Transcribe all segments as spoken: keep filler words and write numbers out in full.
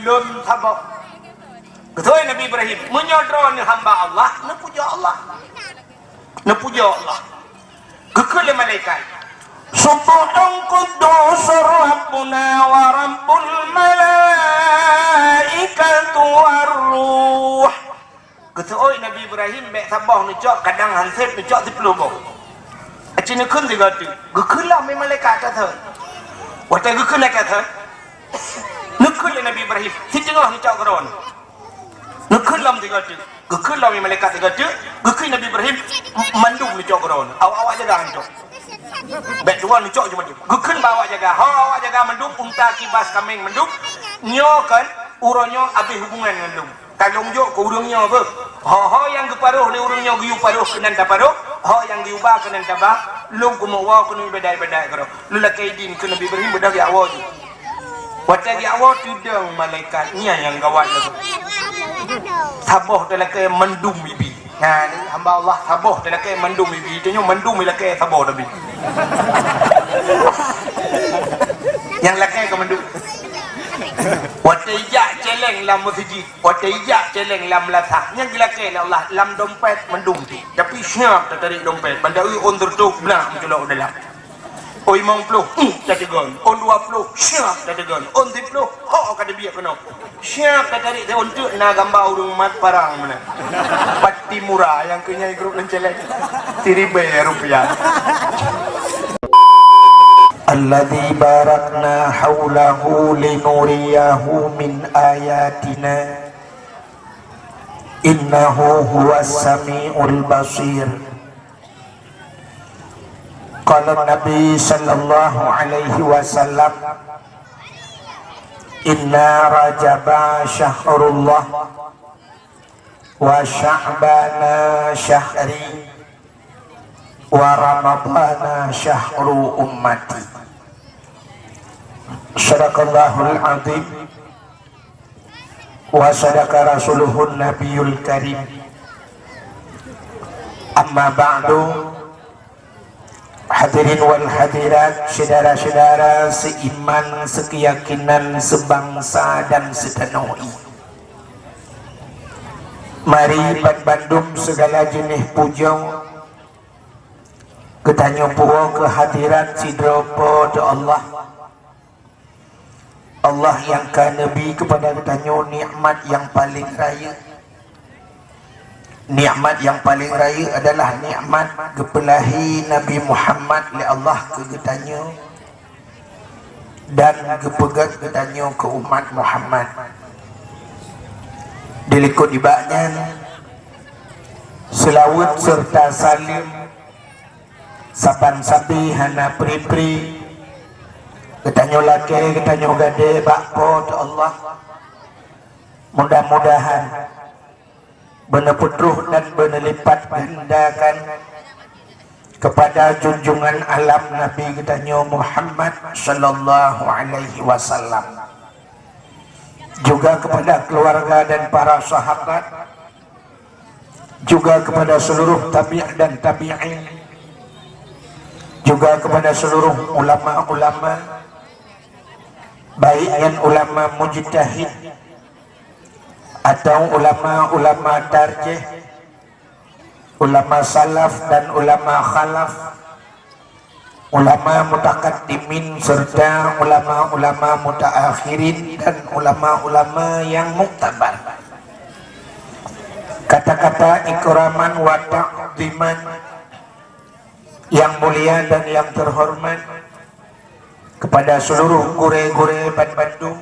Lôn saboh. Geutôi Nabi Ibrahim, meunyoe droeneuh hamba Allah, neupujoe Allah. Neupujoe Allah. Geukheun lé malaikat, "Subbuhun quddus Rabbuna wa Rabbul malaikatu war ruh." Geutôi Nabi Ibrahim bék saboh neucok, kadang han sép neucok siplôh boh. Aci neukheun sigoe teuk. Geukheun lom lé malaikat ata thon. Watée geukheun ata thon, neukheun lé Nabi Ibrahim, "Siteungoh neucok keudroe." Neukheun lom sigoe teuk. Geukheun lom lé malaikat sigoe teuk, geukheun Nabi Ibrahim, "Mandum neucok keudroe. Awak-awak jaga neucok. Bék tuan neucok cuma teuk." Geukheun bak awak jaga. "Ho, awak jaga mandum, unta, kibas, kaméng mandum. Nyoe kan uroe nyoe abéh hubungan ngon lôn. Ka lôn jok keu ureuëng nyoe beuh. Ho-ho nyang geuparoh lé ureuëng nyoe geuyue paroh keunan taparoh, ho nyang geuyue ba keunan taba, lôn keuneuk woe keuneuk iébadat-iébadat keudroe." Lôn lakée idin keu Nabi Ibrahim beudôh jak woe jih. Watée jak woe teudong malaikat nyan nyang gawat lagée. Saboh talakée mandum ibi. Nah, ni hamba Allah saboh talakée mandum ibi. Tanyoe mandum ilakée saboh tapi. Nyang lakée ka mandum. Watée ijak céléng lam meuseujid. Watée ijak céléng lam lasah, nyang jilakée lé Allah lam dompet mandum, tapi siap tatarék dompet, banda ui ôn sireutoh blah meuculok u dalam. Ôn limong ploh, hmm, tateugon. Ôn dua ploh, siap tateugon. Ôn siploh, ho ka teubiet keunoe. Siap tatarék, ôn teuk na gamba ureuëng mat parang meunan. Pati mura nyang keu nyai grup leuncéléng. Siribée rupiah. Alladzi barakna haulahu linuriyahu min ayatina, innahu huwas samiul basir. Qala Nabi sallallahu alaihi wasallam, "Inna Rajaba syahrullah, wa Sya'bana syahri, wa Ramadhana syahru ummati." Sadaqallahul azim wa sadaqa rasuluhun nabiyul karim. Amma ba'du, hadirin wal hadirat, syedara-syedara seiman, sekeyakinan, sebangsa dan setanoh ie. Mari banbandum segala jeuneh pujoe geutanyoe puwoe keu hadirat sidroe Po teu Allah. Allah nyang ka neubri keupada geutanyoe nikmat nyang paleng rayeuk. Nikmat nyang paleng rayeuk adalah nikmat geupeulahé Nabi Muhammad lé Allah keu geutanyoe dan geupeugét geutanyoe keu umat Muhammad. Dilikot nibak nyan, seulaweuet seureuta saleuem saban sabe hana pri-pri geutanyoe lakée, geutanyoe gadée bak Po teu Allah. Mudah-mudahan beuneupeutruh dan beuneulipat gandakan keupada junjungan alam Nabi geutanyoe Muhammad sallallahu alaihi wasallam, juga keupada keuluwarga dan para sahabat, juga keupada seuluruh tabi' dan tabi'in, juga keupada seuluruh ulama-ulama, baik nyan ulama mujtahid atawa ulama-ulama tarjih, ulama salaf dan ulama khalaf, ulama mutakaddimin serta ulama-ulama mutaakhirin dan ulama-ulama yang muktabar. Kata-kata ikraman wa ta'ziman yang mulia dan yang terhormat kepada seluruh gurée-gurée banbandum,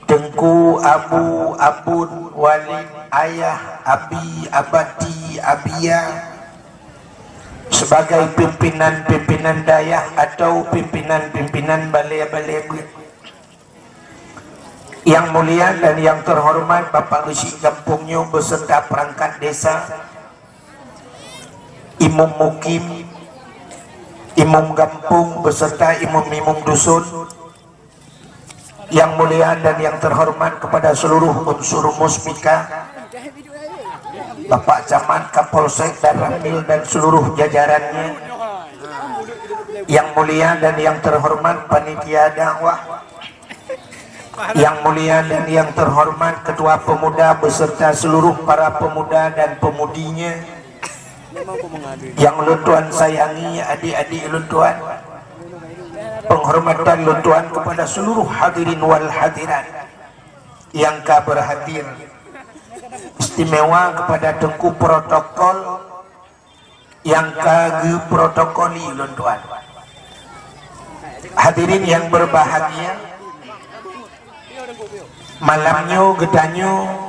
Teungku, Abu, Abon, Walid, Ayah, Abi, Abati, Abia, sebagai pimpinan-pimpinan dayah atau pimpinan-pimpinan balé-balé beuet. Yang mulia dan yang terhormat Bapak Geuchik gampông nyoe beserta perangkat desa, imum mukim, imum gampông beserta imum-imum dusun, yang mulia dan yang terhormat kepada seluruh unsur Muspika, Bapak Camat, Kapolsek, Danramil dan seluruh jajarannya, yang mulia dan yang terhormat panitia dakwah, Yang mulia dan yang terhormat Ketua Pemuda beserta seluruh para pemuda dan pemudinya yang ulôn tuan sayangi, adik-adik ulôn tuan, penghormatan ulôn tuan kepada seluruh hadirin wal hadirat yang ka berhadir, istimewa kepada Teungku Protokol yang ka geuprotokoli ulôn tuan. Hadirin yang berbahagia, malam nyoe geutanyoe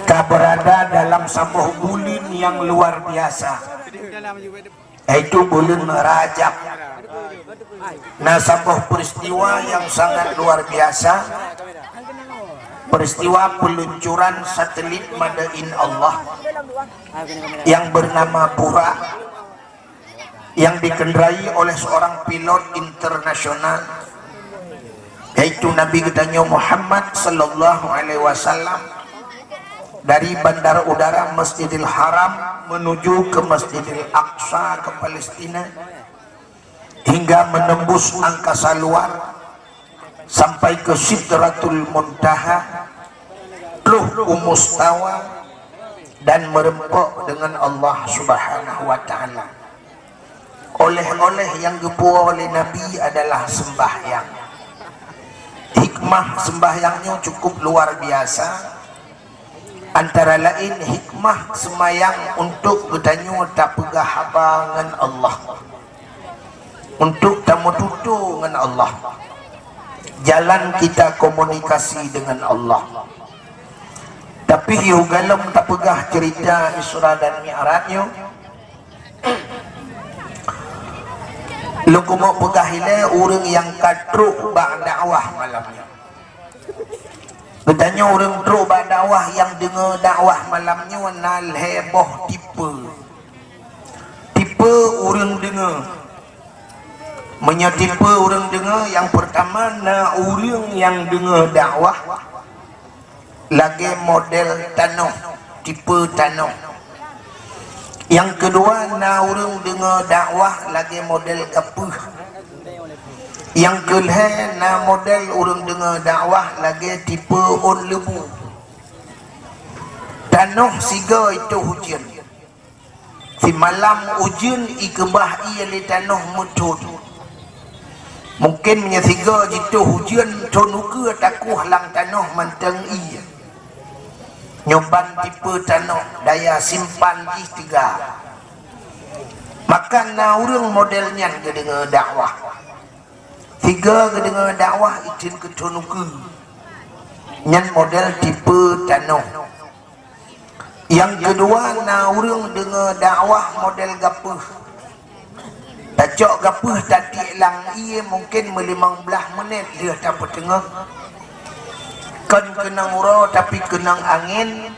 ka berada dalam saboh buleuen nyang luar biasa, yaitu buleuen Rajab. Na saboh peristiwa yang sangat luar biasa, peristiwa peluncuran satelit Made in Allah yang bernama Burak, yang dikendarai oleh seorang pilot internasional, yaitu Nabi geutanyoe Muhammad sallallahu alaihi wasallam, dari Bandar Udara Masjidil Haram menuju ke Masjidil Aqsa ke Palestina, hingga menembus angkasa luar, sampai ke Sidratul Muntaha, troh u Mustawa, dan meureumpok deungon Allah Subhanahu wa Ta'ala. Oleh-oleh nyang geupuwoe lé Nabi adalah sembahyang. Hikmah sembahyang nyoe cukup luar biasa. Antara laén hikmah seumayang untuk geutanyoe tapeugah haba ngon Allah, untuk tameututoe ngon Allah. Jalan kita komunikasi dengan Allah. Tapi yoh galom tapeugah cerita Isra dan Mi'raj nyoe, lôn keumeung peugah ilée ureuëng nyang ka trok bak dakwah malam nyoe. Geutanyoe ureuëng trok bak dakwah nyang deungoe dakwah malam nyoe na lhée boh tipe. Tipe ureuëng deungoe. Meunyoe tipe ureuëng deungoe, nyang peurtama na ureuëng nyang deungoe dakwah lagée model tanoh, tipe tanoh. Nyang keudua na ureuëng deungoe dakwah lagée model gapeuh. Nyang keulhée na model ureuëng deungoe dakwah lagée tipe ôn leubu. Tanoh sigoe itoh ujeuen. Simalam ujeuen ikeubah ié lé tanoh meuthon. Mungken meunyoe sigoe jitoh ujeuen thon ukeue takoh lam tanoh mantong ié. Nyoe ban tipe tanoh daya simpan jih teuga. Maka na ureuëng model nyan geudeungoe dakwah. Sigoe geudeungoe dakwah iteun keu thon ukeue. Nyan model tipe tanoh. Nyang keudua na ureuëng deungoe dakwah model gapeuh. Tacok gapeuh tatiek lam ié mungken meulimong blaih menit lheueh tapeuteungoh. Kon keunong uroe tapi keunong angén,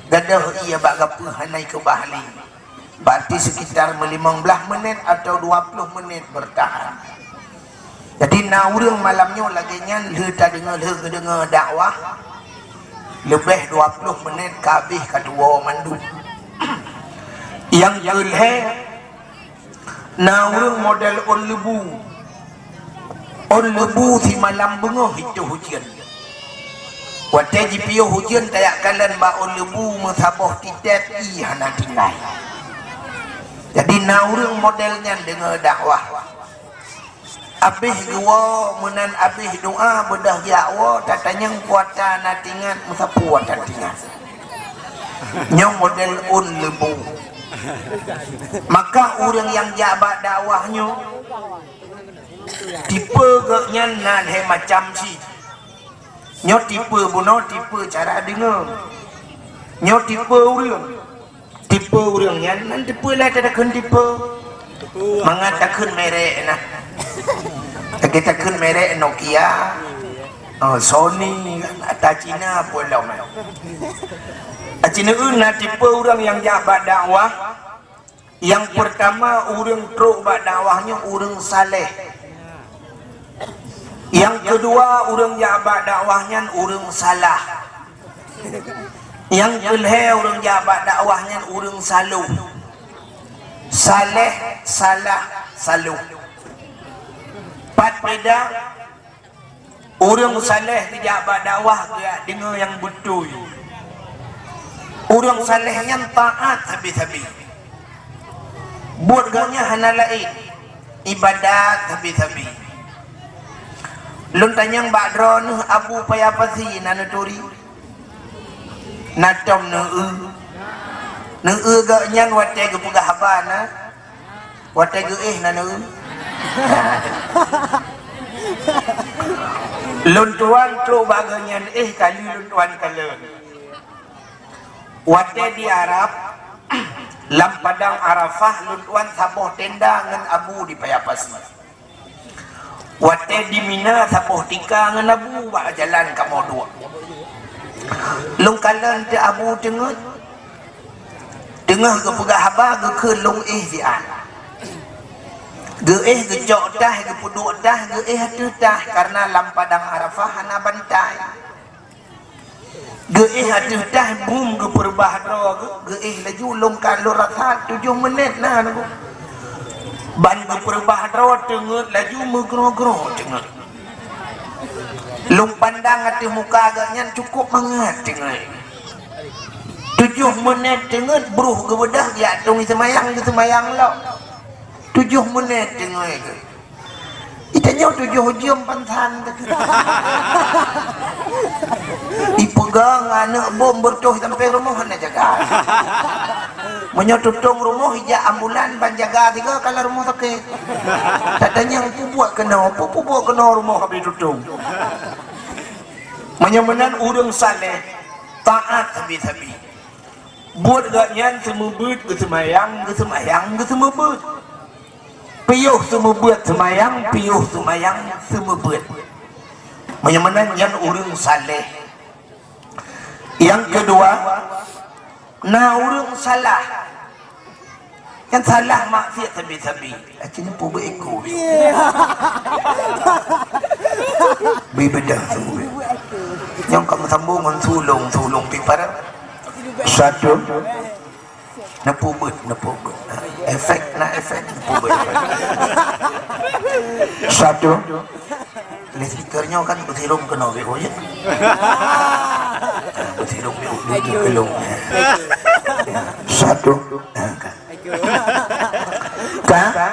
gadôh ié bak gapeuh hana ikeubah lé. Berarti sekitar meulimong blaih menit atau dua ploh menit bertahan. Jadi na ureuëng malam nyoe lagée nyan lheueh tadeungoe lheueh geudeungoe dakwah leubeh dua ploh menit ka habéh ka tuwoe mandum. Nyang keulhée na ureuëng model ôn leubu. Ôn leubu simalam beungoh itoh ujeuen. Watée jipiôh ujeuen tajak kalon bak ôn leubu meusaboh titét ié hana tinggai. Jadi na ureuëng model nyan deungoe dakwah. Abéh geuwoe meunan abéh doá beudôh jak woe tatanyong kuata na tingat meusapeue tan tingat. Nyoe model ôn leubu. Maka ureuëng nyang jak bak dakwah nyoe tipe geuh nyan na lhée macam cit. Nyoe tipe bunoe tipe cara deungoe. Nyoe tipe ureuëng. Tipe ureuëng nyan nan tipe lé takheun tipe. Mangat takheun merek nah. Lagée takheun merek Nokia, oh, Sony kan, ata Cina pun lom. Cina na tipe ureuëng nyang jak bak dakwah. Nyang peurtama ureuëng trok bak dakwah nyoe ureuëng saleh. Nyang keudua ureuëng jak bak dakwah nyan ureuëng salah. Nyang keulhée ureuëng jak bak dakwah nyan ureuëng saloh. Saleh, salah, saloh. Pat beda? Ureuëng saleh geujak bak dakwah geujak deungoe nyang beutôi. Ureuëng saleh nyan taát sabe-sabe. Buet geuh nyan hana laén, iébadat sabe-sabe. Lôn tanyong bak droeneuh Abu Paya Pasi na neuturi? Na tom neueu. Neueu geuh nyan watée geupeugah haba na. Watée geuéh na neueu. Lôn tuan trok bak geuh nyan éh kali lôn tuan kalon. Watée di Arab, lam padang Arafah lôn tuan saboh tenda ngon Abu di Paya Pasi. Watée di Mina saboh tika ngon Abu bak jalan kamoe duek. Lôn kalon teuh Abu teungeut. Teungoh geupeugah haba geukheun lôn éh siat. Geuéh geucok tah, geupeuduek tah, geuéh ateueh tah, kareuna lam padang Arafah hana bantai. Geuéh ateueh tah bum geupeurubah droe geuh, geuéh laju lôn ka lôn rasa tujoh meunét na nunggu. Ban geupeurubah droe teungeut laju meugroe-groe teungeut. Lôn pandang ateueh muka geuh nyan cukup mangat teungeut. Tujoh meunét teungeut broh geubeudôh jak tong seumayang, geuseumayang lom. Tujoh meunét teungeut geuh. Itanyoe tujoh jeuem pansan. Ipeugah aneuk bom beureutoh sampai rumoh hana jaga. Meunyoe tutong rumoh ijak ambulan ban jaga tiga kala rumoh sakét. Tatanyong pubuet keunoe, pubuet keunoe rumoh habéh tutong. Meunyoe meunan ureuëng saleh, taát sabe-sabe. Buet geuh nyan seumeubeuet geuseumayang, geuseumayang geuseumeubeuet. Piôh seumeubeuet seumayang, piôh seumayang seumeubeuet. Meunyoe meunan nyan ureuëng saleh. Nyang keudua, na ureuëng salah. Nyang salah maksiat sabe-sabe. Aci neupeubuet iko. Bi beudôh tu. Nyang ka meusambong ngon sulong, sulong pi para. Satu. Neupeubuet, neupeubuet. Efek na efek, neupeubuet. Satu. Lé speaker nyoe kan beusirong keunoe beu, ya. Beusirong beu, beu, beu, kelong. Ya. Satu. Ha, kan. Ka?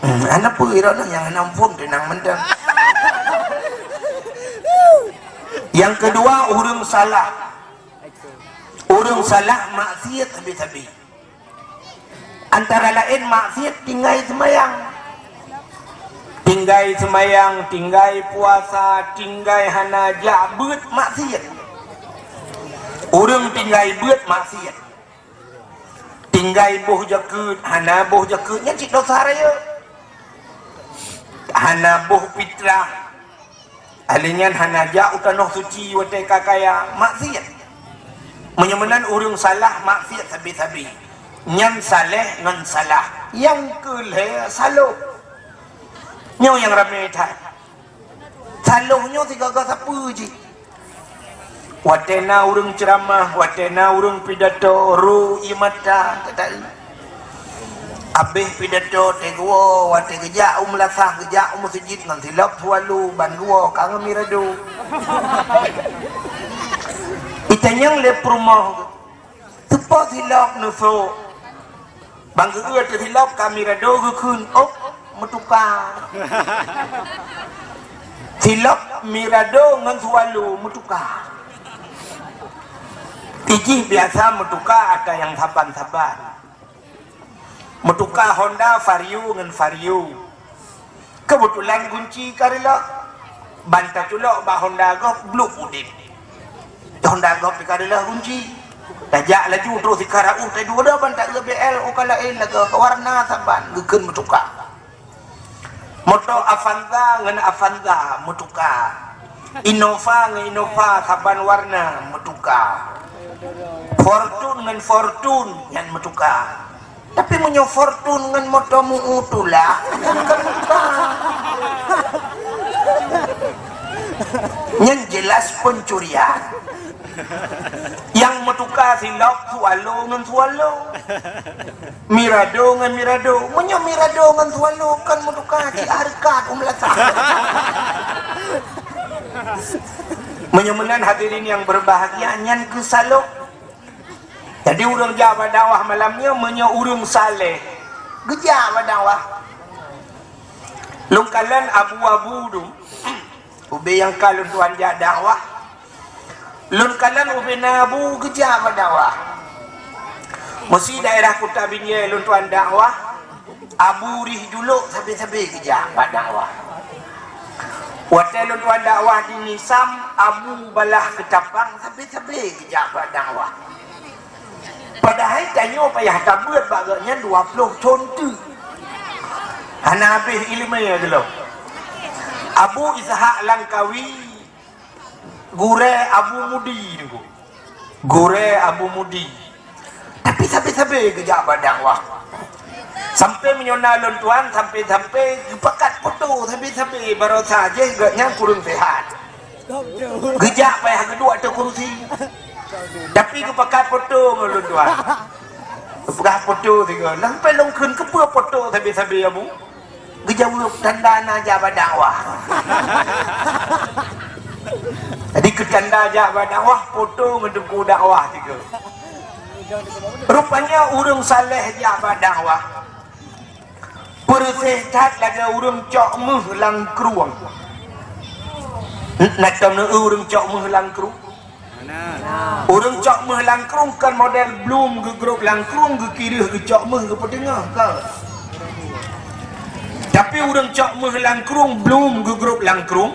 Hmm, hana peue droeneuh nyang hana muphom teunang mantong. Nyang keudua, ureuëng salah. Ureuëng salah maksiat sabe-sabe. Antara laén maksiat tinggai seumayang. Tinggai seumayang, tinggai puasa, tinggai hana jak beuet maksiat. Ureuëng tinggai beuet maksiat. Tinggai boh jakeuet, hana boh jakeuet nyan cit dosa rayeuk. Hana boh fitrah. Ahli nyan hana jak u tanoh suci watée ka kaya, maksiat. Meunyoe meunan ureuëng salah maksiat sabe-sabe. Nyan saleh ngon salah. Nyang keu lhée saloh. Nyoe nyang ramé that. Saloh nyoe sigaga sapeue jih. Watée na ureuëng ceuramah, watée na ureuëng pidato, ru ié mata, teutai. Abéh pidato teuh geuwoe, watée geujak u meulasah, geujak u meuseujid ngon silop sualu ban geuwoe ka ngon mirado. Itanyong lé peurumoh, teupo silop neusok. Ban geueu teuh silop ka mirado geukheun, "Ôk, meutuka." Silop mirado ngon sualu meutuka. Ijih biasa meutuka ata nyang saban-saban. Meutuka Honda Vario ngon Vario. Keubeutulan gunci ka reuloh. Ban taculok bak Honda gob bluek udeb. Honda gob ka reuloh gunci. Tajak laju trok sikara uh tajak udah ban taeu B L u ka laén lagée warna saban geukheun meutuka. Moto Avanza ngon Avanza meutuka. Innova ngon Innova saban warna meutuka. Fortuner ngon Fortuner nyan meutuka. Tapi meunyoe Fortuner ngon moto meu-u tulak, nyan ka meutuka. Nyan jelas pencurian. Nyang meutuka silop swallow ngon swallow. Mirado ngon mirado. Meunyoe mirado ngon swallow kan meutuka cit hareukat u meulasah. Meunyoe meunan hadirin yang berbahagia, nyan keuh salok. Jadi ureuëng jak bak dakwah malam nyoe meunyoe ureuëng saleh geujak bak dakwah. Lôn kalon abu-abu tu, ubé nyang ka lôn tuan jak dakwah. Lôn kalon ubé na abu geujak bak dakwah. Meusi daerah Kuta Binjai lôn tuan dakwah. Abu Rih Julok sabe-sabe geujak bak dakwah. Watée lôn tuan dakwah di Misam, Abu Balah Keutapang sabe-sabe geujak bak dakwah. Padahai tanyoe payah tabeuet bak gobnyan dua ploh thon teuk. Hana habéh iéleumé geulom. Abu Ishak Langkawi, gurée Abu Mudi nyoe. Gurée Abu Mudi. Tapi sabe-sabe geujak bak dakwah. Sampai meunyoe na lôn tuan, sampai-sampai geupakat foto sabe-sabe barosa jih gobnyan kureueng sehat. Geujak payah geuduek ateueh kursi. Tapi geupakat foto ngon lôn tuan. Geupeugah foto sigoe. Sampai lôn kheun keupeue foto sabe-sabe Abu? Geujaweueb tanda na jak bak dakwah. Jadi keu tanda jak bak dakwah, foto ngon teungku dakwah sigoe. Rupanya ureuëng saleh jak bak dakwah. Peureuséh that lagée ureuëng cok méuh lam krueng. Na tom neueu ureuëng cok méuh lam krueng? Ureuëng cok méuh lam krueng kon model blum geugrôp lam krueng, geukireuh geucok méuh geupeuteungoh kon. Tapi ureuëng cok méuh lam krueng blum geugrôp lam krueng,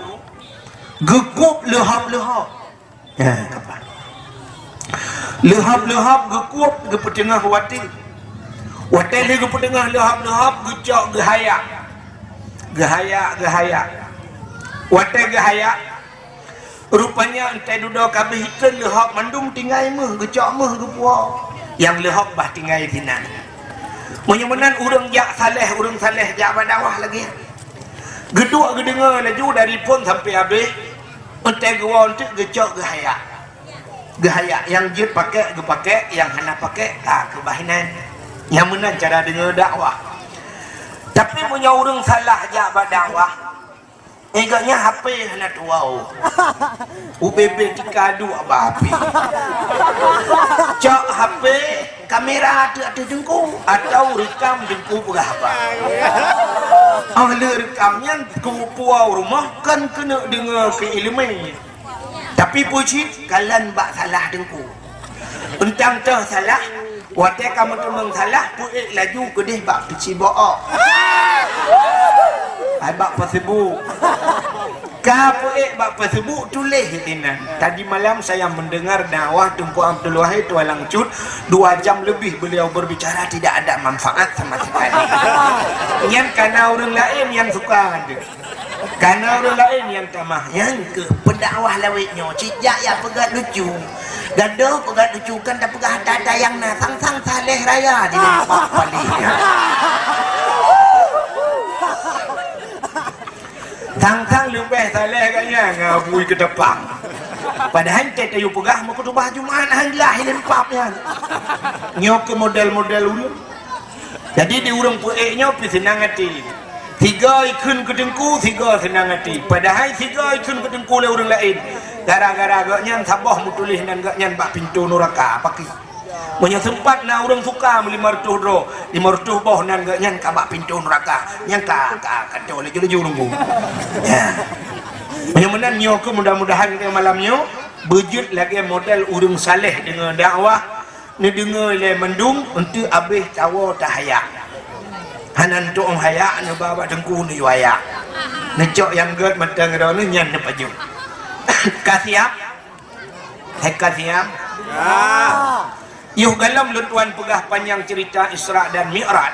geukueb leuhop-leuhop. Ya, kapan? Leuhop-leuhop geukueb geupeuteungoh watée. Watée lheueh geupeuteungoh leuhop-leuhop geucok geuhayak. Geuhayak, geuhayak. Watée geuhayak, rupanya entée dudoe ka abéh ikheun leuhop mandum tinggai méuh, geucok méuh geupuwoe. Nyang leuhop bah tinggai sinan. Meunyoe meunan ureuëng jak saleh, ureuëng saleh jak bak dakwah lagée. Geuduek geudeungoe laju dari phon sampai abéh, entée geuwoe enteuk geucok geuhayak. Geuhayak nyang jeuet pakék geupakék, nyang hana pakék ka keubah inan. Nyang meunan cara deungoe dakwah. Tapi meunyoe ureuëng salah jak bak dakwah, Ingat nyan H P hana tuwoe. Ubé-bé tika duek bak api. Cok H P kamera ateueh-ateueh teungku atau reukam teungku peugah haba. Oh lheueh reukam nyan keu puwoe rumoh kon keuneuk deungoe keu iéleumé. Tapi peue cit kalon bak salah teungku. Euntang toh salah, watée ka meuteumong salah, peuék laju keudeh bak peuci bo'ok. Hai bak Facebook. Ka peuék bak Facebook tuléh inan. Tadi malam saya mendengar dakwah Teungku Abdul Wahid Tualang Cut, dua jam lebih beliau berbicara tidak ada manfaat sama sekali. Nyan kana ureuëng laén nyang suka ada. Kana ureuëng laén nyang tamah, nyang keuh pendakwah lawét nyoe cit jak ya peugah lucu. Gadoh peugah lucu kan tapeugah ata-ata nyang na sang-sang saleh raya di Lempak Palih. Sang-sang leubeh saleh gobnyan ngabui keutapang. Padahai teuh tayue peugah meukhutubah Jumat hana jeulaih Lempak nyan. Nyoe keuh model-model ulôn. Jadi di ureuëng peuék nyoe pih seunang até. Sigoe ikheun keu teungku, sigoe seunang até. Padahai sigoe ikheun keu teungku lé ureuëng laén. Gara-gara gobnyan saboh meutuléh nan gobnyan bak pintoe nuraka, pakri. Meunyoe seumpat na ureuëng suka meulima reutôh droe, lima reutôh boh nan gobnyan ka bak pintoe nuraka. Nyang ka, ka, ka toe laju-laju nunggu. Ya. Meunyoe meunan nyoe keuh mudah-mudahan keu malam nyoe beujeuet lagée model ureuëng saleh deungoe dakwah. Neudeungoe lé mandum, eunteuk abéh tawoe tahayak. Hana neutôh hayak, neuba bak teungku neuyue hayak. Neucok nyang gét mantong droeneuh nyan neupajoh. Ka siap? Hai ka siap? Ya. Yoh galom lôn tuan peugah panyang cerita Isra dan Mi'raj.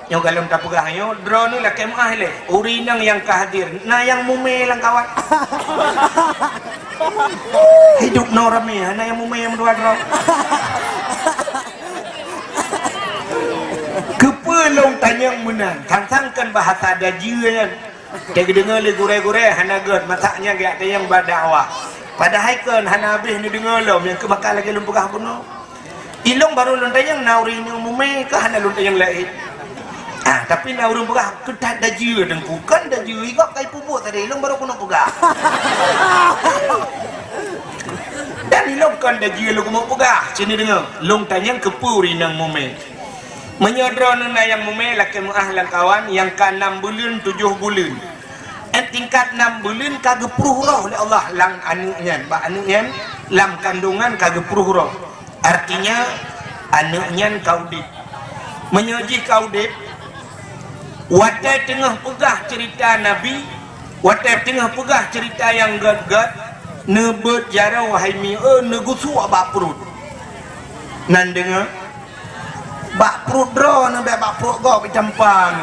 Nyoe galom tapeugah nyoe, droeneuh lakée meuáh lé. Ureuëng inong nyang ka hadir, na nyang mumé lam kawat. Hidup noe ramé, hana nyang mumé nyang meudua droe. Keupeue lôn tanyong meunan? Sang-sang kon bahasa Dajie nyan. Teudeungoe lé gurée-gurée hana gét, masak nyan geujak tanyong bak dakwah. Padahai kon hana habéh neudeungoe lom, nyang keu maka lagée lôn peugah bunoe. Ilong barô lôn tanyong na ureuëng inong mumé ka hana lôn tanyong laén. Ah, tapi na ureuëng peugah keu that dajeue Teungku, kon dajeue, i gob ka ipeubuet tadi, ilong barô keuneuk peugah. Dan ilong kon dajeue lôn keuneuk peugah, sini deungoe, lôn tanyong keupeue ureuëng inong mumé. Meunyoe droeneuh na nyang mumé lakée meuáh lam kawan nyang ka nam buleuen tujoh buleuen. Eh, tingkat nam buleuen ka geupruh roh lé Allah lam aneuëk nyan, bak aneuëk nyan lam kandongan ka geupruh roh. Artinya, aneuëk nyan ka udeb. Meunyoe jih ka udeb, watée teungoh peugah ceurita Nabi, watée teungoh peugah ceurita nyang gét-gét, neubeuet jaroe hai mi, eu, neugusuek bak pruet. Nan deungoe, bak pruet droeneuh, bék bak pruet gob itampan.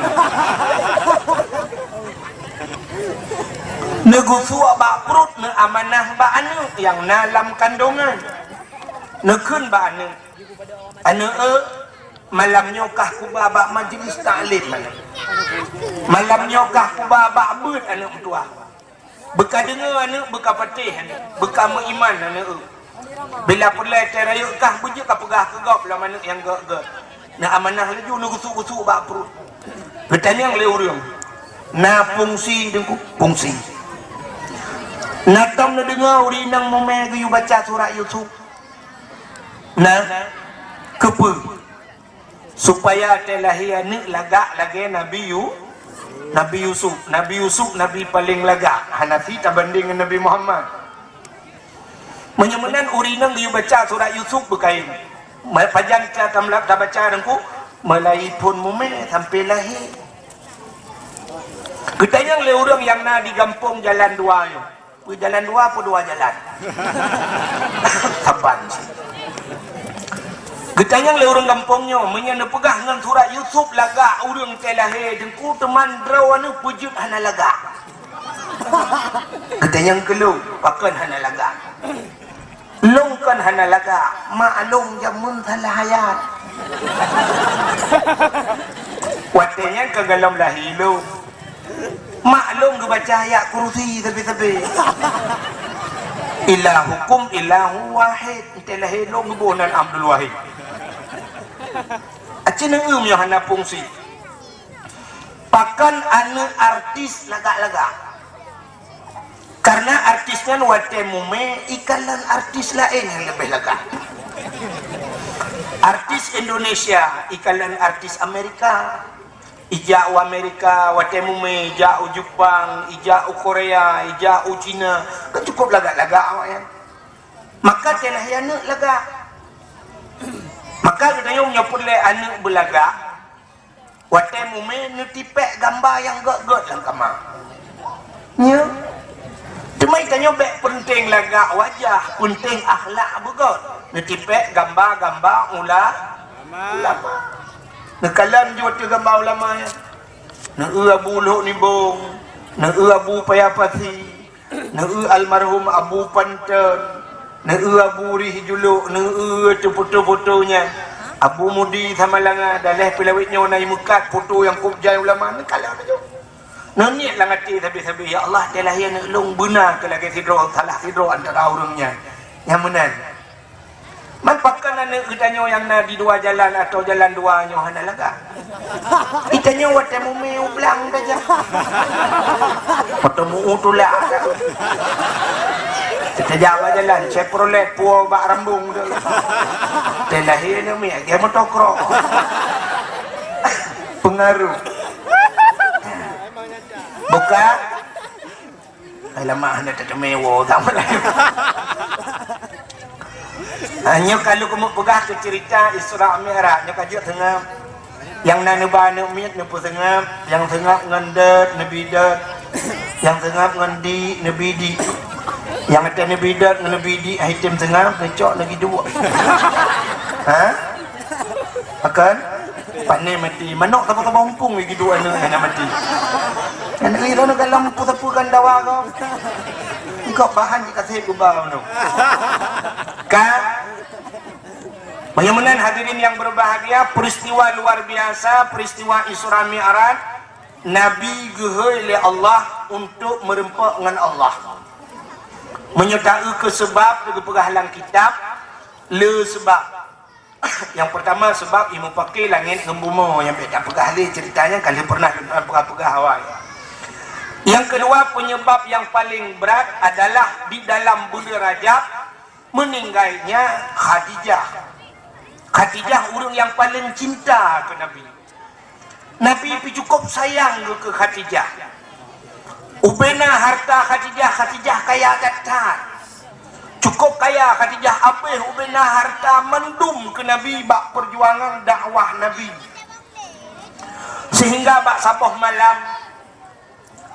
Neugusuek bak pruet, neuamanah bak aneuëk nyang na lam kandongan. Neukheun bak aneuëk, "Aneuëk eu, malam nyoe kah kuba bak majlis taklim aneuëk. Malam nyoe kah kuba bak beuet aneuëk meutuah. Beuka deungoe aneuëk, beuka patéh aneuëk, beuka meuiman aneuëk eu. Bila peureulée tée rayeuk kah beujeuet kapeugah keu gob lom aneuëk nyang gét-gét." Neuamanah laju neugusuek-gusuek bak pruet. Geutanyong lé ureuëng, "Na fungsi Teungku?" "Fungsi." "Na tom neudeungoe ureuëng inong mumé geuyue baca surat Yusuf?" "Na." "Keupeue?" "Supaya tée lahé aneuëk lagak lagée Nabi Yu-, Nabi Yusuf. Nabi Yusuf nabi paleng lagak, hana si tabandeng ngon Nabi Muhammad." Meunyoe meunan ureuëng inong geuyue baca surat Yusuf beukayém. Ma-, pajan ta-, tam-, tabaca Teungku, mulai phon mumé sampoe lahé. Geutanyong lé ureuëng nyang na di gampông jalan dua nyoe. Peue jalan dua, peue dua jalan? Saban. Geutanyong lé ureuëng gampông nyoe, meunyoe neupeugah ngon surat Yusuf lagak ureuëng tée lahé Teungku, teuma droeneuh peujeuet hana lagak. Geutanyong keu lôn, pakon hana lagak? Lôn kon hana lagak, mak lôn jameun salah ayat. Watée nyan ka golom lahé lôn. Mak lôn geubaca ayat kursi sabe-sabe. Ilahukum ilahu wahid. Tée lahé lôn geuboh nan Abdul Wahid. Aci neu-eu meunyoe hana fungsi. Pakon aneuëk artis lagak-lagak? Karena artis nyan watée mumé ikalon artis laén nyang leubeh lagak. Artis Indonesia ikalon artis Amerika. Ijak u Amerika watée mumé, ijak u Jepang, ijak u Korea, ijak u Cina. Kan cukup lagak-lagak awaknyan. Maka teulah aneuëk lagak. Maka geutanyoe nyoe peureulée aneuëk beulagak. Watée mumé neutipék gamba nyang gét-gét lam kama. Nyo. Teuma tanyoe bék peunteng lagak wajah, peunteng akhlak beugét. Neutipék gamba-gamba ula-, ulama. Neukalon jeuet teu gamba ulama nyan. Neu-eu Abu Lhok Nibong, neu-eu Abu Paya Pasi, neu-eu almarhum Abu Panton, neu-eu Abu Rih Julok, neu-eu teupoto-poto nyan. Abu Mudi Samalanga, daleh peulawét nyoe na imeukat poto nyang kôb jai ulama, neukalon laju. Neuniet lam até sabe-sabe, "Ya Allah, teulah aneuëk lôn beuna keu lagée sidroe, salah sidroe antara ureuëng nyan." Nyang meunan. Man pakon aneuëk geutanyoe nyang na di dua jalan atau jalan dua nyoe hana lagak? Geutanyoe watée mumé u blang tajak. Watée mu-, u tulak. Tajak bak jalan, Chevrolet puwoe bak rambong tu. Teulah aneuëk miet, dia motokro. Pengaruh. Buka. Hai lama hana teuteumewoe sama laén. Ha, nyoe ka lôn keumeung peugah keu cerita Isra Mi'raj, nyoe ka jeuet seungab. Nyang na neuba aneuëk miet neupeuseungab, nyang seungab ngon dot neubi dot. Nyang seungab ngon dik neubi dik. Nyang até neubi dot ngon neubi dik, hai tem seungab neucok neugi duek. Ha? Pakon? Pane mati. Manok saboh-saboh umpung lagi dua aneuk hana mati. Aneuk ni lalu dalam sapu-sapu kan dawa kau. Engkau bahan jika saya ubah tu. Ka. Meunyoe meunan hadirin yang berbahagia, peristiwa luar biasa, peristiwa Isra Mi'raj, Nabi geuhôi lé Allah untuk meureumpok ngon Allah. Meunyoe taeu keu seubab geupeugah lam kitab, le seubab. Nyang peurtama, seubab imeupake langét ngon bumoe, nyang bèk tapeugah lé ceurita nyan, ka lheueh pernah tapeugah-peugah awai. Nyang keudua, peunyeubab nyang paleng brat adalah di dalam buleuen Rajab, meuninggaina Khadijah. Khadijah ureueng nyang paleng cinta keu Nabi. Nabi pih cukôp sayang geuh keu Khadijah. Ubena harta Khadijah, Khadijah kaya that-that. Cukôp kaya Khadijah, abéh ubena harta mandum keu Nabi bak peujuangan dakwah Nabi. Sehingga bak saboh malam,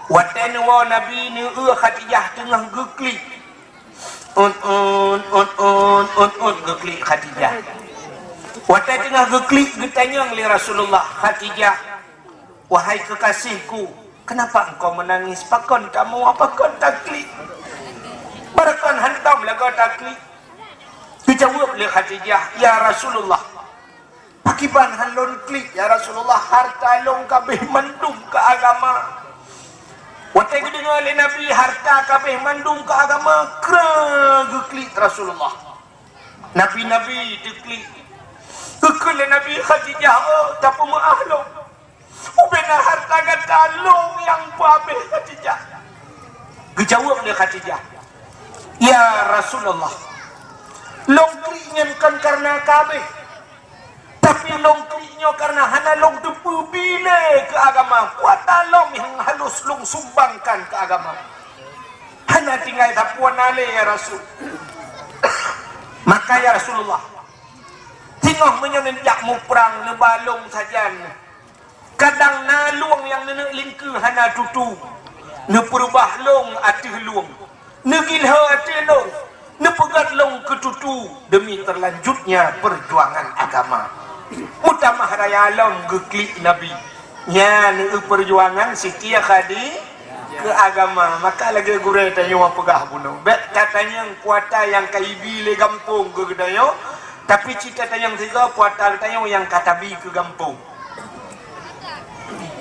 watèe neuwoe Nabi, neueu Khadijah teungoh geuklik. Ut, ut, ut, ut, ut, ut, geuklik Khadijah. Watèe teungoh geuklik, geutanyong lé Rasulullah, "Khadijah, wahai keukaséhku, kenapa engkau menangis? Pakon kamoe, pakon taklik? Barakon hantom lagoe taklik?" Geujaweueb lé Khadijah, "Ya Rasulullah, pakriban han lôn klik, ya Rasulullah, harta lôn ka abéh mandum keu agama." Watèe geudeungoe lé Nabi harta ka abéh mandum keu agama, kreueh geuklik Rasulullah. Nabi-nabi teuklik. Geukheun lé Nabi, "Khadijah, oh, tapeumeu'ah lôn. Ubena harta gata lôn nyang peuabéh, Khadijah." Geujaweueb lé Khadijah, "Ya Rasulullah, lôn klik nyan kon kareuna ka abéh, tapi lôn klik nyoe kareuna hana lôn teupeu bi lé keu agama. Kuota lôn nyang harôh lôn sumbangkan keu agama. Hana tinggai sapeue na lé, ya Rasul. Maka, ya Rasulullah, singoh meunyoe neujak muprang, neuba lôn sajan. Kadang na lueng nyang neuneuk lingkeue hana tutu, neupeureubah lôn ateueh lueng, neugilhô ateueh lôn, neupeugét lôn keu tutu demi terlanjutnya perjuangan agama." Meutamah raya lom geuklik Nabi. Nyan peujuangan Siti Khadi-, keu agama. Maka lagèe gurèe tanyoe peugah bunoe, bèk tatanyong kuota nyang ka ibi lé gampông keu geutanyoe, tapi cit tatanyong sigoe kuota geutanyoe nyang ka tabi keu gampông.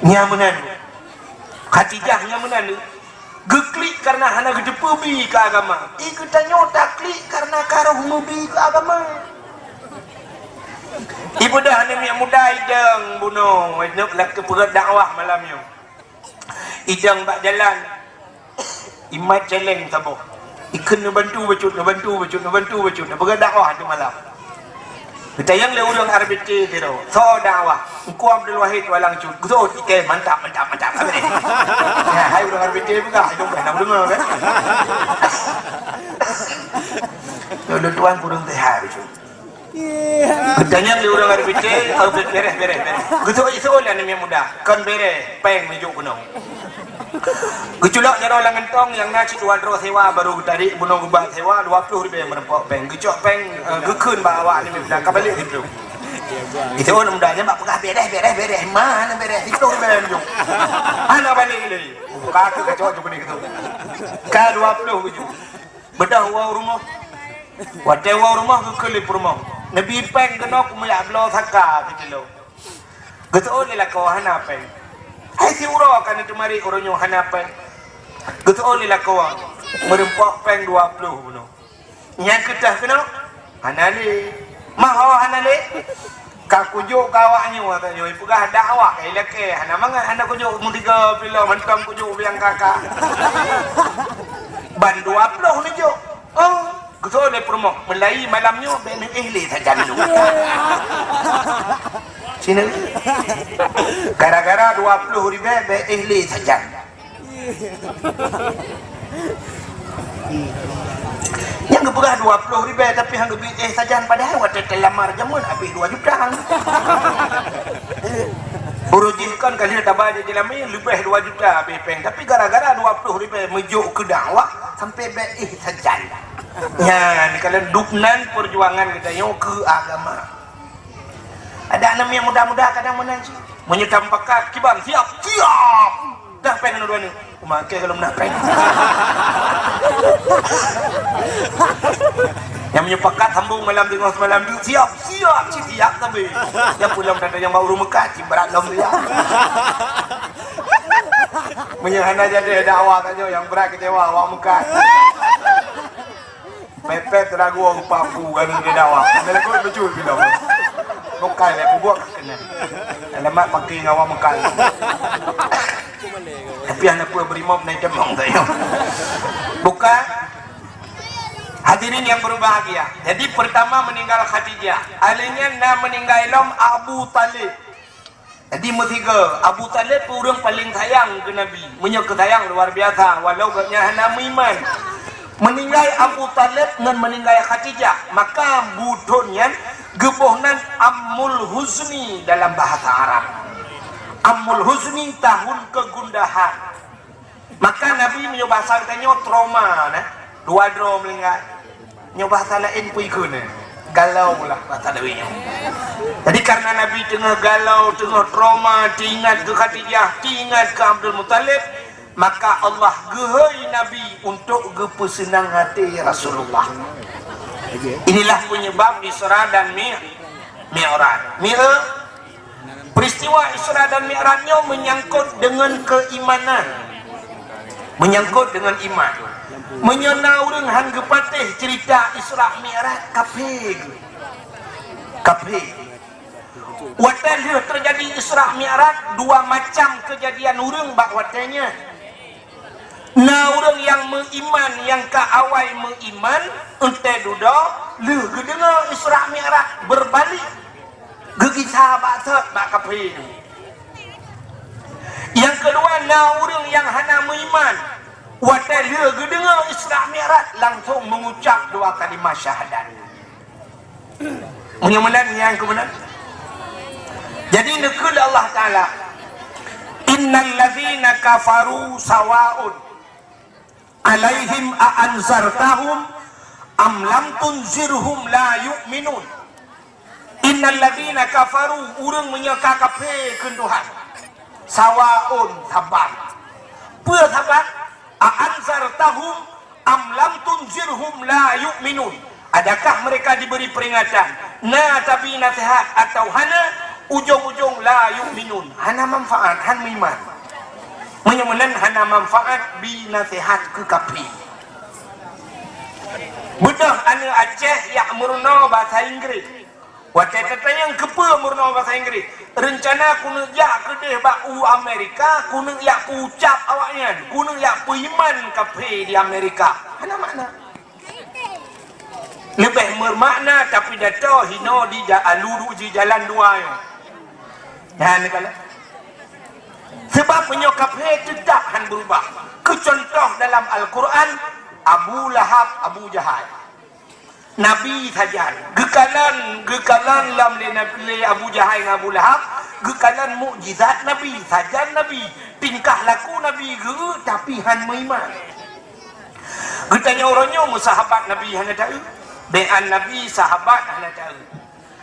Nyan meunan. Khadijah nyan meunan. Geuklik kareuna hana geuteupeue bi keu agama. I geutanyoe taklik kareuna ka roh meubi keu agama. Ibeudôh aneuk miet muda idong bunoe, neuk lakèe peugét dakwah malam nyoe. Idong bak jalan, imat céléng saboh. Ikheun neubantu bacut, neubantu bacut, neubantu bacut, neupeugét dakwah ateueh malam. Geutanyong lé ureueng R B T sidroe, "Soe dakwah?" "Teungku Abdul Wahid Walang Cut." "Geusoe tiké, mantap, mantap, mantap." Ka beureh. Ya, hai ureueng R B T peugah, hai dong na ureueng kan. Lôn tuan kureueng teuhai bacut. Geutanyong lé ureueng R B T, "Oh, beureh, beureh, beureh." Geusoe, isoe lé aneuk miet muda, "Kon beureh, péng neujok keunoe." Geuculok jaroe lam gantong nyang na cit dua droe sewa, barô geutarek bunoe geuba sewa dua ploh ribèe meureumpok péng. Geucok péng, eh, geukheun bak awak nyan, ka balek siplôh. Itu aneuk muda nyan bak peugah, "Beureh, beureh, beureh, ma hana beureh, siplôh ribèe meujok. Hana balek lé." Oh, ka keu kacok cukuni keu tu. Ka dua ploh geujok. Beudôh woe u rumoh. Watèe woe u rumoh geukheun lé peurumoh, "Neubi péng keunoe keu meuyak bloe saka sikilo." Geusoe lé lakoe, "Hana péng." "Hai siuroe ka neuteumarit uroe nyoe hana péng." Geusoe lé lakoe, "Meureumpok péng dua ploh bunoe." "Nyan keuh teuh keunoe?" "Hana lé." "Ma ho hana lé?" "Ka kujok keu awak nyoe," kata nyoe, "peugah dakwah ilakèe, hana mangat hana kujok, meutiga pilôh mantong kujok biang kaka." "Ban dua ploh neujok." "Oh." Geusoe lé peurumoh, "Meulayi malam nyoe bèk neuéh lé sajan lôn." Sini. Gara-gara dua ploh ribèe bèk éh lé sajan. Nyang geupeugah dua ploh ribèe tapi han geubri éh sajan, padahai watèe teulamar jameun habéh dua juta. Uroe jih kon ka lheueh taba jeulamé leubeh dua juta habéh péng, tapi gara-gara dua ploh ribèe meujok keu dakwah sampai bèk éh sajan. Nyan, kalon dubnan peujuangan geutanyoe keu agama. Ada aneuk miet muda-muda kadang meunan cit. Meunyoe tamupakat, kiban, siap, siap. Dah péng aneuk dua nyoe. Uma kèe kalau meunan péng. Nyang meunyoe pakat sambung malam teungoh seumalam tu, siap, siap, cit siap tapi. Nyang pulang tanda nyang bak ureueng meukat, cit brat lom siap. Nyang hana jadi dakwah tanyoe, nyang brat keucewa awak Mekah. Pepet teuragu rupa pu kali di dakwah. Hana lekot beujeuet bilong. Bukai lé, bubuet ka keunong. Alamat pakai ngon awak Mekah. Tapi hana peue beurimong na itamong tanyoe. Bukan. Hadirin yang berbahagia. Jadi pertama meninggal Khadijah. Alheuh nyan na meninggal lom Abu Talib. Jadi meusigoe, Abu Talib ureuëng paleng sayang keu Nabi. Meunyoe keu sayang luar biasa, walau gobnyan hana meuiman. Meuninggai Abu Talib ngon meuninggai Khadijah, maka buthon nyan geuboh nan Amul Huzni dalam bahasa Arab. Amul Huzni, tahun kegundahan. Maka Nabi meunyoe basa geutanyoe trauma, nah, dua droe meuninggai. Nyoe basa laén peue ikheun, nah, galau lah basa Nabi nyoe. Jadi karena Nabi teungoh galau, teungoh trauma, teuingat keu Khadijah, teuingat keu Abdul Muthalib, maka Allah geuhôi Nabi untuk geupeuseunang até Rasulullah. Inilah penyebab Isra dan Mi-, Mi'raj. Mi-, Peristiwa Isra dan Mi'raj nyoe menyangkut dengan keimanan. Menyangkut dengan iman. Meunyoe na ureuëng han geupatéh cerita Isra Mi'raj, kafé. Kafé. Watée lheueh terjadi Isra Mi'raj, dua macam kejadian ureuëng bak watée nyan. Na ureuëng nyang meuiman, nyang ka awai meuiman, eunteuk dudoe lheueh geudeungoe Isra Mi'raj, beubalik, geugisa bak sot bak kafé. Nyang keudua, na ureuëng nyang hana meuiman, watée lheueh geudeungoe Isra Mi'raj, langsong mengucap dua kalimah syahadat. Meunyoe meunan, nyang keu meunan. Jadi, neukheun lé Allah Taala, "Innal ladzina kafaru sawa'un 'alaihim a anzartahum am lam tunzirhum la yu'minun." "Innal ladzina kafaru," ureuëng meunyoe ka kafé keu Tuhan, "sawa'un," saban. Peue saban? "A anzartahum am lam tunzirhum la yu'minun." Adakah mereka diberi peringatan, na tabi nasihat atau hana, ujong-ujong la yu'minun, hana manfaat, han meuiman. Meunyoe meunan hana manfaat bi nasihat keu kafé. Beudôh aneuk Aceh jak meurunoe basa Inggréh. Watée tatanyong keupeue meurunoe basa Inggréh, reuncana keuneuk jak keudeh bak u Amerika, keuneuk jak peuucab awaknyan, keuneuk jak peuiman kafé di Amerika. Hana makna. Leubeh meumakna tapidato hinoe di ja-, alu du-, di jalan dua nyoe. Nyan kala. Sebab meunyoe kafé teutap han beurubah. Keu cuntoh dalam Al-Quran, Abu Lahab, Abu Jahal. Nabi sajan. Geukalon, geukalon lom lé Nabi, lé Abu Jahal ngon Abu Lahab, geukalon mukjizat Nabi, sajan Nabi, tingkah laku Nabi geu, tapi han meuiman. Geutanyoe uroe nyoe meusahabat Nabi hana taeu. Beuan Nabi sahabat hana taeu.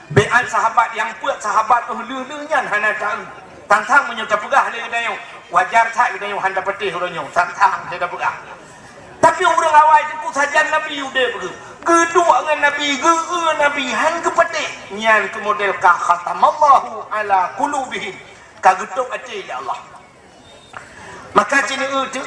Beuan sahabat nyang peuet sahabat óh lheueh-lheueh nyan hana taeu. Tang-tang meunyoe tapeugah lé geutanyoe, wajar that geutanyoe han tapatéh uroe nyoe, tang-tang meunyoe tapeugah. Tapi ureuëng awai teungku sajan Nabi udeb geuh. Geuduek ngon Nabi, geu-eu Nabi, han geupatéh. Nyan keu model ka khatamallahu ala qulubihim. Ka geutôb até lé Allah. Maka ci neu-eu teuk,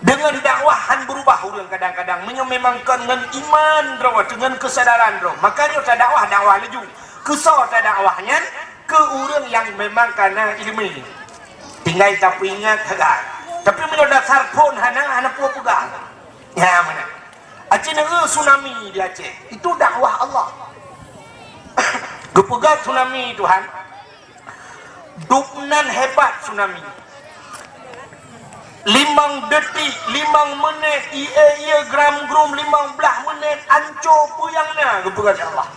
deungon dakwah han beurubah ureuëng kadang-kadang. Meunyoe memang kon ngon iman droe, deungon keusadaran droe, maka nyoe tadakwah, dakwah laju. Keusoe tadakwah nyan? Keu ureuëng nyang memang kana iéleumé. Tinggai tapeuingat sagai. Tapi meunyoe dasar phon hana, hana peue peugah. Nyan meunan. Aci neu-eu tsunami di Aceh. Itu dakwah Allah. Geupeugah tsunami Tuhan. Dubnan hebat tsunami. Limong detik, limong menit, ié-ié gram-grum limong blaih menit, anco peue nyang na geupeugah lé Allah.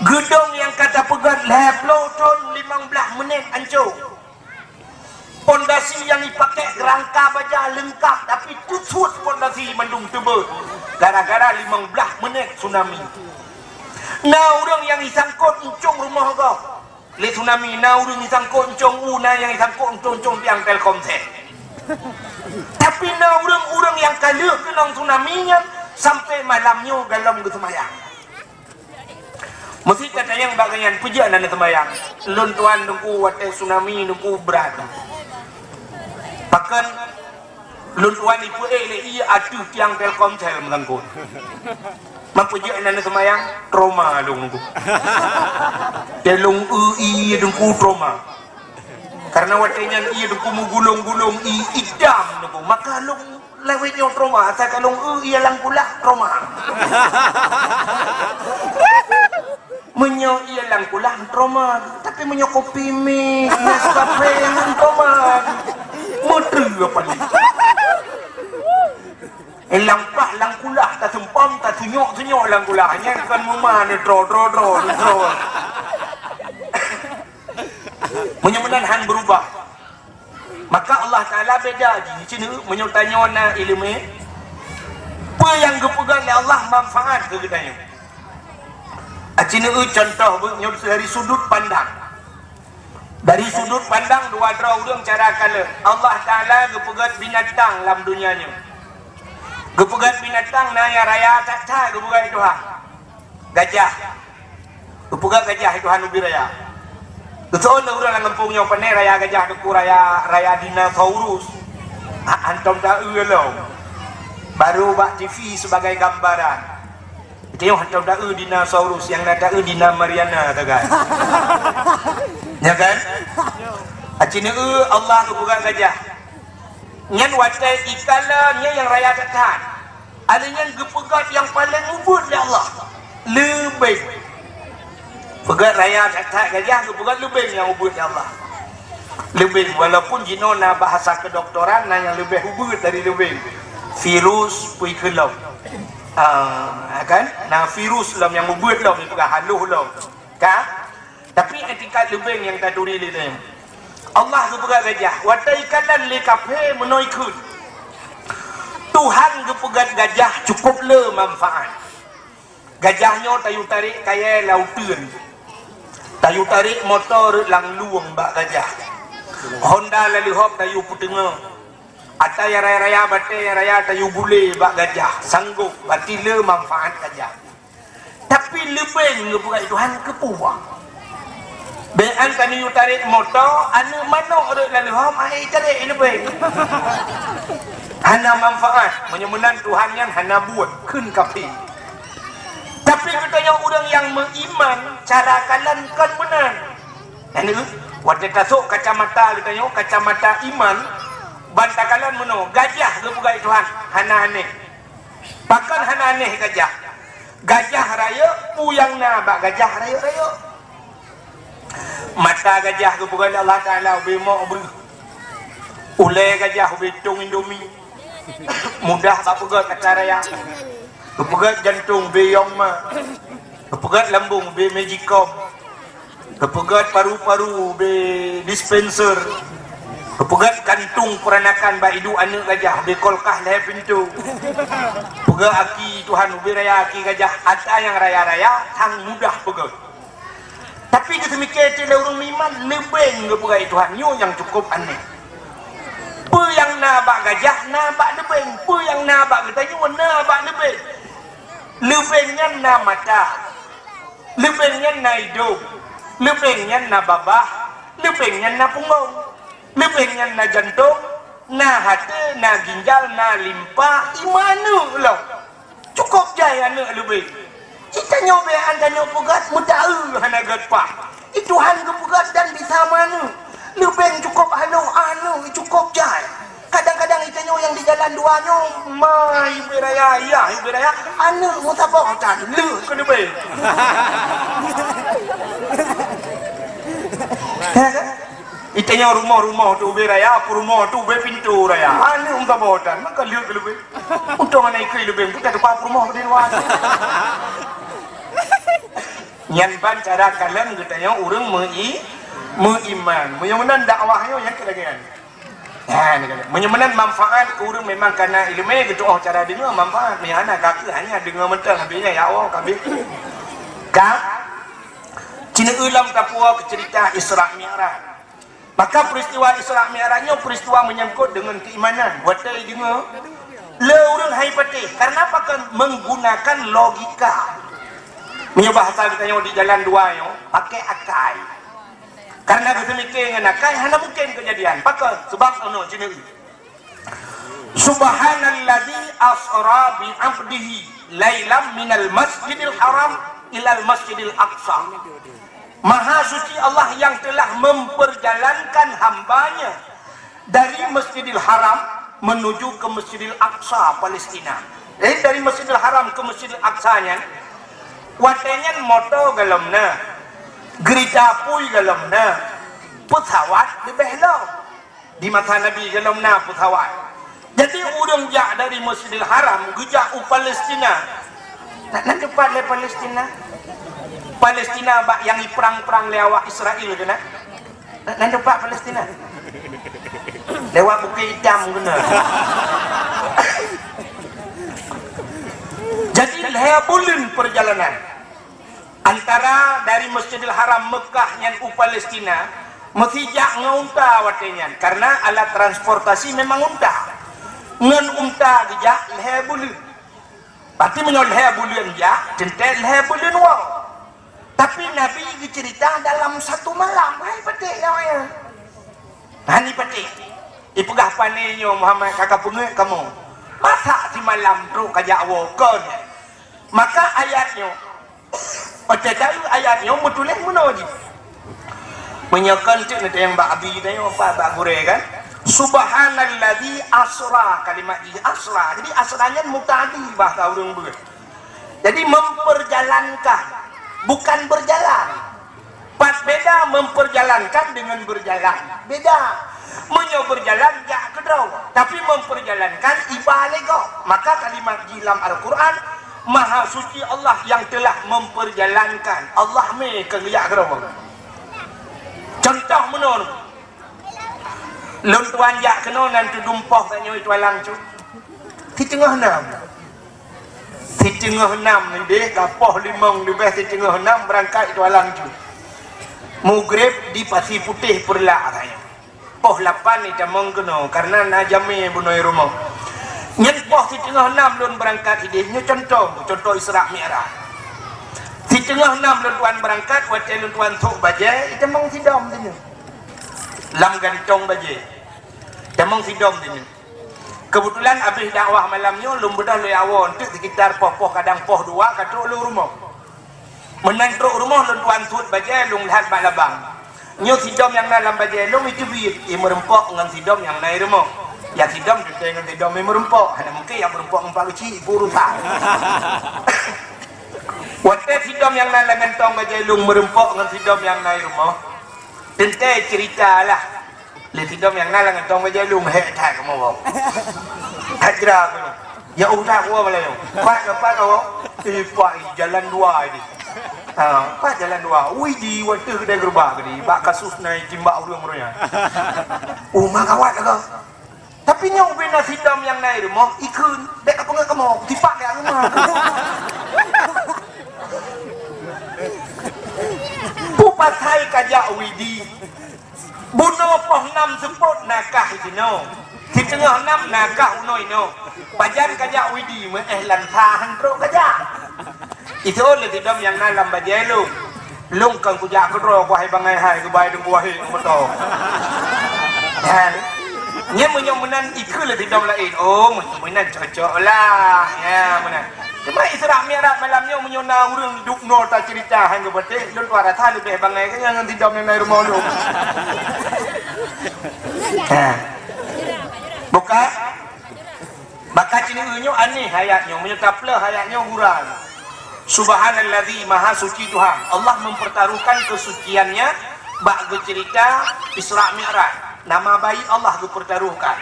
Geudong nyang ka tapeugöt lhèe ploh thon limong blaih menit anco. Pondasi nyang jipakèk rangka baja leungkap, tapi kusut pondasi mandum teubeuet gara-gara limong blaih menit tsunami. Na ureueng nyang jisangkot euncong rumoh gob lé tsunami, na ureueng jisangkot euncong u, na nyang jisangkot euncong-euncong tiang Telkomsel. Tapi na ureueng-ureueng nyang ka lheueh keunong tsunami nyan sampoe malam nyoe gohlom geuseumayang. Meusti tatanyong bak gobnyan, "Peue jeuet hana seumayang?" "Lôn tuan Teungku, watèe tsunami Teungku brat." Kan lôn tuan ipeuék lé ié ateueh tiang Telkomsel meusangkot. Meupeujeuet nan seumayang, trauma lôn nunggu. Dan lôn eu ié deungku trauma. Karena watée nyan ié deungku meugulong-gulong ié idam deungku. Maka lôn lawét nyoe trauma, asai ka lôn eu ié lam kulah trauma. Meunyoe ié lam kulah trauma, tapi meunyoe kopi mi, Nescafe ngon trauma, meuteue apa ni? Lam pah lam kulah taseumpom, tasunyok-sunyok lam kulah. Nyan kon muma ni dro, dro, dro, dro. Meunyoe meunan han berubah. Maka Allah Taala beda jih. Cina meunyoe tanyoe na ileumé, peue nyang geupeugah lé Allah manfaat keu geutanyoe. Cina contoh nyoe dari sudut pandang. Dari sudut pandang dua droe ureuëng cara kalon. Allah Taala geupeugah binatang lam dunia nyoe. Geupeugah binatang na nyang raya that-that geupeugah Tuhan. Gajah. Geupeugah gajah itu han ubit raya. Geusoe lé ureuëng lam gampông nyoe, "Pane raya gajah Teungku, raya, raya dinosaurus." Ha, hantom taeu lom. Baru bak T V sebagai gambaran. Itu hantom taeu dinosaurus, nyang na taeu Dina Mariana sagai. Ya kan? Acina eu Allah geupeugah gajah. Nyan watée ikala nyan nyang raya that-that. Alèh nyan geupeugah nyang paleng ubit lé Allah. Leubeng. Peugah raya that-that gajah geupeugah leubeng nyang ubit lé Allah. Leubeng, walaupun jinoe na bahasa kedokteran na nyang leubeh ubit dari leubeng. Virus, peue kheun lom. Ah, kan? Na virus lom nyang ubit lom, peugah halôh lom. Ka? Tapi etikat leubeng nyang taturi lé nyan. Allah geupeugah gajah, watée ikalon lé kaphé meunoe kheun. Tuhan geupeugah gajah cukup le manfaat. Gajah nyoe tayue tarek kayée lam uteuen. Tayue tarek moto rot lam lueng bak gajah. Honda lalu hop tayue peuteungoh. Ata nyang raya-raya, batée nyang raya tayue gulé bak gajah. Sanggop, berarti le manfaat gajah. Tapi leubeng geupeugah Tuhan keu peue? Bék an keuneuk tarek moto, aneuëk manok rot lam lueng, ai tarek leubeng. Hana manfaat, meunyoe meunan Tuhan nyan hana buet, kheun kaphé. Tapi geutanyoe ureuëng nyang meuiman, cara kalon kon meunan. Aneuëk, watée tasok kacamata geutanyoe, kacamata iman, ban takalon meunoe, gajah geupeugah Tuhan, hana aneh. Pakon hana aneh gajah? Gajah rayeuk, peue nyang na bak gajah rayeuk-rayeuk? Mata gajah geupeugah lé Allah Taala ubé mok breuh. Ulée gajah ubé tong Indomie. Mudah bak peugét ata raya. Geupeugét jantong ubé Yong Ma. Geupeugét lambong ubé Magicom. Geupeugét paru-paru ubé dispenser. Geupeugét kantung peuranakan bak iduek aneuëk gajah ubé kulkas lhée pintoe. Peugét aki Tuhan ubé raya aki gajah, ata nyang raya-raya, han mudah peugét. Tapi geuteumikée teuk lé ureuëng meuiman, leubeng geupeugét Tuhan, nyoe nyang cukup aneh. Peue nyang na bak gajah, na bak leubeng. Peue nyang na bak geutanyoe, na bak leubeng. Leubeng nyan na mata. Leubeng nyan na idong, leubeng nyan na babah, leubeng nyan na punggong, leubeng nyan na jantong, na até, na ginjal, na limpa, iman lom. Cukup jai aneuëk leubeng. Geutanyoe bék an tanyoe peugét, meutaeu hana gét paih. Di Tuhan geupeugét dan bisa maneuëk. Leubeng cukup aneuëk, aneuëk cukup jai. Kadang-kadang geutanyoe nyang di jalan dua nyoe, ma ubé raya, yah ubé raya, aneuëk meusaboh tan, leuh keu leubeng. Geutanyoe rumoh-rumoh tu ubé raya, peurumoh tu ubé pintoe raya, aneuëk meusaboh tan, maka leuh keu leubeng. Untông hana ikeu leubeng, bukan teupah peurumoh di luwa. Nyan ban cara kalon geutanyoe ureuëng meui-, meuiman. Meunyoe meunan dakwah nyoe nyang keu lagée nyan. Nah, ni kata, meunyoe meunan manfaat keu ureuëng memang kana ileumé geutuoh cara deungoe manfaat. Meunyoe hana ka kheueh hanya deungoe mantong habéh nyan ya Allah ka habéh. Ka? Cina ulam tapuo keu cerita Isra Mi'raj. Maka peristiwa Isra Mi'raj nyoe peristiwa menyangkut dengan keimanan. Watée deungoe lé ureuëng hai patéh. Karena apa kan menggunakan logika. Meunyoe bahasa geutanyoe di jalan dua nyoe, pakai akai. Karena geuteumikée ngon akai hana mungkin keujadian. Pakon? Sebab ono cina. Subhanalladzi asra bi 'abdihi lailam minal masjidil haram ilal masjidil aqsa. Maha suci Allah yang telah memperjalankan hamba-Nya dari Masjidil Haram menuju ke Masjidil Aqsa, Palestina. Jadi dari Masjidil Haram ke Masjidil Aqsa nyan, watée nyan moto golom na, geurita apui golom na, pesawat leubeh lom. Di masa Nabi golom na pesawat. Jadi ureuëng jak dari Masjidil Haram geujak u Palestina. Na, na teupat lé Palestina? Palestina bak nyang iprang-prang lé awak Israel keunan? Na, na teupat Palestina? Lewat Bukit Hitam keunan. Jadi lhée buleuen perjalanan. Antara dari Masjidil Haram Mekah nyan u Palestina, meusi jak ngon unta watée nyan, karena alat transportasi memang unta. Ngon unta geujak lhée buleuen. Berarti meunyoe lhée buleuen jak, teuntée lhée buleuen woe. Tapi Nabi geuceurita dalam satu malam, hai patéh nyoe ya. Hani patéh. Ipeugah pane nyoe Muhammad ka kapeungeuet kamoe. Masa simalam trok kajak woe kon. Maka ayat nyoe Watée taeu ayat nyoe meutuléh meunoe jih. Meunyoe kon teuk neutanyong bak abi tanyoe, apa bak gurée kan? Subhanalladzi asra, kalimat jih asra. Jadi asra nyan muta'addi bahasa ureuëng beuet. Jadi memperjalankan, bukan berjalan. Pat beda memperjalankan dengan berjalan. Beda. Meunyoe berjalan jak keudroe, tapi memperjalankan iba lé gob. Maka kalimat jih lam Al-Quran, Maha suci Allah yang telah memperjalankan. Allah mé keu geujak keudroe. Contoh meunoe, lôn tuan jak keunoe nan tudum poh tanyoe itu alang cu. Siteungoh nam. Siteungoh nam leubeh ka poh limong leubeh siteungoh nam beurangkat itu alang cu. Mugreb di Pasi Putéh Peureulak tanyoe. Poh lapan itamong keunoe, kareuna na jamé bunoe rumoh. Nyan poh siteungoh nam lôn beurangkat idéh, nyoe contoh, contoh Isra Mi'raj. Siteungoh nam lôn tuan beurangkat, watée lôn tuan sôk bajée, itamong sidom sinyoe. Lam gantong bajée. Itamong sidom sinyoe. Keubeutulan abéh dakwah malam nyoe, lôn beudôh lé awoe, enteuk sekitar poh-poh kadang poh dua ka trok lôn rumoh. Meunan trok rumoh lôn tuan sôk bajée lôn lhat bak labang. Nyoe sidom nyang na lam bajée lôn iteubiet, imeureumpok ngon sidom nyang na i rumoh. Ya sidom teuntée ngon sidom imeureumpok, hana mungken nyang meureumpok ngon Pak Geuchik, ibu urosan. Watée sidom nyang na lam gantong bajée lôn meureumpok ngon sidom nyang na i rumoh, teuntée ceurita lah. Lé sidom nyang na lam gantong bajée lôn hék that kamoe woe. Hajra keunoe. Ya udah woe malam nyoe. Pat, pat woe. Eh, pat jalan dua ini. Ha, pat jalan dua. Ui di watée keudai geureubah tadi. Bak kasus na itimbak ureuëng-ureuëng nyan. Oh, ma gawat lagoe. Tapi nyoe ubena sidom nyang na i rumoh ikheun. Bék ka peungeuet kamoe. Tipak ka rumah. Pupasai kajak Widi. Bunoe poh nam seupôt na kah jinoe. Siteungoh nam na kah unoe inoe. Pajan kajak Widi meuéh lam sa han trok kajak. Itu lé sidom nyang na lam bajée lôn. Lôn kon kujak keudroe kuhai bangai hai keubai deungon wahé moto. Dan nyan meunyoe meunan ikheun lé sidom laén. Oh, meunan cocok lah. Ya, meunan. Cuma Isra Mi'raj malam nyoe meunyoe na ureuëng duek noe taceurita han geupatéh, lôn tuan rasa leubeh bangai keu nyan ngon sidom nyang na i rumoh lôn. Ha. Buka. Maka cini nyoe aneh ayat nyoe, meunyoe tapleuh ayat nyoe gura. Subhanalladzi, maha suci Tuhan. Allah mempertaruhkan kesuciannya bak geuceurita Isra Mi'raj. Nama baik Allah geupertaruhkan.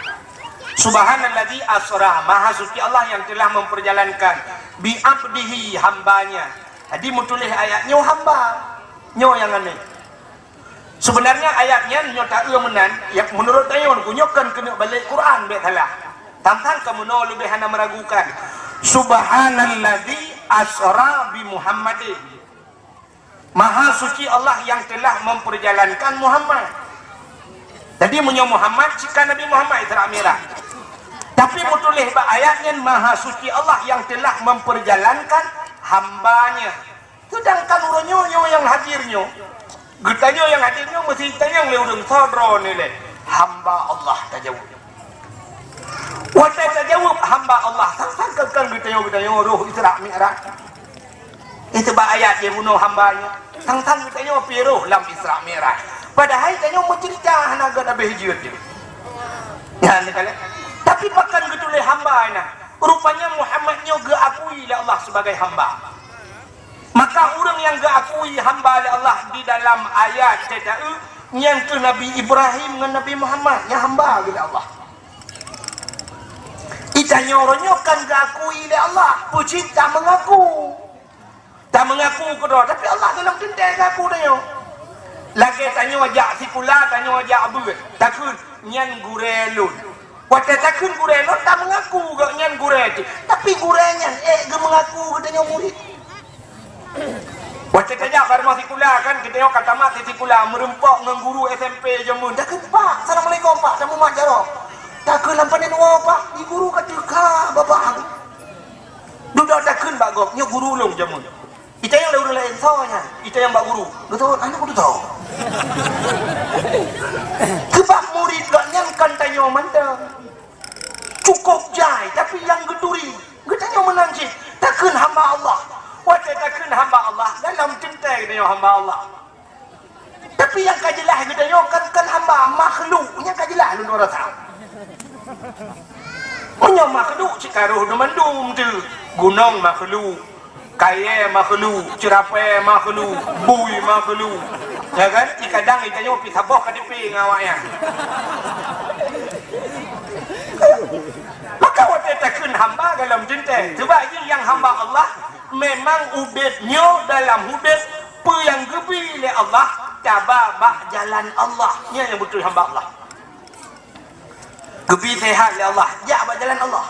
Subhanalladzi asra, maha suci Allah yang telah memperjalankan, bi abdihi, hambanya. Jadi meutuléh ayat nyoe hamba. Nyoe nyang aneh. Sebenarnya ayat nyan nyoe taeu meunan, ya, menurut tanyoe nyoe kon keuneuk balek Quran bék salah. Tantang kamoe leubeh hana meragukan. Subhanalladzi asra bi Muhammadin. Maha suci Allah yang telah memperjalankan Muhammad. Jadi meunyoe Muhammad, cit ka Nabi Muhammad Isra Mi'raj. Tapi meutuléh bak ayat nyan, Maha suci Allah yang telah memperjalankan hamba-Nya. Seudangkan uroe nyoe, nyoe nyang hadir nyoe, geutanyoe nyang hadir nyoe meusi tanyong lé ureuëng, soe droeneuh lé? Hamba Allah tajaweueb. Watèe tajaweueb hamba Allah, sang-sang kon geutanyoe-geutanyoe roh Isra Mi'raj. Nyan sabab ayat jih bunoe hamba nyoe. Sang-sang geutanyoe pih roh lam Isra Mi'raj. Padahai tanyoe meuceurita hana gèt habéh jeuet jih. Nyan teukalon. Tapi pakon geutuléh hamba nyan? Rupanya Muhammad nyoe geuakui lé Allah sebagai hamba. Maka ureueng nyang geuakui hamba lé Allah di dalam ayat teuka, nyan keuh Nabi Ibrahim ngon Nabi Muhammad nyang hamba geuh lé Allah. Di tanyoe uroe nyoe kan geuakui lé Allah, peue cit tameungaku. Tameungaku keudroe, tapi Allah dalam teuntèe geuakui tanyoe. Lagèe tanyoe jak sikula, tanyoe jak beuet, takheun, "Nyan gurèe lôn." Watèe takheun gurèe lôn, tameungaku gobnyan gurèe teuh. Tapi gurèe nyan ék geumeungaku geutanyoe murit. Watèe tajak bak rumoh sikula kan, geutanyoe ka tamat di sikula, meureumpok ngon guru S M P jameun. Takheun, "Pak, assalamualaikum, Pak, tamumat jaroe." Takheun, "Lam panen woe, Pak, di guru ka teuka, Bapak." Dudoe takheun bak gob, "Nyoe guru lôn jameun." Di tanyoe lé ureueng laén, "Soe nyan?" Di tanyoe bak guru. "Beutôi, aneuk beutôi." Sabab murit gobnyan kon tanyoe mantong. Cukôp jai, tapi nyang geuturi, geutanyoe meunan cit. Takheun hamba Allah. Watèe takheun hamba Allah, dalam teuntèe geutanyoe hamba Allah. Tapi nyang ka jeulaih geutanyoe kan, kon hamba, makhluk. Nyang ka jeulaih lôn rasa. Meunyoe makhluk, cit ka roh nyan mandum teuh. Gunong makhluk, kayèe makhluk, ceurapèe makhluk, bui makhluk. Ya kan? Di kadang geutanyoe pih saboh K T P ngon awak nyan. Maka watèe takheun hamba dalam teuntèe. Sabab jih nyang hamba Allah memang udép nyoe dalam udép Peue nyang geubi lé Allah, taba bak jalan Allah. Nyan nyang beutôi hamba Allah. Geubi seuhat lé Allah, jak bak jalan Allah.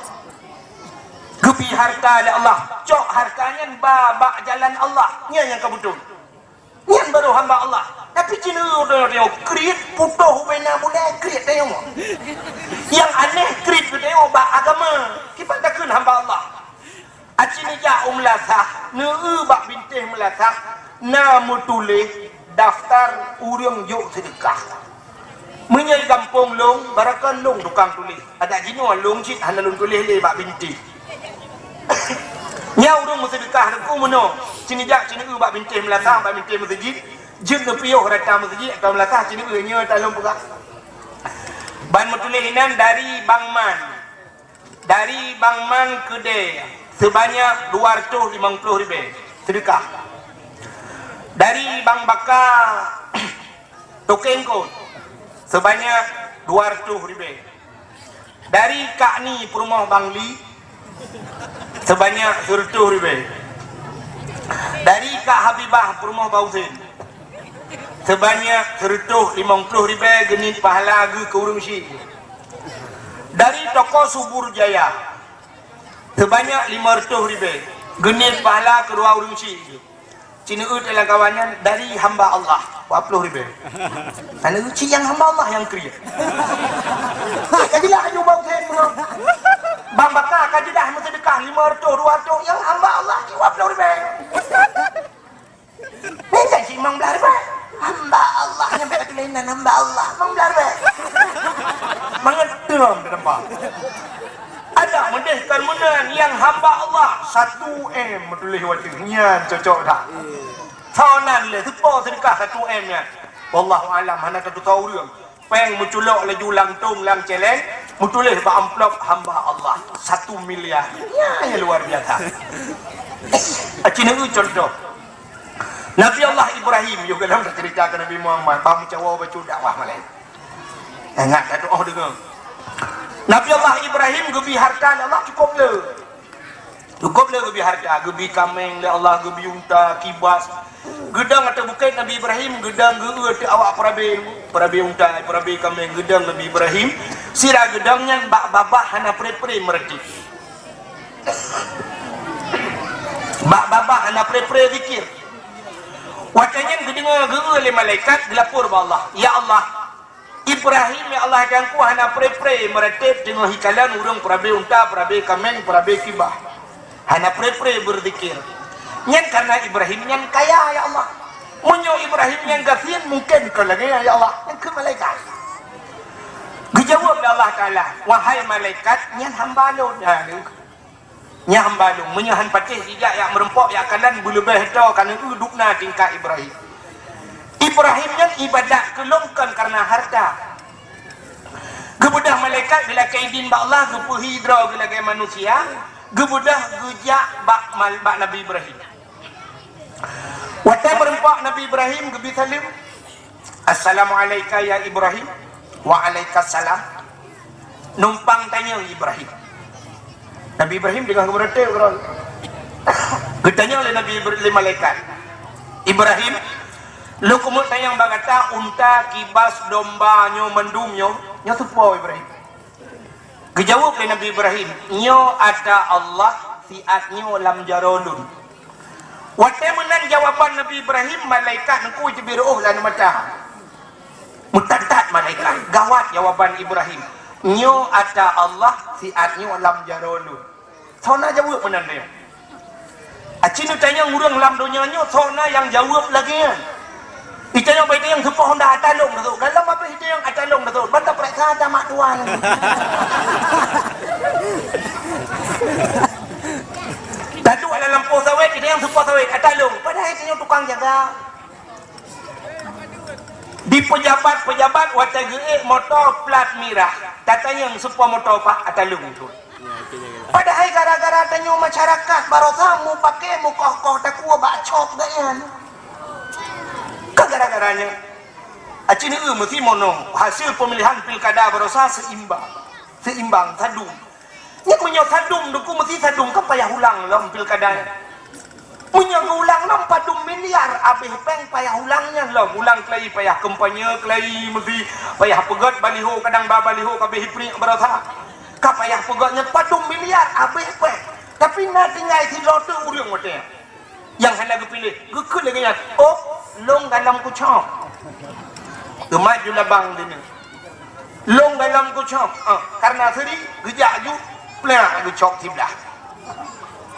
Geubi hareuta lé Allah, cok hareuta nyan ba bak jalan Allah. Nyan nyang ka beutôi. Nyan baru hamba Allah. Tapi ci neuyue kriet, putôh ubena bulèe kriet tanyoe. Nyang aneh kriet geutanyoe bak agama. Kiban takheun hamba Allah. Aci neujak u meulasah, neueu bak bintéh meulasah na meutuléh daftar ureueng jok seudeukah. Meunyoe gampông lôn, barangkapeue lôn tukang tuléh. Adak jinoe lôn cit hana lôn tuléh lé bak bintéh. Nyan ureueng meuseudeukah teungku meunoe, ci neujak ci neueu bak bintéh meulasah, bak bintéh meuseujid, jeuet neupiôh rata meuseujid atawa meulasah ci neueu nyoe ka lôn peugah. Ban meutuléh inan dari Bang Man. Dari Bang Man keudè seubanyak dua reutôh limong ploh ribèe seudeukah. Dari Bang Baka Tokeng Kot seubanyak dua reutôh ribèe. Dari Kak Ni peurumoh Bang Li seubanyak seureutôh ribèe. Dari Kak Habibah peurumoh Bang Husen seubanyak seureutôh limong ploh ribèe geuniet pahala geuh keu ureueng syiek. Dari toko Subur Jaya, seubanyak limong reutôh ribèe, geuniet pahala keu dua ureueng syiek. Ci neueu lam kawan nyan dari hamba Allah, dua ploh ribèe. Ka neueu ci nyang hamba Allah nyang kriet. Ka jeulaih laju bak Husen meunan. Bang Baka ka jeulaih meuseudeukah limong reutôh, dua reutôh, nyang hamba Allah ci dua ploh ribèe. Minta cit limong blah ribèe. Hamba Allah nyang bèk ka tuléh nan hamba Allah. Limong blah ribèe. Mangat teulam di teumpat. Adak meudeh kon meunan nyang hamba Allah satu M meutuléh watèe nyan cocok that. Soe nan lé teupo seudeukah satu M nyan. Wallahu alam hana tatutoe ureueng. Pèng meuculok laju lam tong lam cèlèng, meutuléh bak amplop hamba Allah satu miliar. Nyan nyang luar biasa. Aci neueu contoh. Nabi Allah Ibrahim, yôh gohlom taceurita keu Nabi Muhammad, bah meucawa bacut dakwah malèe. Ingat, ka tu'oh deungoe. Nabi Allah Ibrahim geubi harta lé Allah cukôp le. Cukôp le geubi harta, geubi kaméng lé Allah, geubi unta, kibas. Geudong ateueh bukét Nabi Ibrahim, geudong geu-eu ateueh awak peurabé, peurabé unta, peurabé kaméng, geudong Nabi Ibrahim. Sira geudong nyan bak babah hana pré-pré meuratéb. Bak babah hana pré-pré zikir. Watèe nyan geudeungoe geu-eu lé malaikat geulapor bak Allah, "Ya Allah, Ibrahim, ya Allah, nyang ku hana pré-pré meuratéb teungoh hi kalon ureueng peurabé unta, peurabé kaméng, peurabé kibas. Hana pré-pré beuzikir. Nyan kareuna Ibrahim nyan kaya, ya Allah. Meunyoe Ibrahim nyan gasien, mungken kon lagèe nyan, ya Allah." Nyan kheun malaikat. Geujaweueb lé Allah Taala, "Wahai malaikat, nyan hamba lôn." Ha, nyan hamba lôn. Meunyoe han patéh jijak jak meurumpok jak kalon, beuleubeh tho ka neueu dubna tingkat Ibrahim. Ibrahim nyan ibadat keu lôn kon kareuna harta. Geubeudôh malaikat geulakée idin bak Allah, geupeuhi droe geuh lagée manusia, geubeudôh geujak bak mal-, bak Nabi Ibrahim. Watée meurumpok Nabi Ibrahim geubi saleuem, "Assalamu'alaika ya Ibrahim." "Wa'alaikassalam." Numpang tanyong Ibrahim. Nabi Ibrahim teungoh geumeureutek uroe. Geutanyong lé Nabi Ibra-, lé malaikat, "Ibrahim, lôn keumeung tanyong bak gata, unta, kibas, domba nyoe mandum nyoe, nyoe soe po Ibrahim?" Geujaweueb lé Nabi Ibrahim, "Nyoe ata Allah, siat nyoe lam jaroe lôn." Watée meunan jawaban Nabi Ibrahim, malaikat nyan teubiet reuôh lam mata. Meutat-tat malaikat, gawat jawaban Ibrahim, "Nyoe ata Allah, siat nyoe lam jaroe lôn." Soe na jaweueb meunan nyoe? Aci neutanyong ureuëng lam donya nyoe, soe na nyang jaweueb lagée nyan? Itanyong, bah itanyong soe po honda ata lôn teusut. Galom abéh itanyong ata lôn teusut, ban tapeuriksa ata mak tuan. Taduek lam lampôh sawét, itanyong soe po sawét, ata lôn. Padahai itanyong tukang jaga. Di peujabat-peujabat watée geuék moto plat mirah, tatanyong soe po moto, "Pak, ata lôn." Padahai gara-gara tanyoe masyarakat baroesa mupakée mukoh-koh takue bak cop geuh nyan. Ka gara-gara nyan. Aci neueu meusi mono hasil pemilihan pilkada baroesa seimbang. Seimbang, sadum. Nyan meunyoe sadum, Teungku, meusi sadum kan payah ulang lom pilkada nyan. Meunyoe geuulang lom padum miliar abéh péng payah ulang nyan lom. Ulang keulayi payah kampanye keulayi meusi, payah peugét baliho kadang ba baliho ka abéh ipriek baroesa. Ka payah peugét nyan padum miliar abéh péng. Tapi na tinggai sidroe teuk ureuëng watée nyan. Nyang hana geupiléh, geukheun lagée nyan, "Oh, lôn galom kucok." Geumat ju labang dini. "Lôn galom kucok." Ah, kareuna seuri geujak ju, plak geucok siblah.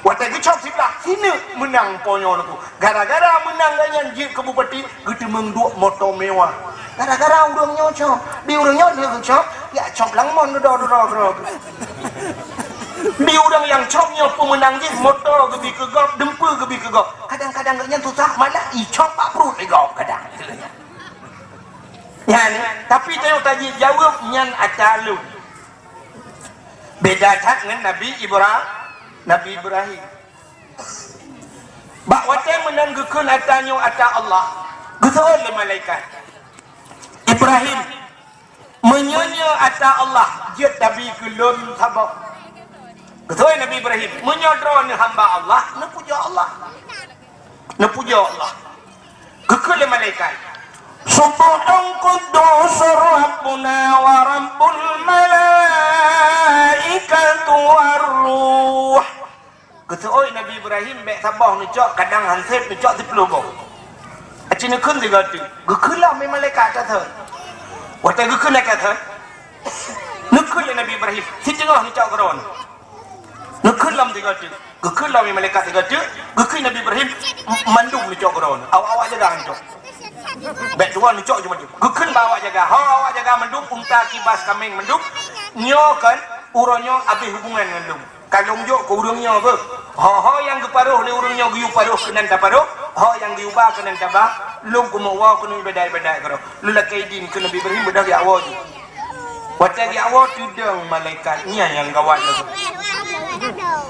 Watée geucok siblah, sineuk meunang po nyoe Teungku. Gara-gara meunang geuh nyan jeuet keu bupati, geuteumeung duek moto mewah. Gara-gara ureuëng nyoe cok, di ureuëng nyoe lheueh geucok, jak cok lam mon dudoe-dudoe keudroe. Di ureuëng nyang cok nyoe peumeunang jih, moto geubi keu gob, dumpeue geubi keu gob. Kadang-kadang geuh nyan susah, malah icok bak pruet lé gob kadang. Nyan, tapi tanyoe tajaweueb nyan ata lôn. Beda that ngon Nabi Ibra-, Nabi Ibrahim. Bak watée meunan geukheun ata nyoe ata Allah, geuseuôt lé malaikat, "Ibrahim, meunyoe nyoe ata Allah, jeuet tabi keu lôn saboh." Geuseuôt Nabi Ibrahim, "Meunyoe droeneuh hamba Allah, neupujoe Allah." Neupujoe Allah. Geukheun lé malaikat, "Subbuhun quddus Rabbuna wa Rabbul malaikatu war ruh." Geuseuôt Nabi Ibrahim bék saboh neucok, kadang han sép neucok siplôh boh. Aci neukheun sigoe teuk. Geukheun lom lé malaikat ata thon. Watée geukheun ata thon, neukheun lé Nabi Ibrahim, "Siteungoh neucok keudroe." Neukheun lom sigoe teuk. Geukheun lom lé malaikat sigoe teuk, geukheun Nabi Ibrahim, "Mandum neucok keudroe." Awak-awak jaga neucok. Bék tuan neucok cuma teuk. Geukheun bak awak jaga. Ho awak jaga mandum, unta, kibas, kaméng mandum. Nyoe kan, uroe nyoe abéh hubungan ngon lôn. Ka lôn jok keu ureuëng nyoe beuh. Ho-ho nyang geuparoh lé ureuëng nyoe geuyue paroh keunan taparoh, ho nyang geuyue ba keunan taba, lôn keuneuk woe keuneuk iébadat-iébadat keudroe. Lôn lakée idin keu Nabi Ibrahim beudôh jak woe jih. Watée jak woe teudong malaikat nyan nyang gawat lagoe.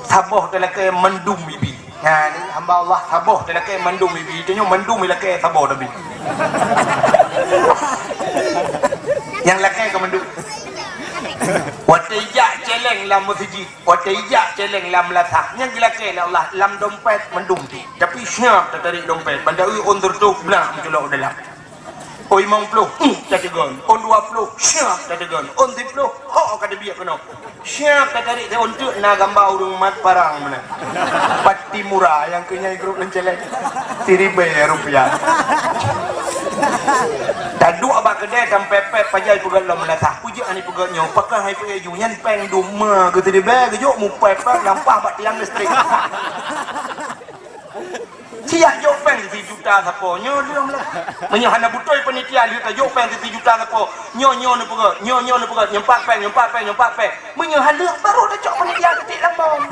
Saboh talakée mandum ibi. Nyan, hamba Allah saboh talakée mandum ibi. Tanyoe mandum ilakée saboh tabi. Nyang lakée ka mandum. Watée jak céléng lam meuseujid. Watée ijak céléng lam meulasah, nyan geulakée lé Allah lam dompet mandum pih. Tapi siap tatarék dompet, banda eu ôn seureutôh blah meuculok u dalam. Ôn limong ploh, hmm, tateugon. Ôn dua ploh, siap tateugon. Ôn siploh, ho ka teubiet keunoe. Siap tatarék teuôn teuk na gamba ureuëng mat parang meunan. Pati mura nyang keu nyang grup leuncéléng. Siribée rupiah. Taduek bak keudée tampée pék pajan peugét lom meulasah. Peujeuet hana peugét nyoe, pakon hai peue ju nyan péng dum ma geuteude bée geujok mupék-pék lampah bak tiang listrik. Siyak jok péng sijuta sapo, nyoe leuem lah. Meunyoe hana beutôi panitia lheueh tajok péng sijuta sapo, nyoe, nyoe neupeugah, nyoe, nyoe neupeugah, nyoe pat péng, nyoe pat péng, nyoe pat péng. Meunyoe hana, baru tacok panitia titik lambong.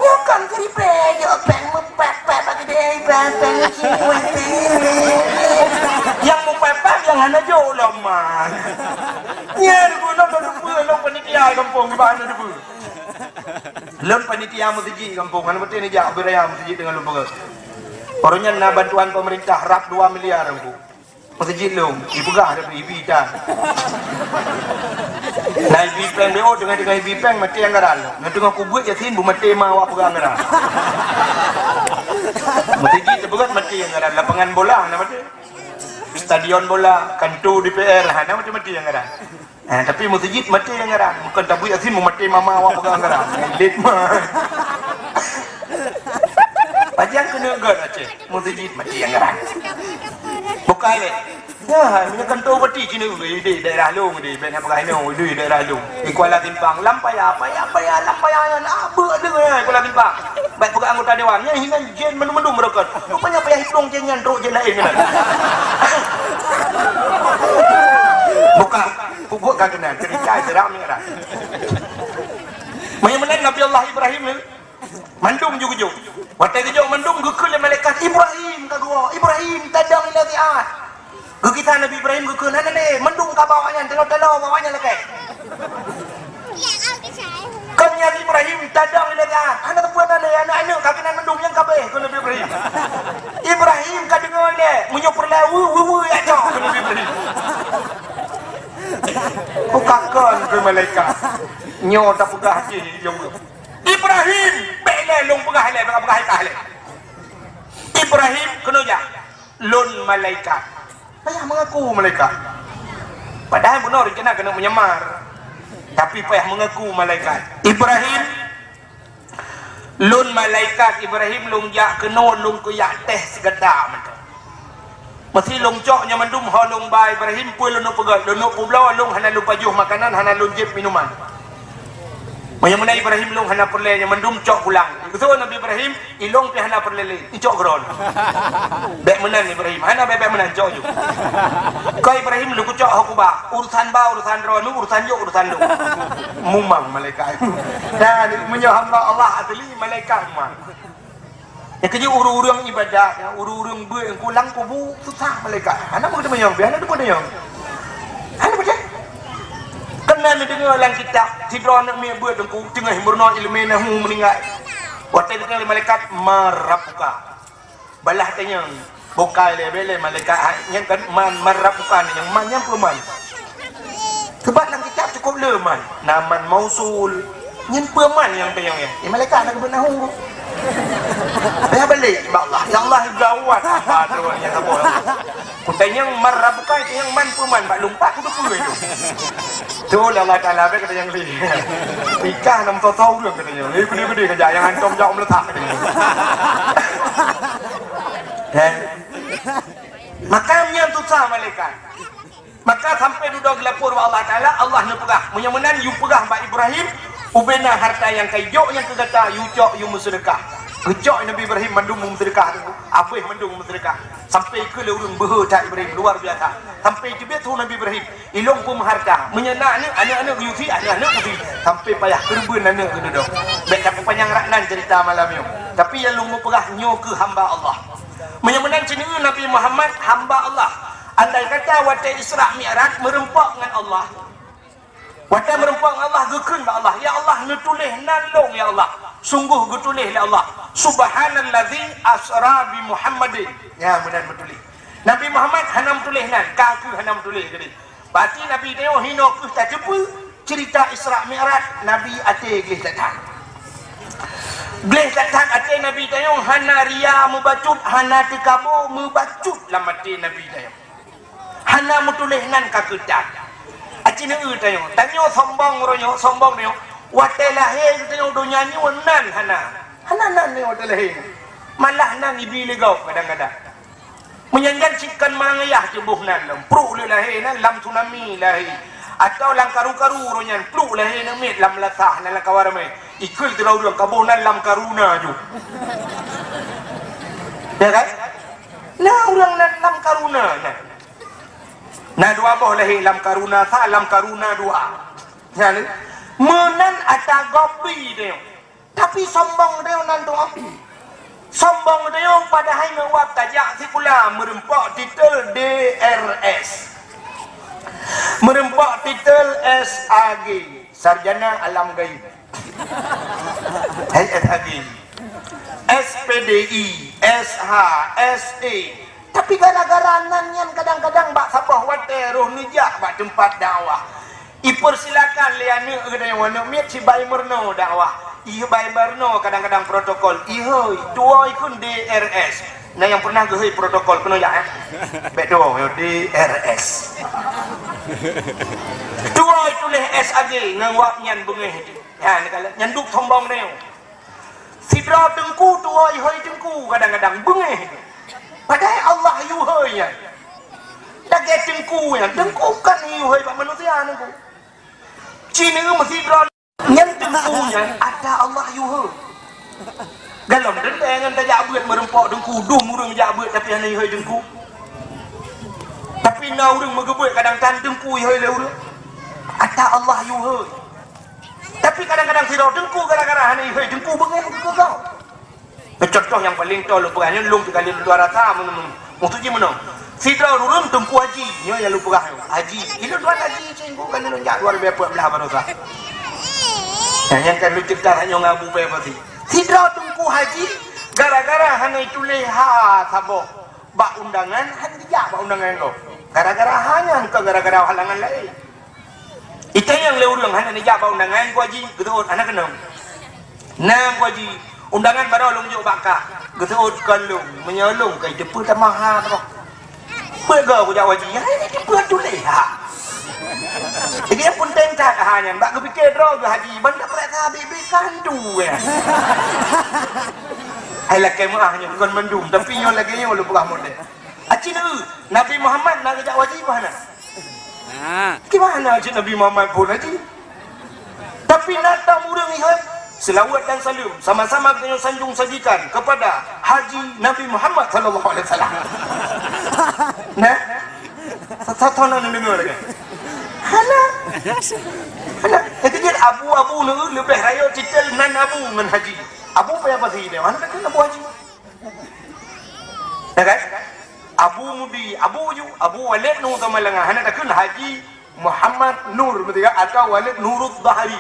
Nyoe kan keuripée jok péng meupat-pat bak keudè, péng, péng, péng. Nyang meupat-pat nyang hana jok lom man. Nyan geuh lôn, lôn teupeue lôn panitia gampông bah hana teupeue. Lôn panitia meuseujid gampông, hana beutôi neujak beuraya meuseujid deungon lôn peugah. Baru nyan na bantuan pemerintah rab dua miliar gampông. Meuseujid lôn, ipeugah tapi ibi tan. Na ibi péng B O, teungoh-teungoh ibi péng maté anggaran. Na teungoh kubuet Yasin beumaté ma awak peugah anggaran. Meuseujid teupeugah maté anggaran, lapangan bola hana maté. Stadion bola, kantor D P R hana maté-maté anggaran. Eh, tapi meuseujid maté anggaran. Bukan tabuet Yasin meumaté mama awak peugah anggaran. Lét mah. Pajan keuneuk gét Aceh. Meuseujid maté anggaran. Bukai lé. Ya, meunyoe kan tau bati cina di daerah lông di, bèk nak peugah inoe di daerah lông. Di Kuala Simpang, lam paya, paya, paya, lam paya nyan, ah, beuk deungon Kuala Simpang. Bèk peugah anggota dewan, nyan hinan jén mandum-mandum meurokon. Rupanya payah hiplong jén nyan trok jén laén keunan. Bukan, pukuk ka keunan, cerita seram ni kan. Meunyoe meunan Nabi Allah Ibrahim ni, mandum ju geujok. Watèe geujok mandum geukheun lé malaikat, "Ibrahim," ka geuwoe, "Ibrahim, tadong ila zi'at." Geukisah Nabi Ibrahim geukheun, "Hana lé," mandum ka bak awaknyan, talo-talo bak awaknyan lakèe. Kon nyan Ibrahim tadong ilèe nyan, hana teupeu na lé aneuk-aneuk ka keunan mandum nyang ka abéh, kheun Nabi Ibrahim. Ibrahim ka deungö ilèe, meunyoe peureulèe weu, weu, weu, jak cok, kheun Nabi Ibrahim. Bukan kon keu malaikat. Nyoe tapeugah jih, ya Allah. Ibrahim, bèk lé lôn peugah lé, bèk peugah ikah lé. Ibrahim keunoe jak. Lôn malaikat. Payah mengaku malaikat. Padahai bunoe rencana keuneuk menyamar. Tapi payah mengaku malaikat. Ibrahim, lôn malaikat Ibrahim, lôn jak keunoe, lôn kujak tes gata mantong. Meusi lôn cok nyoe mandum ho lôn ba Ibrahim, peue lôn peugöt, lôn publoe, lôn hana lôn pajoh makanan, hana lôn jieb minuman. Meunyoe meunan Ibrahim lôn hana peureulèe nyoe mandum cok pulang. Geuseuôt Nabi Ibrahim, ilôn pih hana peureulèe lé, icok keudroe. Bèk meunan Ibrahim, hana bèk-bèk meunan, cok ju. Keu Ibrahim lôn kucok ho kubah, urusan ba urusan droeneuh, urusan jok urusan lôn. Mumang malaikat. Dan meunyoe hamba Allah asli, malaikat mumang. Nyang keujeuet ureueng-ureueng ibadat, ureueng-ureueng beuet nyang kulang kubu susah malaikat. Hana meuteumanyong, biasa hana meuteumanyong. Hana meuteumanyong. Keunan neudeungoe lam kitab, sidroe aneuk miet beuet teungku, teungoh meurunoe ileumèe nahu meuninggai. Watèe geutanyong lé malaikat, "Man rabbuka?" Balah tanyong, bukai lé, bèk lé malaikat, hai, nyan kan man, man rabbuka nyan, man nyan peue man? Sabab lam kitab cukôp le man. Na man mausul. Nyan peue man nyang tanyong nyan? Eh, malaikat na geubeuet nahu. Payah balek bak Allah. Ya Allah, gawat apa tu nyang saboh. Kutanyong man rabbuka, tanyong man peue man, bak lumpat kuteupeue tu. Tu lé Allah Taala bèk katanyong lé. Nikah nam soe-soe ureueng katanyong. Eh, gede-gede keujak nyang hantom jak meuleutak katanyong. Eh. Maka nyan susah malaikat. Maka sampai dudoe geulapor bak Allah Taala, Allah neupeugah, "Meunyoe meunan, yue peugah bak Ibrahim, ubena harta nyang ka ijok nyan keu gata, yue cok, yue meuseudeukah." Geucok Nabi Ibrahim mandum meuseudeukah tu, abéh mandum meuseudeukah. Sampai keu lé ureueng beuhe that Ibrahim, luar biasa. Sampai teubiet su Nabi Ibrahim, "Ilôn peumeuharta. Meunyoe na aneuk, aneuk-aneuk yue sie, aneuk-aneuk yue sie." Sampai payah keureubeuen aneuk geududoe. Bèk tapanyang rak nan cerita malam nyoe. Tapi nyang lôn mupeugah nyoe keu hamba Allah. Meunyoe meunan ceuneuk Nabi Muhammad hamba Allah. Andai kata watèe Isra Mi'raj meureumpok ngon Allah. Watèe meureumpok ngon Allah, geukheun bak Allah, "Ya Allah, neutuléh nan lôn, ya Allah." Sungguh geutuléh lé Allah, "Subhanallazi asra bi Muhammadin." Nya meunan meutuléh. Nabi Muhammad hana meutuléh nan, ka kheueh hana meutuléh keudéh. Berarti Nabi tanyoe hinoe kheueh tateupeue cerita Isra Mi'raj Nabi até gleh that-that. Gleh that-that até Nabi tanyoe hana ria meubacut, hana teukabo meubacut lam até Nabi tanyoe. Hana meutuléh nan ka keutat. Aci neueu tanyoe. Tanyoe sombong uroe nyoe, sombong tanyoe. Watèe lahé tanyoe donya nyoe nan hana. Hana nan nyoe watèe lahé. Malah nan ibi lé gob kadang-kadang. Meunyan jan cit kon ma ngon yah teuboh nan lom. Pruek lé lahé nan lam tsunami lahé. Atawa lam karu-karu uroe nyan pruek lahé nan miet lam lasah nan lam kawa ramé. Ikheun sidroe ureueng kaboh nan lam karuna ju. Ya kan? Nah, ureuëng nan lam karuna, nah. Nah, dua boh lahé lam karuna sa, lam karuna dua. Nyan, meunan ata gopi deh. Tapi sombong deh nan tu. Sombong deh padahai ngeuwab tajak sikula meureumpok titel D R S. Meureumpok titel S A G, Sarjana Alam Gaib. Hai S A G. S P D I, S H, S E. Tapi gara-gara nan nyan kadang-kadang bak saboh watée roh neujak bak teumpat dakwah. Ipersilakan lé aneuëk geutanyoe, aneuëk miet sibai meurunoe dakwah. Ibai meurunoe kadang-kadang protokol. Ihôi, tuwoe kheun D R S. Nah, nyang pernah geuhôi protokol keunoe jak, eh? Bék tuwoe, D R S. Tuwoe tuléh S A G ngon wab nyan beungéh. Nyan, nyan duek sombong nyoe. Sidroe teungku tuwoe ihôi teungku kadang-kadang beungéh. Padahai Allah yue hôi nyan. Lagée teungku nyan, teungku kan yue hôi bak manusia teungku. Cina meusidroe nyan teungku nyan ata Allah yue hôi. Galom teuntée ngon tajak beuet meureumpok teungku, dum ureuëng jak beuet tapi hana ihôi teungku. Tapi na ureuëng meugeubeuet kadang tan teungku ihôi lé ureuëng. Ata Allah yue hôi. Tapi kadang-kadang sidroe teungku gara-gara hana ihôi teungku beungéh keu kau. Contoh nyang paleng toe lôn peugah nyoe lôn teuka lôn tuan rasa meunyoe. Maksud jih meunoe. Sidroe ureuëng teungku haji, nyoe nyang lôn peugah nyoe. Haji, ilôn tuan haji cingku kan lôn jak dua ribu empat belas baroesa. Nah, nyang kan lôn cerita nyoe ngon Abu Pepati. Sidroe teungku haji gara-gara hana ituléh ha saboh bak undangan, hana dijak bak undangan gob. Gara-gara ha nyan, kon gara-gara halangan laén. Itanyong lé ureuëng hana neujak bak undangan, Teungku Haji, geuseuôt hana keunong. Na, Teungku Haji, undangan baroe lôn jok bak kah. Geuseuôt kon lôn, meunyoe lôn ka jiteupeue tamah ha droe. Peue goe kujak Teungku Haji, hai jiteupeue tuléh ha. Jadi nyang peunteng that ha nyan, bak geupike droe geuh Haji, ban tapeurasa bibi kandu ya. Hai lakée meuah nyoe kon mandum, tapi nyoe lagée nyoe lôn peugah model. Aci neu, Nabi Muhammad na geujak Teungku Haji bah na? Nah. Gimana cit Nabi Muhammad phon Haji? Tapi na tam ureuëng ihôi, seulaweuet dan saleuem sama-sama geutanyoe sanjong sajikan kepada Haji Nabi Muhammad sallallahu alaihi wasallam. Nah, satu na neudeungoe lagée. Hana. Hana. Itu dia abu-abu neu leubeh rayeuk titel nan abu ngon Haji. Abu payah pasi dia. Mana takkan Abu Haji? Ya kan? Abu Mudi, Abu ju, Abu Walid Nur Tamalanga, hana takheun Haji Muhammad Nur, beutôi kan? Atau Walid Nurul Bahari.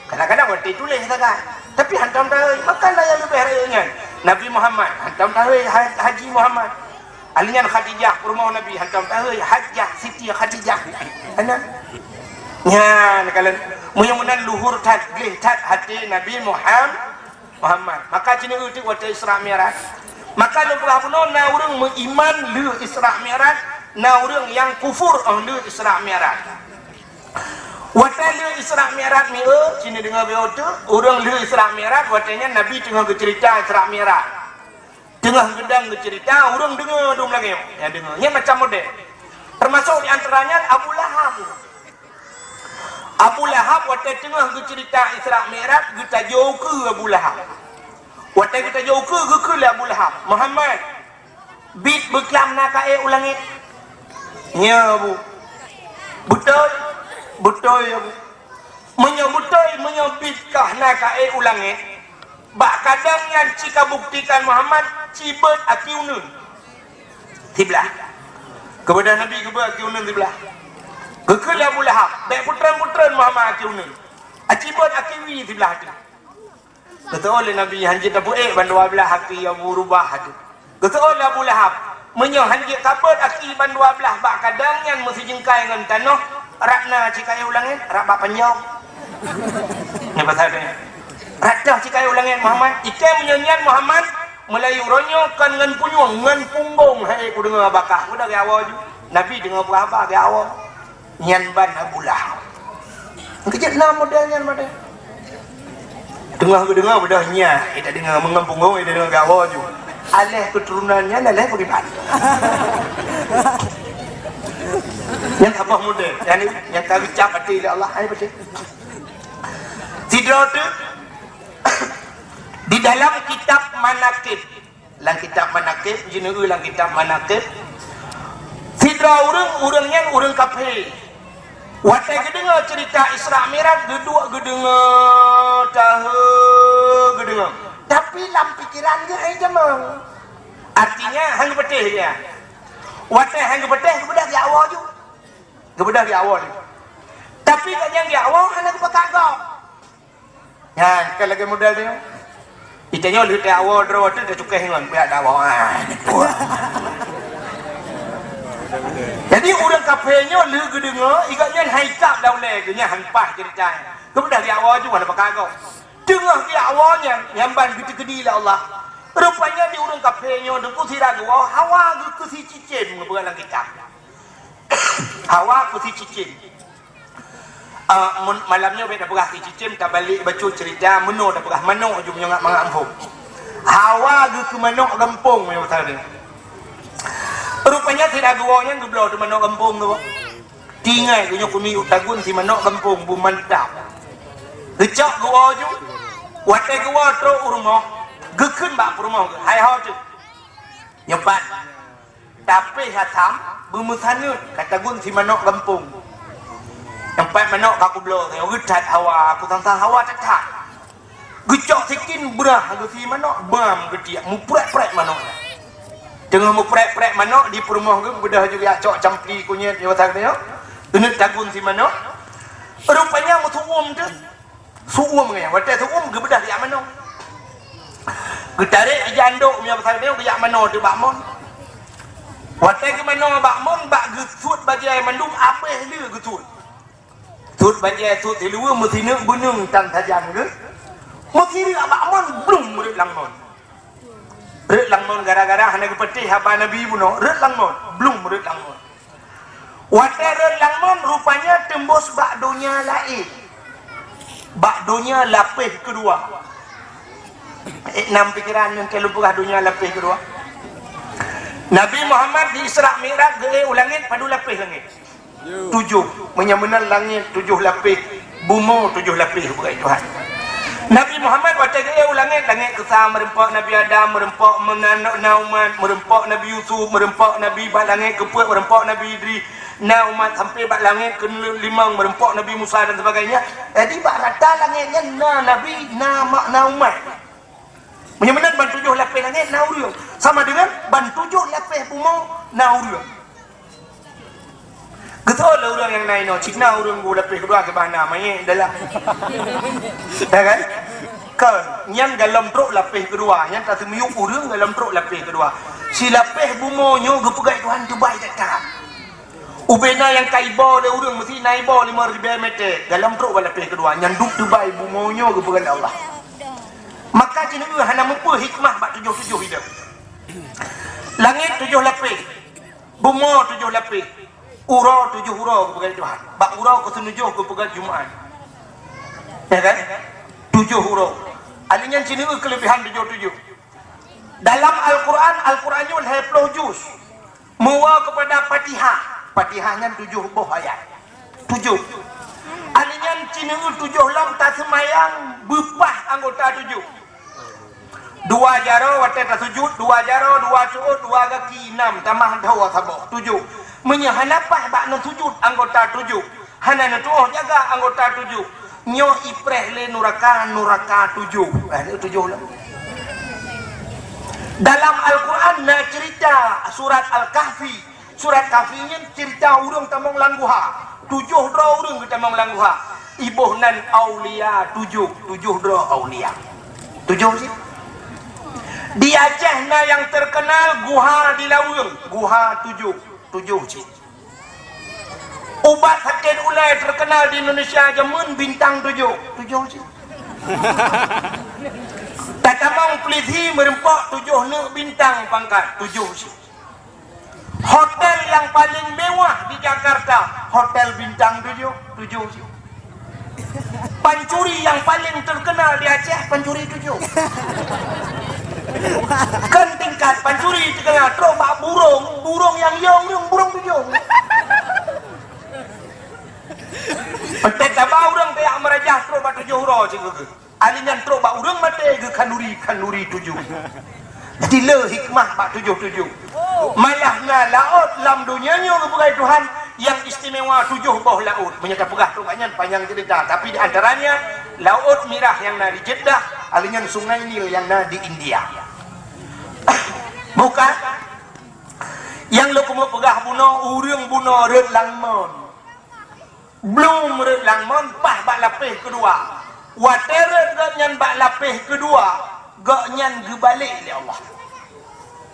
Kadang-kadang watée tuléh sagai. Tapi hantom tahôi, maka na nyang leubeh rayeuk nyan. Nabi Muhammad, hantom tahôi Ha-, Haji Muhammad. Ahli nyan Khadijah, peurumoh Nabi, hantom tahôi Hajjah Siti Khadijah. Hana? Nyan, kalau meunyoe meunan luhur that, gleh that até Nabi Muhammad. Muhammad. Maka ci neu teuk watée Isra Mi'raj. Maka lôn peugah bunoe na ureuëng meuiman lheueh Isra Mi'raj, na ureuëng nyang kufur óh lheueh Isra Mi'raj. Watée lheueh Isra Mi'raj mieu, ci neudeungoe beutôi, ureuëng lheueh Isra Mi'raj, watée nyan Nabi teungoh geuceurita Isra Mi'raj. Teungoh geudong geuceurita, ureuëng deungoe dum lagée nyoe. Nyang deungoe. Nyan macam model. Teumasok di antara nyan Abu Lahab. Abu Lahab watée teungoh geuceurita Isra Mi'raj, geutajoe ukeue Abu Lahab. Watée geutajoe ukeue, geukheun lé Abu Lahab, "Muhammad, biet beuklam na ka ék u langét?" "Nyo, Abu." "Beutôi?" "Beutôi, Abu." "Meunyoe beutôi, meunyoe biet kah na ka ék u langét, bak kadang nyan ci ka buktikan Muhammad, ci beuet aki uneun." Siblah. Keubeudôh Nabi geubeuet aki uneun siblah. Geukheun lé Abu Lahab, "Bék putreun-putreun Muhammad aki uneun. Aci beuet aki wie siblah teuh." Geuseuôt lé Nabi, "Hanjeuet tapeuék bandua blaih aki Abu Rubah teuh." Geuseuôt lé Abu Lahab, "Meunyoe hanjeuet tabeuet aki bandua blaih bak kadang nyan meusijeungkai ngon tanoh, rab na ci ka ék u langét, rab bak panjoe." Nyoe pasal nyoe. "Rab toh ci ka ék u langét Muhammad. Ikei meunyoe nyan Muhammad, meulayeue uroe nyoe kon ngon punyueng, ngon punggong hai kudeungoe bak kah." Udah geuwoe ju. Nabi deungoe peugah haba geuwoe. Nyan ban Abu Lahab. Keujeuet na model nyan model. Teungoh geudeungoe beudôh nyan, eh, tadeungoe meungon punggong, eh, tadeungoe geuwoe ju. Aléh keuturonan nyan, aléh bagaimana? Nyan saboh model. Nyan, nyan ka geucab até lé Allah, ai beutôi. Sidroe teuk, di dalam kitab Manaqib, Lam kitab Manaqib, jineuk lam kitab Manaqib. Sidroe ureuëng, ureuëng nyan ureuëng kafé. Watée geudeungoe ceurita Isra Mi'raj, geuduek geudeungoe, tahe geudeungoe. Tapi lam pikeran geuh hai jamang. Artinya, han geupeuteh dia. Watée han geupeuteh, geubeudôh jak woe ju. Geubeudôh jak woe ju. Tapi gobnyan jak woe hana geupeugah gob. Nyan, kan lagée model nyoe. Itanyoe lheueh teuak woe droe teuh teucukéh ngon pihak dakwah. Ah, nipu. Jadi ureuëng kafé nyoe lheueh geudeungoe, igat nyan hai kab daulée geuh nyan han paih ceurita. Keumudian jak woe ju hana pakai gob. Teungoh jak woe nyan, nyan ban geuteukeudi lé Allah. Rupanya di ureuëng kafé nyoe teungku sira geuwoe hawa geuh keusi cicém geupeugah lam kitab. Hawa keusi cicém. Ah, mun malam nyoe bék tapeugah si cicém, tabalek bacut ceurita, meunoe tapeugah manok ju meunyoe ngat mangat muphom. Hawa geuh keu manok gampông meunyoe pasal dia. Rupanya sira geuwoe nyan geubloe teuh manok gampông tu. Tinggai geuh nyoe keuneuk tagun si manok gampông bu mantap. Geucok geuwoe ju, watée geuwoe trok u rumoh, geukheun bak peurumoh geuh, "Hai ho teuh. Nyoe pat." Tapi hatam beumeusaneut ka tagun si manok gampông. Teumpat manok ka kubloe, nyoe geutat hawa, aku sang-sang hawa that-that. Geucok sikin brah geuh si manok, bam geutiek, muprek-prek manok. Teungoh muprek-prek manok, di peurumoh geuh beudôh juga cok campli kunyét nyoe sang nyoe. Keuneuk tagun si manok. Rupanya meusu'uem teuh. Su'uem nyan, watée su'uem geubeudôh jak manoe. Geutarek ija andok meunyoe pasal nyoe geujak manoe teuh bak mon. Watée geumanoe bak mon, bak geusuet bajée mandum abéh lé geusuet. Suet bajée suet siluweue meusineuk beuneung tan sajan geuh. Meusireuk bak mon, blum rhot lam mon. Rhot lam mon gara-gara hana geupeuteh haba Nabi bunoe, rhot lam mon, blum rhot lam mon. Watée rhot lam mon rupanya teumbôh bak donya laén. Bak donya lapéh keudua. Eh, nam pikeran nyang keu lôn peugah donya lapéh keudua. Nabi Muhammad di Isra Mi'raj geuék u langét padum lapéh langét? Tujoh. Meunyoe meunan langét tujoh lapéh. Bumoe tujoh lapéh bukai Tuhan. Nabi Muhammad watée geuék u langét, langét keusa meureumpok Nabi Adam, meureumpok meunan na umat, meureumpok Nabi Yusuf, meureumpok Nabi bak langét keupeuet, meureumpok Nabi Idris, na umat sampai bak langét keulimong, meureumpok Nabi Musa dan sebagainya. Jadi bak rata langét nyan na nabi, na ma-, na umat. Meunyoe meunan ban tujoh lapéh langét na ureuëng, sama dengan ban tujoh lapéh bumoe na ureuëng. Geutanyoe lé ureuëng nyang na inoe, cit na ureuëng bu lapéh keudua keu bah na manyét dalam. Ya kan? Kon, nyan golom trok lapéh keudua, nyan tateumiyueb ureuëng golom trok lapéh keudua. Si lapéh bumoe nyoe geupeugah Tuhan teubai that-that. Ubena nyang ka iboh lé ureuëng meusti na iboh limong ribée meter, golom trok bak lapéh keudua, nyan duek teubai bumoe nyoe geupeugah lé Allah. Maka jihnyan hana mupeue hikmah bak tujoh-tujoh ideh. Langét tujoh lapéh. Bumoe tujoh lapéh, uroe tujoh uroe geupeugah Tuhan. Bak uroe keuseunujoh geupeugah Jumat. Ya kan? Tujoh uroe. Alèh nyan sineuk keuleubehan tujoh-tujoh. Dalam Al-Quran, Al-Quran nyoe lhèe ploh juz. Meuwoe keupada Fatihah. Fatihah nyan tujoh boh ayat. Tujoh. Alèh nyan sineuk tujoh lom taseumayang beupah anggota tujoh. Dua jaroe watée tasujut, dua jaroe, dua ceuôt, dua gaki, nam, tamah dhoe saboh, tujoh. Meunyoe hana paih bak neusujut anggota tujoh, hana neutuoh jaga anggota tujoh, nyoe ipreh lé nuraka, nuraka tujoh. Eh, nyoe tujoh lom. Dalam Al-Quran na ceurita surat Al-Kahfi, Surat Kahfi nyan ceurita ureuëng tamong lam guha. Tujoh droe ureuëng geutamong lam guha. Iboh nan aulia tujoh, tujoh droe aulia. Tujoh cit. Di Aceh na nyang terkenal guha di Laweueng, guha tujoh, tujoh cit. Ubat sakét ulée terkenal di Indonesia jameun bintang tujoh, tujoh cit. Tatamong pulisi meureumpok tujoh neuk bintang pangkat, tujoh cit. Hotel nyang paléng mewah di Jakarta, hotel bintang tujoh, tujoh. Pancuri nyang paléng terkenal di Aceh, pancuri tujoh. Kan tingkat pancuri terkenal trok bak burong, burong nyang yong, yong burong tujoh. Peutét taba ureuëng tajak meurajah trok bak tujoh uroe cit geuh. Alèh nyan trok bak ureuëng maté geukhanduri, khanduri tujoh. Jadi le hikmah bak tujoh-tujoh. Malah na laôt lam donya nyoe geupeugah Tuhan nyang istimewa tujoh boh laôt. Meunyoe tapeugah trok nyan panyang cerita, tapi di antaranya Laôt Mirah nyang na di Jeddah, alheuh nyan Sungai Nil nyang na di India. Bukan? Nyang lôn keumeung peugah bunoe, ureuëng bunoe rhot lam mon. Blom rhot lam mon, paih bak lapéh keudua. Watée rhot gobnyan bak lapéh keudua, gobnyan geubalek lé Allah.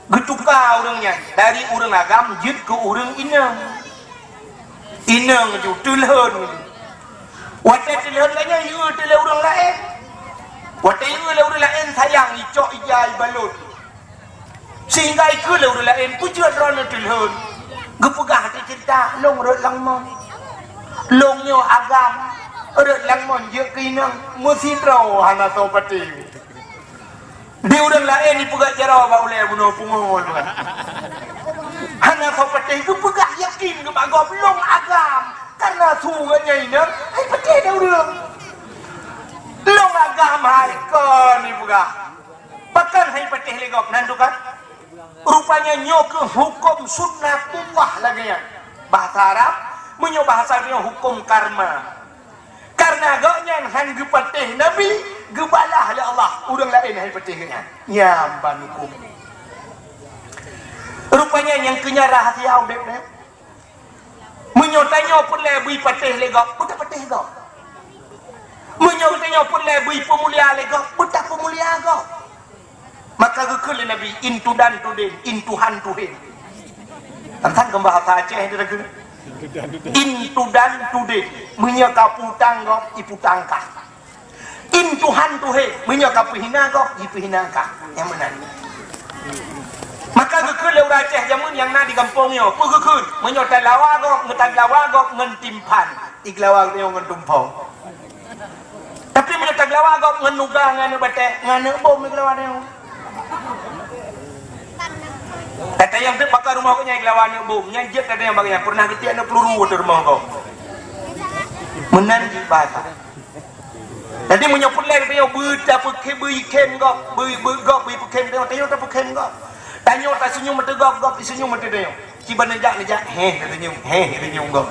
Geutuka ureuëng nyan dari ureuëng agam jeuet keu ureuëng inong. Inong ju teulhon. Watée teulhon lagée nyan, yue teulhon ureuëng laén. Watée yue lé ureuëng laén sayang, icok ija ibalot. Sehingga ikeu lé ureuëng laén, peue jeuet droeneueh teulhon. Geupeugah di cerita, lôn rhot lam mon. Lôn nyoe agam, rhot lam mon jeuet keu inong, meusidroe hana soe patéh. Di ureuëng laén ipeugah jaroe bak ulée bunoe pungo. Hana soe patéh geupeugah yakin geuh bak gob lôn agam. Karena su geuh nyan inong, hai patéh deh ureuëng. Lôn agam hai kon ipeugah. Pakon hai patéh lé gob nan tu kan? Rupanya nyoe keuh huköm sunnatullah lagée nyan. Bahasa Arab, meunyoe bahasa nyoe huköm karma. Karena gobnyan han geupatéh Nabi, geubalah lé Allah ureuëng laén hai patéh gobnyan. Nyan ban huköm. Rupanya nyang keu nyan rahasia udeb nyan. Meunyoe tanyoe peureulée bri patéh lé gob, beutapatéh gob. Meunyoe tanyoe peureulée bri peumulia lé gob, beutapeumulia gob. Maka geukheun lé Nabi, "In tudan tudin, in tuhan tuhin." Tantang keu bahasa Aceh itu dah kena. In tudan tudin, meunyoe ka putang gob, iputang kah. In tuhan tuhin, meunyoe ka peuhina gob, jipeuhina kah. Nyang meunan. Maka geukheun lé ureuëng Aceh jameun nyang na di gampông nyoe, peue geukheun, meunyoe talawa gob, meutaglawa gob ngon timphan, iglawa nyoe ngon tumpho. Tapi meunyoe taglawa gob ngon nuga ngon aneuk batée, ngon aneuk bom iglawa nyoe. Tata nyang teuk baka rumoh geuh nyan iglawa aneuk bom, nyan jeuet tata nyang baka nyan pernah geutiek aneuk peluru ateueh rumoh gob. Meunan jih bahasa. Jadi meunyoe peureulée geutanyoe beutapeukhem, beuikhém gob, beu, beu gob, beuipeukhem tanyoe, tanyoe tapeukhem gob. Tanyoe taseunyum ateueh gob, gob iseunyum ateueh tanyoe. Kiban neujak, neujak, héh, neuseunyum, héh, neuseunyum gob.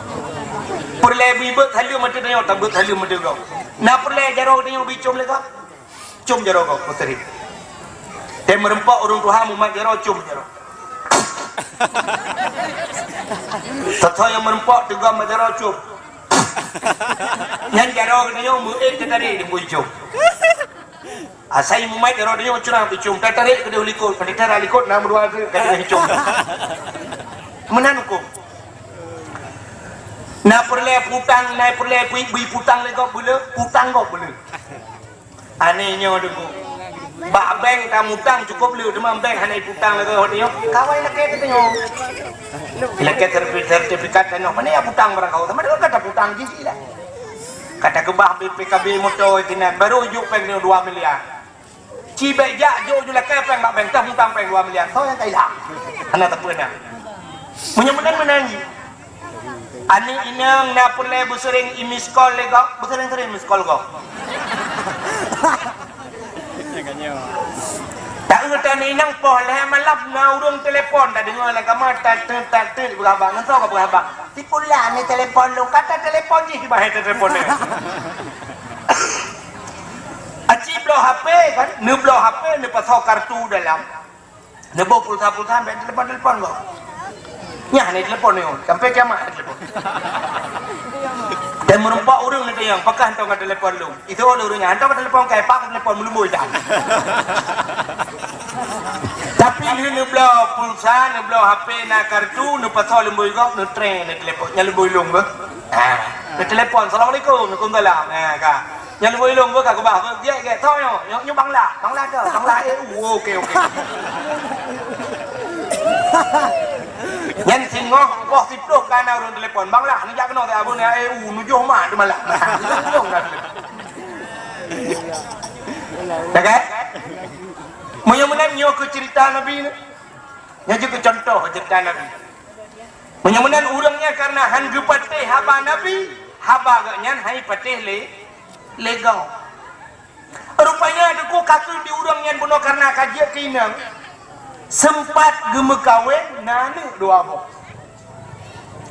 Peureulée beuibeuet saleuem ateueh tanyoe, tabeuet saleuem ateueh gob. Na peureulée jaroe tanyoe beuicom lé gob. Com jaroe gob, meuseureuh. Teumeureumpok ureuëng tuha mumat jaroe, com jaroe. Soe-soe nyang meureumpok teugom bak jaroe com. Nyan jaroe geutanyoe meuék teutarek di bui com. Asai mumat jaroe tanyoe curang teucom, teutarek keudeh likot, pada tara likot na meudua teuh ka teucom. Meunan huköm. Na peureulée putang, na peureulée bui, bui putang lé gob beuleu, putang gob beuleu. Aneh nyoe deungoe. Bak bank tamutang cukôp le, teuma bank hana iputang lagée nyoe. Kawai lakée teuh nyoe. Lakée sertifi-, sertifikat tanoh. Mana ya putang barang kau? Sama dengan kata putang jih lah. Kata keubah B P K B moto itu nan. Baru juk péng nyoe dua miliar. Ci bék jak juk ju lakée péng bak bank, tah mutang péng dua miliar. Soe nyang ka ilang? Hana teupeu na. Meunyoe meunan meunan jih. Aneuk inong na peureulée beuseuring i-miss call lé gob, beuseuring-seuring miss call gob. Taeu tan inong poh lhée malam na ureuëng telepon, tadeungoe lam kama, tat, tat, tat, tat, beuraba. Ngon soe ka beuraba? Si pulan ni telepon lôn, kata telepon jih di bahé telepon dia. Aci bloe H P kan, neubloe H P, neupasoe kartu dalam. Neuboh pulsa-pulsa, sampai telepon-telepon kau. Nyah ni telepon ni, sampai kiamat telepon. Dan meureumpok ureuëng ni tanyong, pakah hantom ka telepon lôn. Itu oleh ureuëng nyan, hantom ka telepon kai, pak telepon meulumbui dah. Tapi ni neubloe pulsa, neubloe H P, na kartu, neupasoe lumbui gob, neutreng, neutelepon, nyan lumbui lôn ke. Ha, neutelepon, "Assalamualaikum." "Waalaikumsalam." Ha, ka. Nyang lubui lôn beuka keubah, beu, gét, gét. Soe nyoe? Nyoe, nyoe Bangla. Bangla ke? Bangla, eh, uh, oke, oke. Nyan singoh, boh siplôh ka na ureuëng telepon. Bangla, neujak keunoe, eh, abon, eh, uh, nujoh mak teumalam. Dah kan? Meunyoe meunan nyoe keu cerita Nabi ni. Nyoe jeuet keu contoh cerita Nabi. Meunyoe meunan ureuëng nyan kareuna han geupatéh haba Nabi, haba geuh nyan hai patéh lé, lé gob. Rupanya teungku ka keu di ureuëng nyan bunoe kareuna ka jeuet keu inong. Seumpat geumeukawen na aneuk dua boh.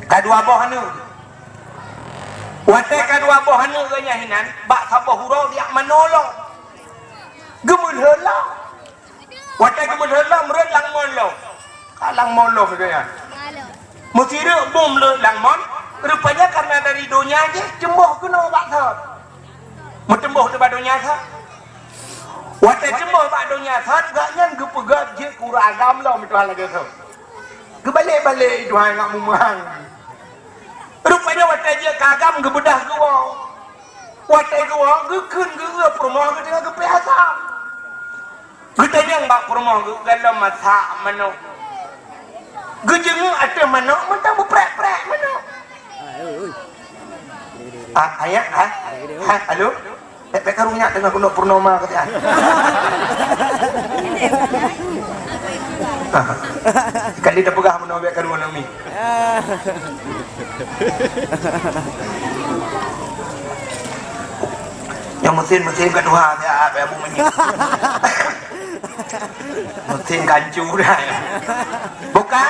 Ka dua boh aneuk. Watée ka dua boh aneuk geuh nyan hinan, bak saboh uroe jak manoe lom. Geumeulheueh lom. Watée geumeulheueh lom, rhot lam mon lom. Ka lam mon lom geuh nyan. Meusidroe bom le lam mon, rupanya karena dari donya jih teumbôh keunoe bak thot. Meuteumbôh teuh bak donya thot. Watée teumbôh bak donya thot, gobnyan geupeugah jeuet keu ureuëng agam lom Tuhan lagée thot. Geubalek-balek Tuhan ngat mumang. Rupanya watée jeuet keu agam geubeudah geuwoe. Watée geuwoe, geukheun geueu peurumoh geuh teungoh geupéh asam. Geutanyong bak peurumoh geuh, galom masak manok. Geujeungeuk ateueh manok, mantong beuprek-prek manok. Ah, ayah, ha? Ha, halo? Bèk, bèk karu nyak teungoh keuneuk purnoma keusian. Kali tapeugah meunoe bèk karu aneuk mi. Nyang meusén-meusén ka tuha, ya, apa Abu Menyuk. Meusén kancu dah. Bukan?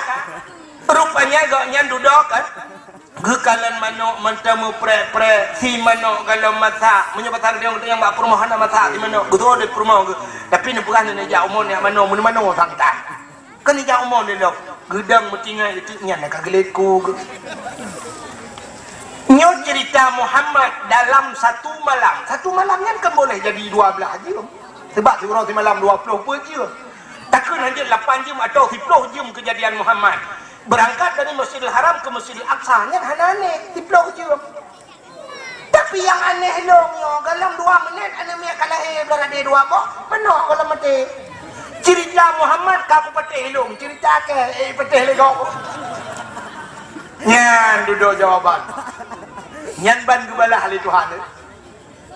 Rupanya gobnyan dudoe kan? Geukalon manok mantong meuprek-prek, si manok galom masak. Meunyoe pasal geutanyoe, geutanyoe bak peurumoh hana masak si manok, geutuwoe di peurumoh geuh. Tapi neupeugah neuneuk jak umu neujak manoe, meuneuk manoe sangkah. Kan neujak umu neulom, geudong meutinggai itu nyan ka geuleku geuh. Nyoe cerita Muhammad dalam satu malam. Satu malam nyan kan boleh jadi dua blah jeuem. Sebab siuroe simalam dua ploh peuet jeuem. Takheun hanjeuet lapan jeuem atau siploh jeuem keujadian Muhammad. Beurangkat dari Masjidil Haram keu Masjidil Aqsa nyan hana aneh, siploh jeuem. Tapi nyang aneh lom nyoe, galom dua menit aneuk miet ka lahé, blah gadée dua boh, manok galom maté. Cerita Muhammad ka kupatéh lom, cerita kèe, eh, patéh lé gob. Nyan dudoe jawaban. Nyan ban geubalah lé Tuhan.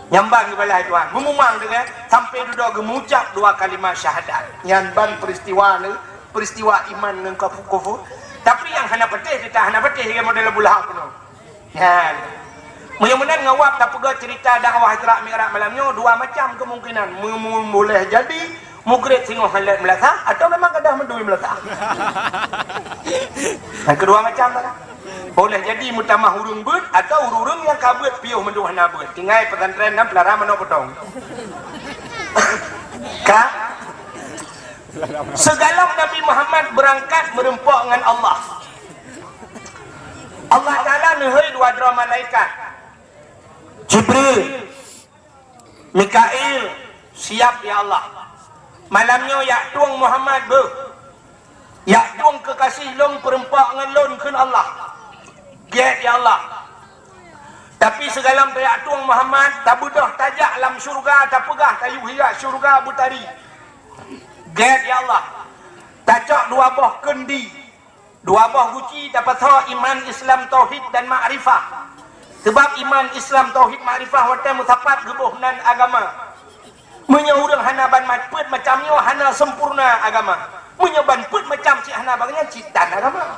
Nyan ban geubalah lé Tuhan. Meumumang deungon sampai dudoe geumucap dua kalimat syahadat. Nyan ban peristiwa ni, peristiwa iman ngon kufur. Tapi nyang hana patéh, kita hana patéh, lagée model Abu Lahab keunoe. Nyan. Meunyoe meunan ngon wab tapeugah cerita dakwah Isra Mi'raj malam nyoe, dua macam kemungkinan. Mu-, mu-, boleh jadi mugreb singoh han lheueh meulasah, atau memang gadôh meudui meulasah. Nyang keudua macam tadi. Boleh jadi meutamah ureuëng beuet, atau ureuëng-ureuëng nyang ka beuet piôh meudui hana beuet. Tinggai pesantren dan pelara manoe potong. Ka? Sigohlom Nabi Muhammad beurangkat meureumpok ngon Allah. Allah Taala neuhôi dua droe malaikat. Jibril, Mikail, siap ya Allah. Malam nyoe jak tueng Muhammad beuh. Jak tueng keukaséh lôn peureumpok ngon lôn kheun Allah. Gét ya Allah. Tapi sigohlom tajak tueng Muhammad, tabeudôh tajak lam syeuruga, tapeugah tayue hirak syeuruga beutari. Gét ya Allah. Tacok dua boh keundi. Dua boh guci tapasoe iman, Islam, tauhid dan makrifah. Sabab iman, Islam, tauhid, makrifah watée meusapat geuboh nan agama. Meunyoe ureuëng hana ban ma-, peuet macam nyoe hana sempurna agama. Meunyoe ban peuet macam cit hana ban nyan cit tan agama.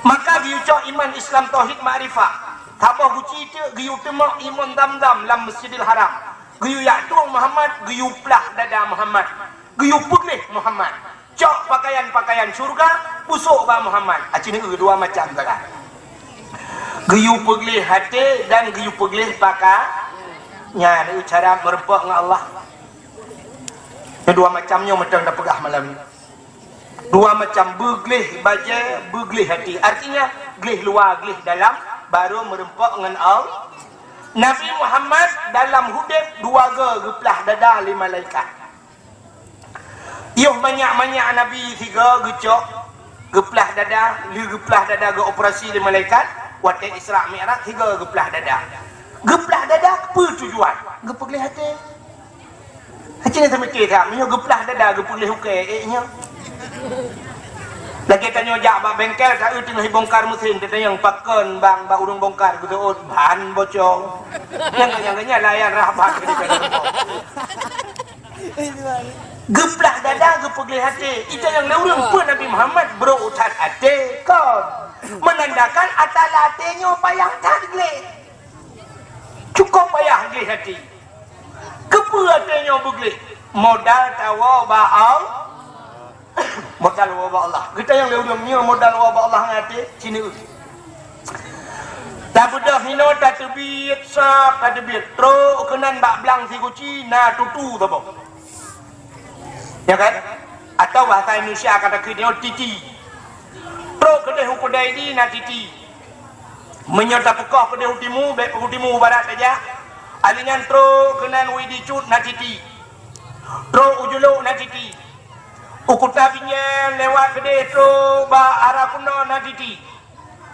Maka geuyue cok iman, Islam, tauhid, makrifah. Saboh guci teuk geuyue teumok imon Zamzam lam Masjidil Haram. Geuyue jak tueng Muhammad, geuyue plah dada Muhammad. Geuyue peugleh Muhammad. Cok pakaian-pakaian syeuruga, pusok bak Muhammad. Aci neu dua macam sagai. Geuyue peugleh até dan geuyue peugleh paka-, nyan cara meureumpok ngon Allah. Nyoe dua macam nyoe mantong tapeugah malam nyoe. Dua macam, beugleh bajée, beugleh até. Artinya, gleh luwa, gleh dalam, barô meureumpok ngon Allah. Nabi Muhammad dalam udeb dua goe geuplah dada lé malaikat. Yoh manyak-manyak Nabi sigoe geucok, geuplah dada, lheueh geuplah dada geuoperasi lé malaikat, watée Isra Mi'raj sigoe geuplah dada. Geuplah dada keu peue tujuan? Geupeugleh até. Hana seumiké that, meunyoe geuplah dada geupeugleh ukée, ék nyoe. Lagée tanyoe jak bak bengkel, taeu teungoh jibongkar meusén, tatanyong pakon bang bak ureuëng bongkar, geuseuôt ban bocong. Nyang, nyang, nyang layan rahmat. Geuplah dada, geupeugleh até. Itanyong lé ureuëng peue Nabi Muhammad brok that até kon. Menandakan ata lam até nyoe payah that gleh. Cukup payah gleh até. Keupeue até nyoe beugleh? Modal tawoe bak Allah. Modal ubak Allah. Geutanyoe lé ureuëng nyoe modal ubak Allah ngon até, sineuk. Tabeudôh hinoe tateubiet, sab tateubiet. Trok keunan bak blang siguci na tutu saboh. Ya kan? Atau bahasa Indonesia kata keunoe titi. Trok keudeh u keudai di na titi. Meunyoe tapeukoh keudeh u timu, bék u timu u barat saja. Alinyan trok keunan u Idi Cut na titi. Trok u Julok na titi. U Kuta Binyeng lewat keudeh trok bak arah Kuno na titi.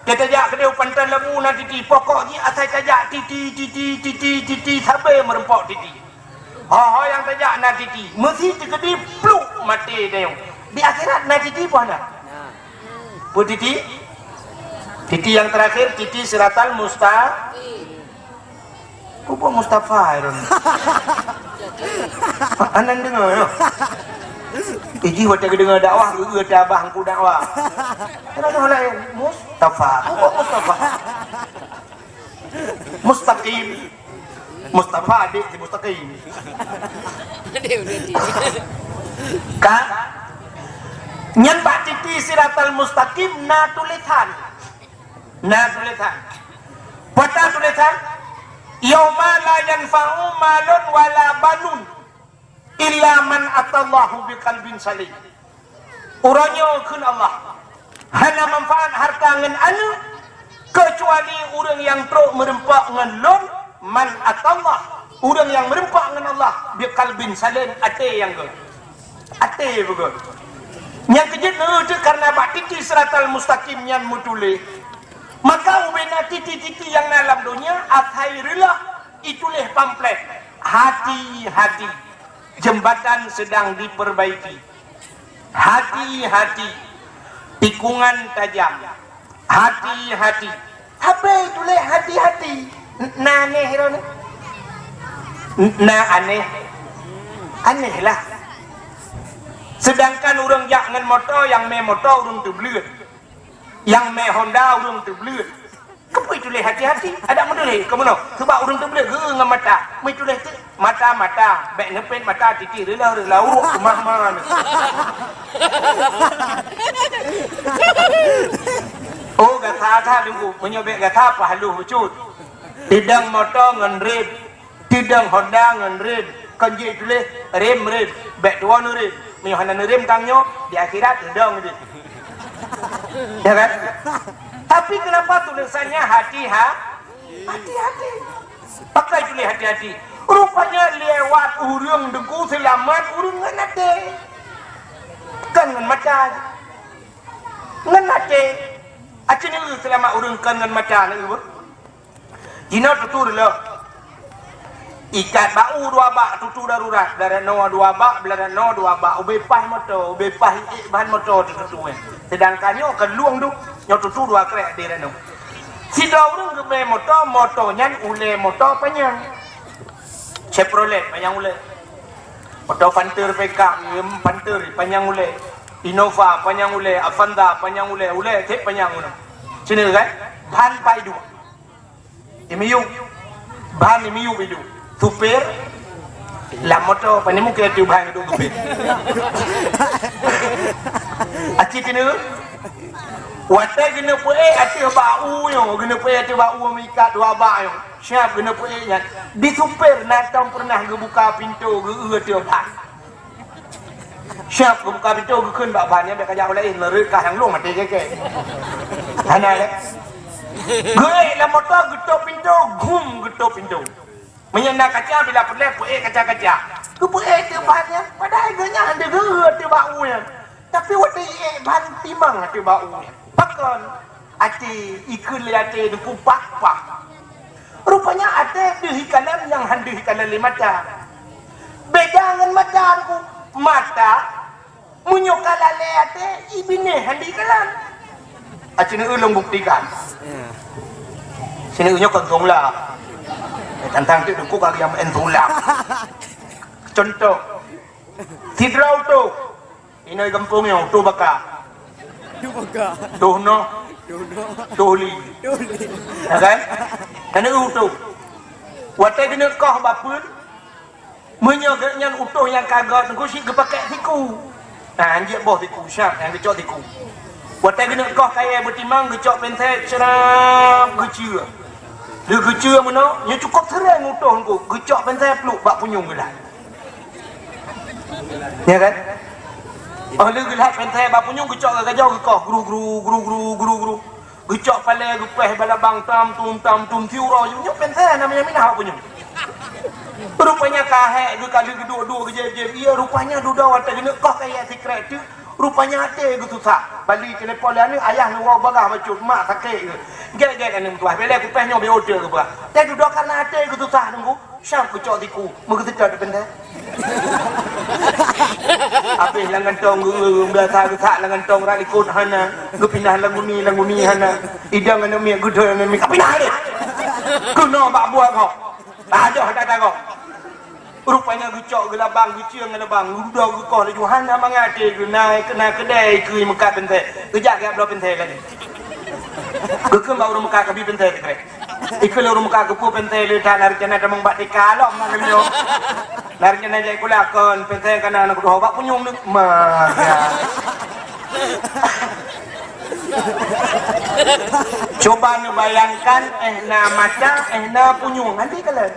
Teutajak keudeh u Panton Lebu na titi. Pokok jih asai tajak titi, titi, titi, titi, sabe meureumpok titi. Ho-ho nyang tajak na titi. Meusi teukeudi pluk maté dayong. Di akhirat na titi peue hana? Peue titi? Titi nyang terakhir, titi siratal musta-, Pupuk Mustafa, ya, Ron. Anan dengar, ya. Iji watèe geudeungoe dakwah, geu-, geu-, tabah engku dakwah. Kira tu lain. Mustafa. Pupuk Mustafa. Mustaqim. Mustafa adik si Mustaqim. Ka? Nyan bak titi siratal mustaqim na tulisan. Na tulisan. Peue tulisan? "Yauma la yanfa'u malun wala banun illa man atallaha biqalbin salim." Uroe nyoe kheun Allah, hana manfaat hareuta ngon aneuk, keucuali ureuëng nyang trok meureumpok ngon Lôn, man atallah, ureuëng nyang meureumpok ngon Allah, biqalbin salim, até nyang gét. Até beugét. Nyang keujeuet neueu teuh kareuna bak titi siratal mustaqim nyan meutuléh. Maka ubena titi-titi nyang na lam donya asai reuloh ituléh pamflet, "Hati-hati, jembatan sedang diperbaiki. Hati-hati, tikungan tajam. Hati-hati." Haba ituléh hati-hati. N-, na aneh droeneuh? N-, na aneh? Aneh lah. Seudangkan ureuëng jak ngon moto, nyang mé moto ureuëng teubleuet. Nyang mé Honda ureuëng teubleuet. Keupeue tuléh hati-hati? Adak meutuléh keu meunoe. Sabab ureuëng teubleuet geu ngon mata. Meutuléh teuk mata-mata. Bék neupet mata titi reulah-reulah uruk keumah-mah. Oh, gata that Teungku. Meunyoe bék gata pah lheueh bacut. Teudong moto ngon rem. Teudong Honda ngon rem, kon jih tuléh rem-rem, bék tuwoe neurem. Meunyoe hana neurem tanyoe, di akhirat teudong deh. Ya kan? Tapi kenapa tulisannya hati-ha-, hati-hati? Pakon tuléh hati-hati? Rupanya lewat ureuëng Teungku seulamat ureuëng ngon até. Kon ngon mata. Ngon até. Aci neue seulamat ureuëng kon ngon mata neue. Jinoe tutu reuloh. Ikat bak u dua bak tutu darurat, blah rot noe dua bak, blah rot noe dua bak, ubé paih moto, ubé paih ék ban moto tutu, eh. Seudangkan nyoe keu lueng duek, nyoe tutu dua krek di rot noe. Sidroe ureuëng geubri moto, moto nyan ulée moto panyang. Chevrolet panyang ulée. Moto Panther pickup, em, Panther panyang ulée. Innova panyang ulée, Avanza panyang ulée, ulée cit panyang ulée. Sini kan? Ban pai duek. Imiyup. Ban imiyup iduek. Supir lam moto, pane mungken tu ban iduek supir. Aci kena. Watée geuneuk peuék ateueh bak u nyoe, geuneuk peuék ateueh bak u meuikat dua bak nyoe. Siap geuneuk peuék nyan. Di supir na tom pernah geubuka pintoe geu-eu ateueh ban. Siap geubuka pintoe geukheun bak ban nyan, bék kajak u laén, meureuka nyang lôn maté kèe-kèe. Hana lé. Geuék lam moto geutôp pintoe, gum geutôp pintoe. Meunyoe na kaca bila peureulée peuék kaca-kaca. Geupeuék ateueh ban nyan, padahai geuh nyan hana geu-eu ateueh bak u nyan. Tapi watée ék ban timang ateueh bak u nyan. Pakon? Até ikheun lé até Teungku pah-pah. Rupanya até deuh ikalon nyang han deuh ikalon lé mata. Beda ngon mata Teungku. Mata meunyoe ka lalé até ibinéh han deuh ikalon. Aci neue lôn buktikan. Sini nyoe kon tong lam. Eh, tantang tu Teungku ka geujak meu'en tong lam. Contoh, sidroe utôh. Inong gampông nyoe, toh baka. Toh baka. Toh noh. Toh noh. Toh li. Toh li. Ya kan? Keuneuk utôh. Watée keuneuk koh bapeuen, meunyoe geuh nyan utôh nyang ka gét, Teungku, cit geupakèk siku. Nah, anjek boh tiku, siap, nyang geucok tiku. Watèe geuneuk koh kayèe beutimang, geucok pèntè, cerap, geuceue. Lheueh geuceue meunoe, nyoe cukôp seuréng utôh teungku, geucok pèntè pluek bak punyueng geulat. Ya kan? Oh, lheueh geulat pèntè bak punyueng, geucok keu gajoh, geukoh, gru, gru, gru, gru, gru, gru. Geucok palèe, geupèh bak labang, tam tum tam tum, siuroe nyoe pèntè na minah-minah bak punyueng. Rupanya ka hék, geukaleuh geuduek-duek, geujép-jép. Iya, rupanya dudoe watèe geuneuk koh kayèe sikrek teuk, rupanya até geususah. Bali telepon lé aneuk, ayah neuwoe bagah bacut, mak sakét geuh. Gét-gét aneuk meutuah, bèk lé kupèh nyoe bèk oté geuh bah. Teuh dudoe kareuna até geususah teungku. Siap geucok tiku, meugeuseutôt di pèntè. Habéh lam gantong, geu-, geu-, biasa geusak lam gantong, rot likot hana, geupinah lam guni, lam guni hana. Idang aneuk miet, geudhôi aneuk miet, kapinah lé. Keunoe bak buet gob. Tajoh dada gob. Rupanya geucok geulabang, geucieng geulabang, dudoe geukoh laju hana mangat até geuh, na, na keudè ikeue meukat pèntè. Geujak geujak bloe pèntè lagèe. Geukheun bak ureueng meukat, kabi pèntè sikrek. Ikeue lé ureueng meukat, keupeue pèntè lé that, na reuncana tamong bak tika lom na lheueh nyoe. Na reuncana jai kula kon, pèntè kana na kudoh bak punyueng neuk. Ma, ya. Coba neubayangkan, eh na mata, eh na punyueng, nanti kalian.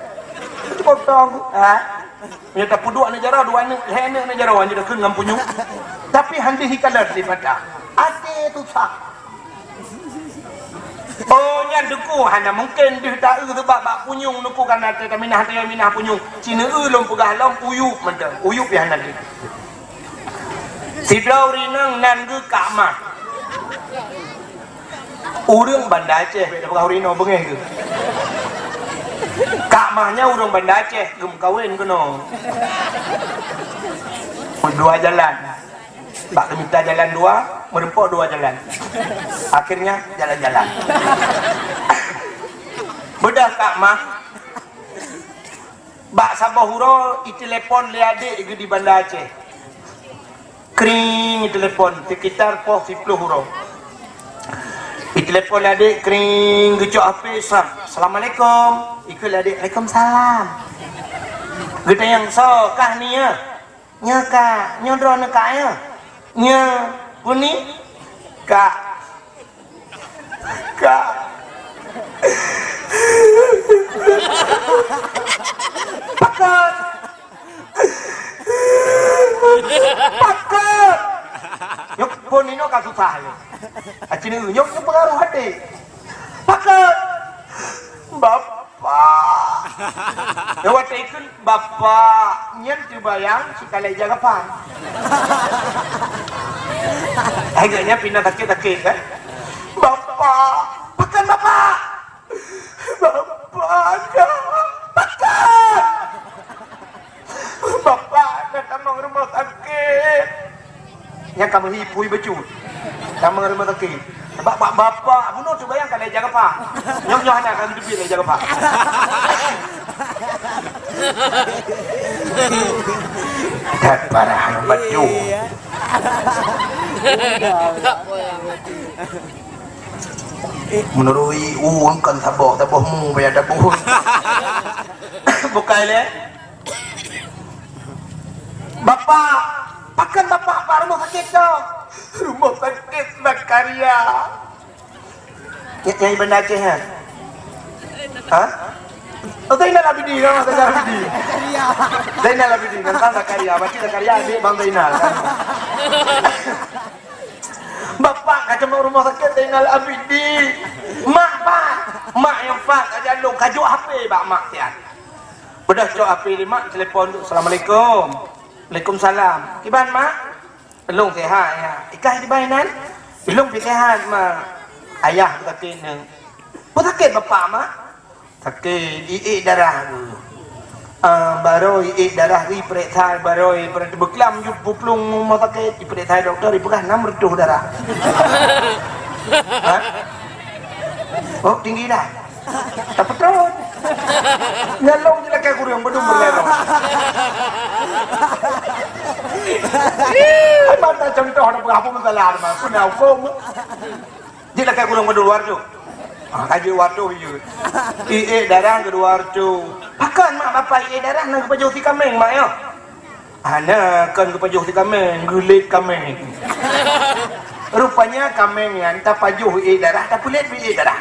Cukup tong, ha? Meunyoe tapeuduek aneuk jaroe, dua aneuk, lhèe aneuk aneuk jaroe, nyoe takheun ngon punyueng. Tapi han deuh ikalon lé mata. Até susah. Oh, nyan teungku, hana mungken deuh ta-eu seubab bak punyueng teungku, kan até taminah, taminah punyueng. Ci neu-eu lôn peugah lom, uyueb mantong. Uyueb pih hana deuh. Sidroe ureueng inong nan geuh Kak Mah. Ureueng Banda Aceh, bèk tapeugah ureueng inong beungèh geuh. Kak Mah nyan ureueng Banda Aceh, geumeukawen keunoe. Dua jalan. Bak geumita jalan dua, meureumpok dua jalan. Akhirnya, jalan-jalan. Beudôh Kak Mah, bak saboh uroe, itelepon lé adék geuh di Banda Aceh. Kring, itelepon, sekitar poh siploh uroe. Itelepon lé adék, kring, geucok H P, sat. "Assalamualaikum." Ikeue lé adék, "Waalaikumsalam." Geutanyong, "Soe, kah nie?" "Nyoe, Kak." "Nyoe droeneuh, Kak, nyoe?" "Nyoe." "Peue ni?" "Kak." "Kak." "Pakon?" "Pakon?" Nyoe phôn inoe ka susah nyoe. Aci neu nyoe, nyoe peungaroh até. "Pakon?" "Bapak." Nyoe watèe ikheun, "Bapak," nyan teubayang sikalai jagapan. Hai geuh nyan pih na sakét-sakét kan? "Bapak." "Pakon, Bapak?" "Bapak, dah." "Pakon?" "Bapak, dah tamong rumoh sakét." Nyan ka meuhi phui bacut. Tamong rumoh sakét. Bak, bak bapak bunoe teubayang ka lhèe jagapan. Nyoe, nyoe hana ka geuteubiet lhèe jagapan. That parah ngon bacut. Meunurui u kan saboh, saboh mu payah taboh. Bukai lé. "Bapak, pakon Bapak bak rumoh sakét nyoe?" "Rumoh sakét Zakaria." Nyan, nyan Banda Aceh nyan? Ha? Oh, Zainal Abidin, nama Zainal Abidin. Zainal Abidin, tantang Zakaria. Berarti Zakaria adik Bang Zainal, kan? "Bapak, ka tamong rumoh sakét Zainal Abidin." "Mak, Pak." Mak nyang pat, ka jalong, ka jok H P bak mak siat. Beudôh cok H P lé mak, telepon tu, "Assalamualaikum." "Waalaikumsalam." "Kiban, Mak?" "Lôn sehat, ya." "Ikah kiban inan?" "Lôn pih sehat, Mak." "Ayah sakét nyoe." "Peue sakét Bapak, Mak?" "Sakét, iék darah tu. Ah, barô iék darah, ipeuriksa barô, ipeuriksa beuklam jeuet peuplueng rumoh sakét, ipeuriksa dokto, ipeugah nam reutôh darah." Ha? Oh, tinggi dah. Tapeutron. Nyan lôn jeuet lakèe kureueng, beudum beureuloh. Hai mata contoh na peugah peue masalah, peue na hukôm. Jeuet lakèe kureueng keu dua reutôh. Ah, ka jeuet dua reutôh jeuet. Iék darah keu dua reutôh. Pakon mak bapak iék darah na geupajoh si kaméng mak nyoe? Hana, kon geupajoh si kaméng, geulet kaméng. Rupanya kaméng nyan tapajoh ék darah, tapeulet bak ék darah.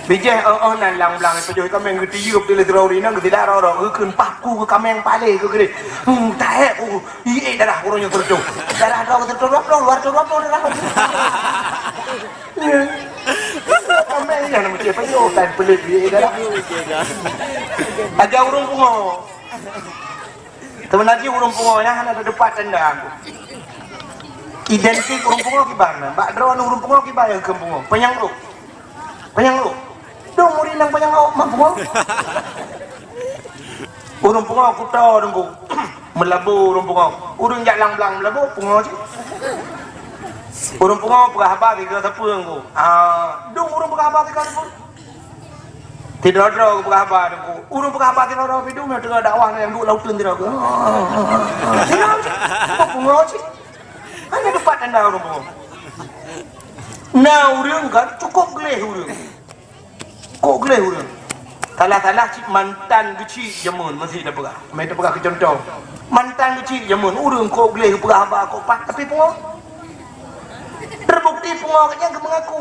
Bijéh oh, oh nan lam blang pajoh kaméng geutiyeup di leutrau ri nyan, geutida ro-ro, geukheun paku keu kaméng palé keu geudeh. Hmm, taék ku, ék darah uroe nyoe teureutôh. Darah droe teureutôh dua ploh, luar teureutôh dua ploh darah. Kaméng nyan meucé pajoh tan peulet ék darah. Aja ureueng pungo. Seubeuna jih ureueng pungo nyan hana teupat tanda aku. Identik ureueng pungo kiban na. Bak droeneuh ureueng pungo kiban nyang keu pungo. Panyang rôh. Panyang rôh. Dong ureueng nyang panyang rôh mak pungo. Ureueng pungo kuto deungku. Meulabu ureueng pungo. Ureueng jak lam blang meulabu pungo cit. Ureueng pungo peugah haba tiga sapeue deungku. Ah, dong ureueng peugah haba tiga sapeue. Sidroe-droe geupeugah haba deungku. Ureueng peugah haba sidroe-droe pih dum nyang teungoh dakwah nyang duek lam uteuen sidroe. Sidroe cit. Pungo cit. Hana teupat tanda ureueng pungo. Na ureueng kan cukôp gleh ureueng. Kôp gleh ureueng. Salah-salah cit mantan geuchik jameun meusi tapeugah. Meusi tapeugah keu cuntoh. Mantan geuchik jameun ureueng kôp gleh geupeugah haba kôp pat tapi pungo. Terbukti pungo geuh nyan geumeungaku.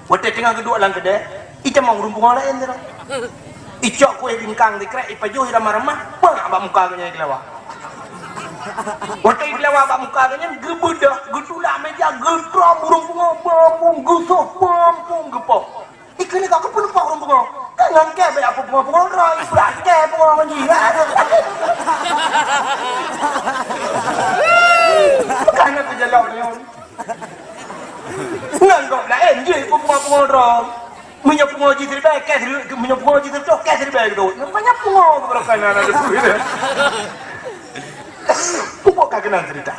Watèe teungoh geuduek lam keudè, itamong ureueng pungo laén sidroe. Icok kueh bingkang sikrek, ipajoh i ramah-ramah, bak bak muka geuh nyan i keulawa. Watèe i keulawa bak muka geuh nyan, geubeudoh, geutulak meja, geutrom ureueng pungo, beumpung, geusoh, beumpung, geupoh. Ikheun lé kok keupeue neupoh ureueng pungo. Kan ngon kèe bèk apui pungo-pungo droe, ibrat kèe pungo ngon jih. Bukan aku jalok nyoe. Ngon gob laén jih pungo-pungo droe. Meunyoe pungo jih siribèe, kèe siribèe, meunyoe pungo jih siribèe, kèe siribèe keudôh. Nyoe banyak pungo keubeurôkan aneuk teuh. Pupuk ka keunan cerita.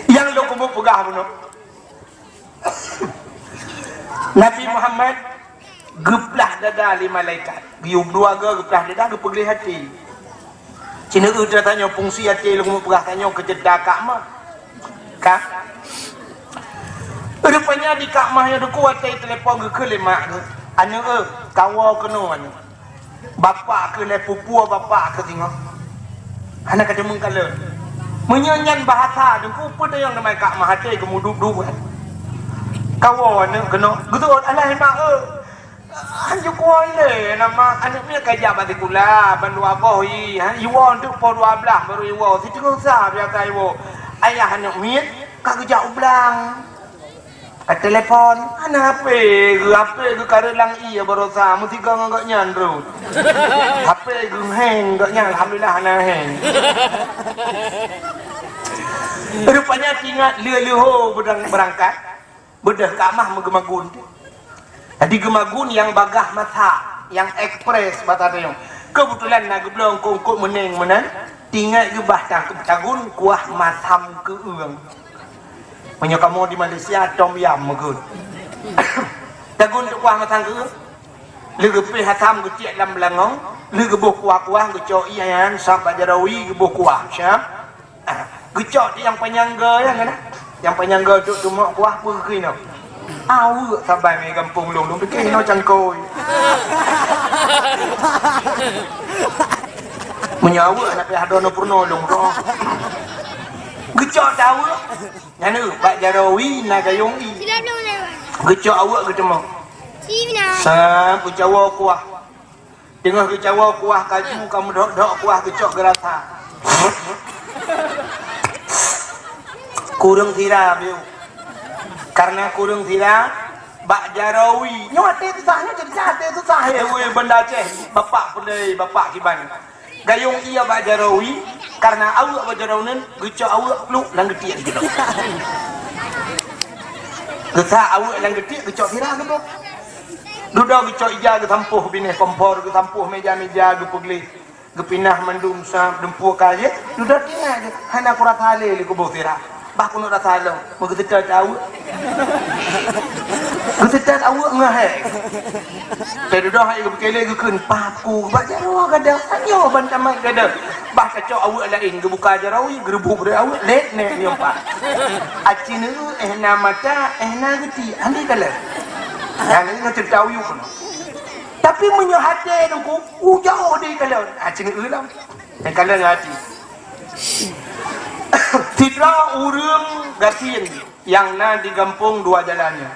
Nyang lôn keumeung peugah bunoe. Nabi Muhammad geuplah dada lé malaikat. Geuyue dua goe geuplah dada, geupeugleh até. Sineuk tanyoe fungsi até lôn keumeung peugah tanyoe keu jeda Ka'bah. Ka? Rupanya di Ka'bah nyoe deungon watèe telepon geukheun lé mak geuh. Aneuk, eh, kawoe keunoe aneuk. Bapak keuh lé pupue bapak keuh singoh. Hana ka deungoe kalon. Meunyoe nyan bahasa deungon peue teuh nyang teuma Ka'bah até geumudub-dub kan. Kawoe aneuk keunoe. Geuseuôt alah mak, eh. Hanjeuet kuwoe lé nama aneuk miet ka jak bak sikula, ban dua boh i, ha, iwoe teuk poh dua blaih baru iwoe, siteungoh sa biasa iwoe. Ayah aneuk miet ka geujak u blang. Ka telepon, hana hapé geuh, hapé geuh ka reulang ié baroesa, meusigoe ngon gobnyan rhot. Hapé geuh heng gobnyan, alhamdulillah hana heng. Rupanya tingat lheuh-lheuh ho beudang beurangkat. Beudôh Ka'bah meugeumagun teuh. Jadi geumagun nyang bagaih masak, nyang ekspres bak tanyoe. Keubeutulan na geubloe eungkôt-eungkôt meuneng meunan, tingat geuh bah ta-, tagun kuah masam keu ureueng. Meunyoe kamoe di Malaysia, tom yam meugeut. Tagun teuh kuah masam keu ureueng. Lheuh geupéh asam geuciek lam beulangong, lheuh geuboh kuah-kuah geucok ié nyan sab bak jaroe wie geuboh kuah, siap. Ah, geucok di nyang panyang goe nyan kan? Nyang panyang goe duek teumok kuah peue keu inoe. Aweuek saban di gampông lôn, lôn pike inoe cangkôi. Meunyoe aweuek hana payah droeneuh peurunoe lôn roh. Geucok di aweuek, nyan bak jaroe wie na gayong ie. Geucok aweuek geuteumok. Sa geucawoe kuah. Teungoh geucawoe kuah kaju ka meudhok-dhok kuah geucok geurasa. Kureueng sira biôh. Karena kureueng sira bak jaroe wie. Nyoe até susah, nyoe jadi até susah. Eh, weh, banda Aceh, bapak peureulèe, bapak kiban. Gayong ie bak jaroe wie, karena aweuek bak jaroe nyan, geucok aweuek pluek lam geutiek keudroe. Geusak aweuek lam geutiek, geucok sira keudroe. Dudoe geucok ija geusampôh binéh kompor, geusampôh méja-méja, geupeugleh, geupinah mandum sa dumpeue ka jih, dudoe tingat jih, hana kurasa lé lé kuboh sira. Bah keuneuk rasa lom, meugeuseutôt aweuek. Geuseutôt aweuek ngon hèk. Teududoh hai geupeukelé geukheun, "Paku bak jaroe gadôh, tanyoe ban tamat gadôh." Bah tacok aweuek laén, geubuka jaroe, geureubôk rot aweuek, lét nèk nyoe pat. Aci neu, eh na mata, eh na geuti, hana kalon. Nyang nyoe ceurita uyuek nyoe. Tapi meunyoe até Teungku, u jauh di kalon. Ah, cingeu lom. Nyang kalon hati. Sidroe ureuëng gasien nyang na di gampông dua jalan nyan.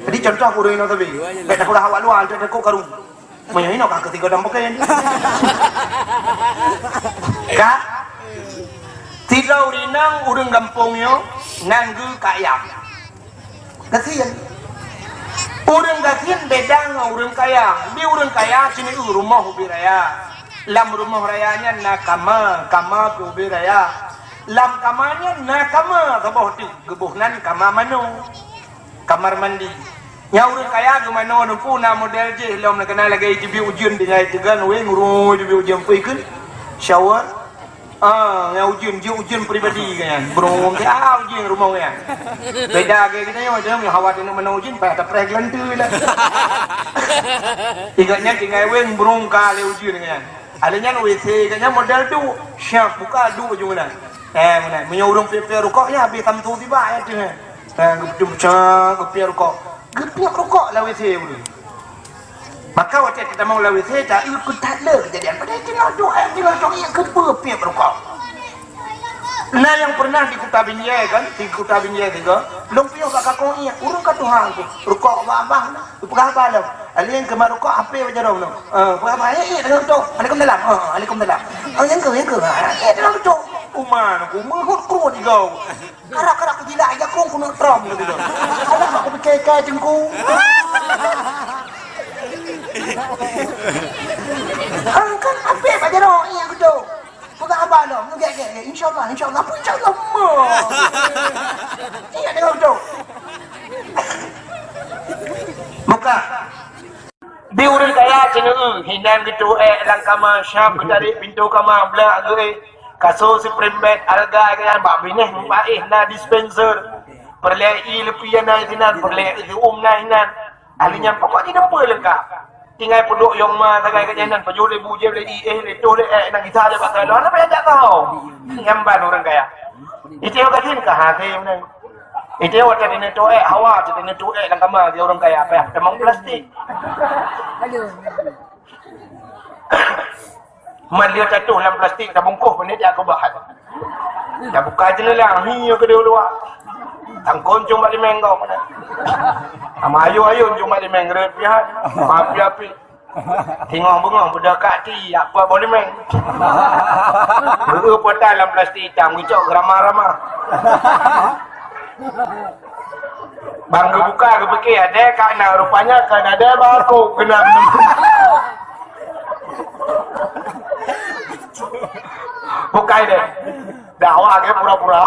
Jadi contoh ureuëng inoe sabe. Bèk takot awak luwa, takot karu. Meunyoe inoe ka keu tiga dam peken. Ka? Sidroe ureuëng inong ureuëng gampông nyoe nan geuh kayang. Gasien. Ureuëng gasien beda ngon ureuëng kaya. Di ureuëng kaya sini rumoh ubé raya. Lam rumoh raya nyan na kama, kama pih ubé raya. Lam kama nyan na kama saboh teuk, geuboh nan kama manoe. Kamar mandi. Nyang ureuëng kaya geumanoe Teungku na model jih lom, na keunan lagèe teubiet ujeuen tinggai teugan weng urui teubiet ujeuen pih kheun. Shower. Ah, nyang ujeuen, jih ujeuen pribadi kan. Burung ah ujeuen rumoh kan. Beda ke kita nyoe, macam hawa teuneuk manoe ujeuen, payah tapreh geulanteu lah. Ingat nyan tinggai weng burung ka lé ujeuen kan. Ada nyan W C kan nyan model tu. Siap buka du ujung dah. Eh, mana? Meunyoe ureuëng pia-pia rukok nyan habis samsu tiba ya tu. Nah, geupiep cak, geupiep rukok. Geupiep rukok lam W C ulôn. Maka watèe tatamong lam W C, ta-eu keu that le keujadian. Padahai teungoh duek, eh, teungoh duek, iya keupeue piep rukok. Na nyang pernah di Kuta Binjai kan, di Kuta Binjai sigoe, lôn piôh bak kakong iya, ureueng ka tuha, rukok bak abah na, geupeugah abah lom. Alèh keumah rukok, H P bak jaroe nyoe. Eh, peugah abah, "Eh, eh, teungoh duek. Alaikum salam." Eh, alaikum salam. Oh, nyang keu, nyang keu. Eh, teungoh duek. Uma, ku meuhot kruet igau. Karak-karak kujilak jakong keuneuk trom lagèe tu. Alah, aku pikir ikai teungku. Angkat apek bak jaroe, iya, aku tu. Peugah abah lom, gek, gek, gek. Insya Allah, insya Allah. Apa insya Allah? Iya, dengar betul. Buka. Di ureueng kaya ceuneuh, hinan geutuek lam kama, syam geutarek pintoe kama, blak geuéh, kasô siprembet, alga geuyan bak binéh meupaéh na dispenser. Peureulèe ie leupie na sinan, peureulèe siuem na hinan. Ahli nyan pokok jideupeue leungkap. Tinggai peuduek yong ma sagai geuhnyan nan, pajoh lé bu jieb lé ie, éh lé toh lé ék, nan gisa lé bak salon, apa nyang jak tahu? Nyan ban ureueng kaya. Itu yang kasihan ka hati meunan. Itu yang watèe neuteuek hawa, watèe neuteuek lam kama di ureueng kaya, payah tamong plastik. Man lheueh tatuh lam plastik, tabungkôh, keuneuk jak keubah. Tabuka jeunela, hi, keudeh luwa. Tangkon cong bak limeng gob. Ama ayô-ayô cong bak limeng, reuet pihan. Api-api. Singoh beungoh beudôh kaki, apa boh limeng. Beu pota lam plastik itam, geucok geurama-rama. Bang geubuka, geupike, ada kak na, rupanya kan ada bako kena. Bukai deh. Dakwah ke pura-pura.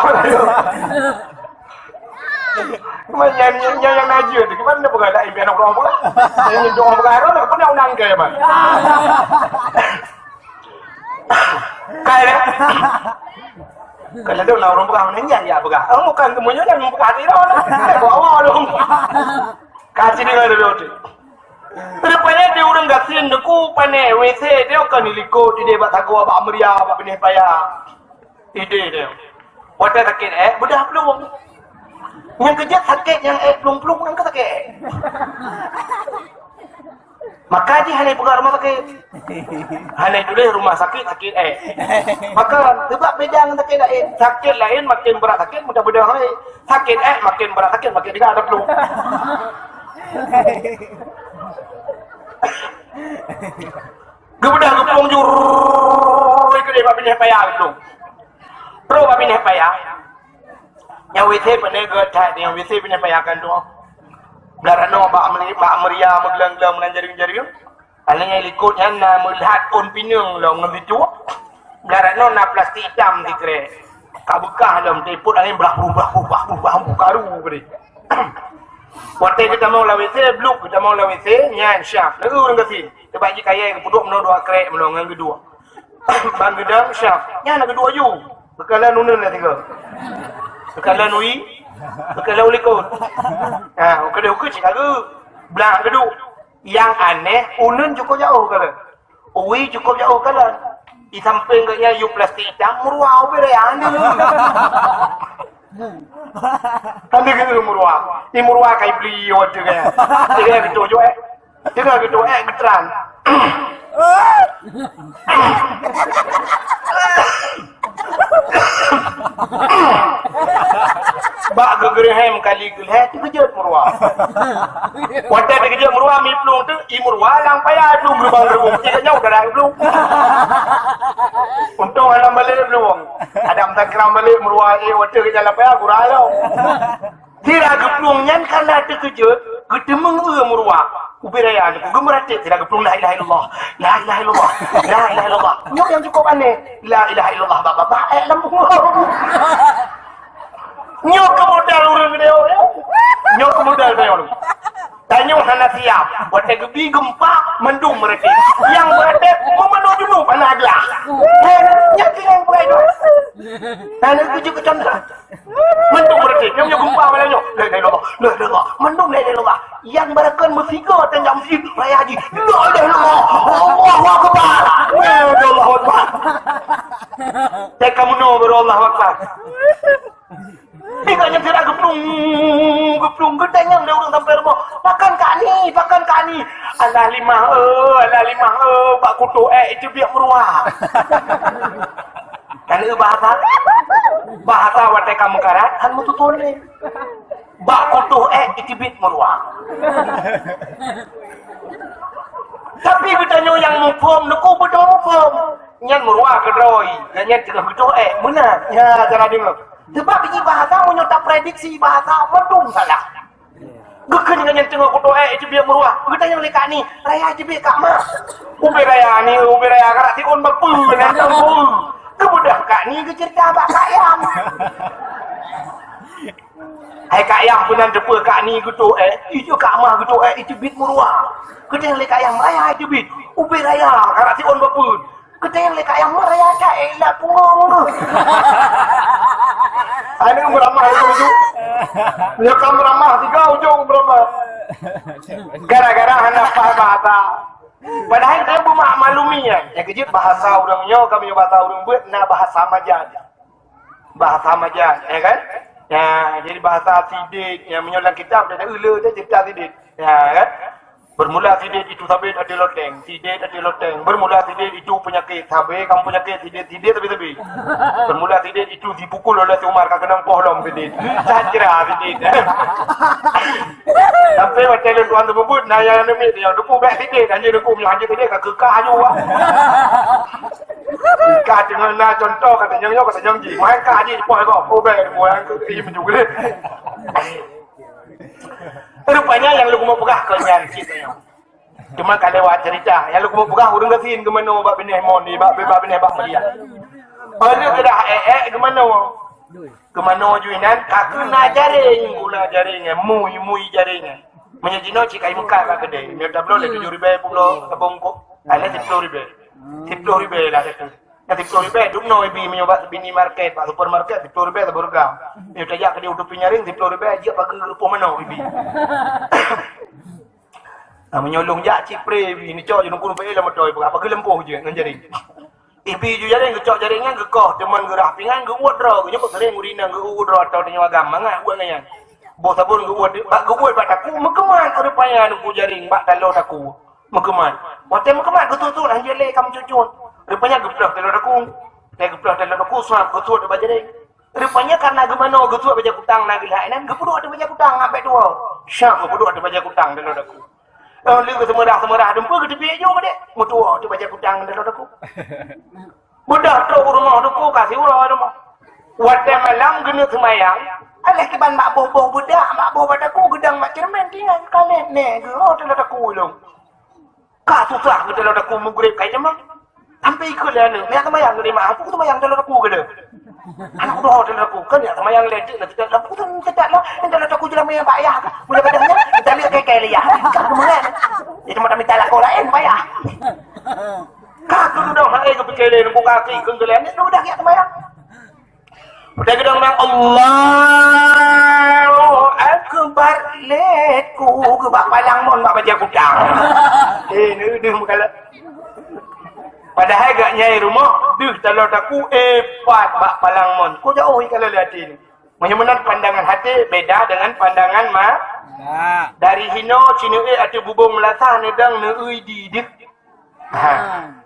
Cuman nyan, nyan, nyan nyang najeuet tu, gimana bukan tak impian orang pula? Yang nyentuh orang bukan orang, nak pernah undang ke, man? Kai deh. Kalau ada orang bukan, mana nyan ya bukan? Oh, bukan semuanya kan bukan hati orang lah. Bawa orang. Kasih dengar dulu tu. Rupanya di ureueng gasien deku pane W C dia kan di likot, di bak sagoe, bak meuria, bak binéh paya. Idéh dia. Watèe sakét ék, beudah plueng. Nyang keujeuet sakét nyang ék plueng-plueng, nyang ka sakét ék. Maka jih hana peugah rumah sakét. Hana tuléh rumah sakit, sakét ék. Maka, sebab beda ngon sakét laén. Sakét laén makin brat sakét, mudah-mudahan ék. Sakét ék makin brat sakét, makin tinggai ada plueng. Geubeudôh geuplueng jurui keudeh bak binéh paya geuplueng. Trok bak binéh paya. Nyang W C pane gèt that, nyang W C binéh paya kan tu. Blah ranoe bak meri-, bak meuria meugleng-gleng meunan jareung-jareung. Aneuk nyang likot nyan na meulat ôn pineung lom ngon situ. Blah ranoe na plastik itam sikrek. Ka beukah lom teupot angén blah, blah, blah, blah, blah, karu keudeh. Watèe geutamong lam W C, bluk geutamong lam W C, nyan syah. Lagu ureueng gasien. Teubak jih kayèe geupeuduek meunoe dua krek meunoe ngon geudua. Ban geudong syah. Nyan na geudua ju. Beukalon uneun lah tiga. Beukalon ui. Beukalon ulikot. Ha, ukeudeh ukeue cit lagu. Blah geuduk. Nyang aneh, uneun cukôp jaoh kalon. Ui cukôp jaoh kalon. Di sampéng geuh nyan yue plastik itam, meuruwa ubé raya, hana deungoe. Hana deungoe meuruwa. Di meuruwa kai beli watèe nyan. Jadi, beutôi ju, eh. Teungoh geuduek, eh, geutran. Bak geugeureuhem kali geulhèe teukeujot Meuruwa. Watèe teukeujot Meuruwa, mi plueng teuh, i Meuruwa lam paya plueng geubang geubong. Cit nyoe dara plueng. Untông hana balek plueng. Adam takram balek Meuruwa, eh, watèe geujalan paya gura lom. Sira geuplueng nyan kana teukeujot, geuteumeung eu Meuruwa. Ubé raya nyoe geumeuratéb sira geuplueng, "La ilaha illallah, la ilaha illallah, la ilaha illallah." Nyoe nyang cukôp aneh. "La ilaha illallah, bah, bah, bah, eh, lam buku." Nyoe keu modal ureueng geude, ya. Nyoe keu modal tanyoe. Tanyoe hana siap. Watèe geubi geumpa, mandum meuratéb. Nyang meuratéb, meumanoe junub hana glah. Nyan, nyan keuh nyang bukai doh. Hana keujeuet keu contoh. Mandum meuratéb, nyoe, nyoe geumpa malam nyoe. La ilaha illallah, la ilaha illallah. Mandum la ilaha illallah. Nyang barakon meusigoe teungoh meuseujid raya jih. La ilaha illallah. Allahu akbar. La ilaha illallah, Allahu akbar. Teuka meunoe baru Allahu akbar. Ingat nyang sira geuplueng, geuplueng, geutanyong lé ureueng sampoe rumoh. Pakon kak ni, pakon kak ni. Alah limah, eh, alah limah, eh, bak kutoh ék itu biak Meuruwa. Kan bahasa, bahasa watèe ka meukarat, han meututoe lé. Bak kutoh ék iteubiet Meuruwa. Tapi geutanyoe nyang muphom, neuku beutôi muphom. Nyan Meuruwa keudroe, dan nyan teungoh geutoh ék. Meunan. Ya, cara deungoe. Sebab biji bahasa meunyoe taprediksi bahasa, mandum salah. Geukheun ngon nyang teungoh kutoh ék, iteubiet Meuruwa. Geutanyong lé kak ni, raya iteubiet kak ma. Ubé raya ni, ubé raya karak tiôn bapeue, nyan teungku. Keumudian kak ni geuceurita bak kak Yam. Hai kak Yam, peunan teupeue kak ni geutoh ék, itu kak ma geutoh ék, iteubiet Meuruwa. Geutanyong lé kak Yam, raya iteubiet. Ubé raya karak tiôn bapeue. Geutanyong lé kak Yam, raya cak ék lam pungong tu. Aneuk meuramah itu, itu. Nyoe ka meuramah, tiga ujong meuramah. Gara-gara hana paham bahasa. Padahai dia beumak maklumi ya. Nyang keujeuet bahasa ureueng nyoe, kami bahasa ureueng beuet, na bahasa majan. Bahasa majan, ya kan? Ya, jadi bahasa sidit, ya, meunyoe lam kitab ada ule dia cerita sidit. Ya, kan? Bermula sidit itu sabé ateueh loteng, sidit ateueh loteng. Bermula sidit itu penyakit, sabé kamoe penyakit, sidit, sidit sabé-sabé. Bermula sidit itu dipukul oleh si Umar, ka keunong poh lom sidit. Cacra sidit. Sampai watèe lôn tuan teupeubuet, na nyang neumit, nyang teupeu bèk sidit, anjing teupeu, anjing sidit, ka keukah aju, wah. Ka teungoh na contoh, ka tanyong nyoe, ka tanyong jih. Main ka jih, poh ko, oh, bèk, poh ko, iya meunyoe. Rupanya nyang lôn keumeung peugah keu nyan cit nyoe. Cuma ka lewat cerita. Nyang lôn keumeung peugah ureueng gasien geumanoe bak binéh mon, bak, bak binéh bak dia. Padahai keudah ék-ék geumanoe. Geumanoe ju inan ka keu na jaréng, guna jaréng, mui, mui jaréng. Meunyoe jinoe cit ka imeukat bak keudè. Meunyoe tabloe lé tujoh ribèe pulo tabong kok. Ada siploh ribèe. Siploh ribèe lah dah tu. Kan siploh ribèe dum noe ibi meunyoe bak minimarket, bak supermarket siploh ribèe saboh reugam. Meunyoe tajak keudéh u tepi nyaréng siploh ribèe jeuet bak geupôh manoe ibi. Ah, meunyoe lôn jak cit pre ibi, neucok ju nungku numpak lam moto ibu, apa geuleumpôh je ngon jaréng. Ibi ju jaréng, geucok jaréng nyan geukoh, teuma geurah pingan geuuet droe, geunyuk sering ureueng inong geuuet droe atau tanyoe agam mangat uet ngon nyan. Boh sabon geuuet, bak geuuet bak takue, meukeumat rupanya nungku jaréng bak taloe takue. Meukeumat. Watèe meukeumat geutuet-tuet han jeuet lé ka meucut-cut. Rupanya geuploh taloe takue. Watèe geuploh taloe takue, suap geutuet bak jaréng. Rupanya karena geumanoe geutuet bajèe kutang na geulhak inan, geupeuduek ateueh bajèe kutang ngon bèk tuwoe. Syak geupeuduek ateueh bajèe kutang taloe takue. Oh, lheueh geuseumeurah-seumeurah dumpeue geuteubiet ju keudéh. Meutuwoe ateueh bajèe kutang taloe takue. Beudôh trok u rumoh takue ka siuroe rumoh. Watèe malam geuneuk seumayang, alah kiban bak boh-boh beudak, bak boh bak takue geudong bak ceureumen tinggai kalét nèh geuh, oh, taloe takue lom. Ka susah geutanyoe takue meugreb kai jamang. Sampai ikheun lé aneuk, "Meuiyak seumayang lé mak, peue seumayang taloe takue geutanyoe?" Aneuk droe taloe takue, "Kan meuiyak seumayang lé jeuet na teuka lam peue teuka lam, taloe takue jeuet lam meuiyak bak yah ka." Mulai padahnya, kita lihat kai-kai lé yah. Ka keumeungan. Itu mata mita lakoe laén payah. Ka keuneuk dong hai geupike lé nunggu kaki keu geulée ni udah kiyak seumayang. Udah geudong nang Allahu Akbar, let ku keu bak palang mon bak bajée kutang. Eh, ni deuh meukalat. Padahai gak nyai rumoh deuh taloe takue, eh, pat bak palang mon. Ku jauh ikalon lé até ni. Meunyoe meunan pandangan até beda dengan pandangan ma-, Nah. Dari hinoe ci neuék ateueh bubông meulasah neudong neueu di deuh. Ha.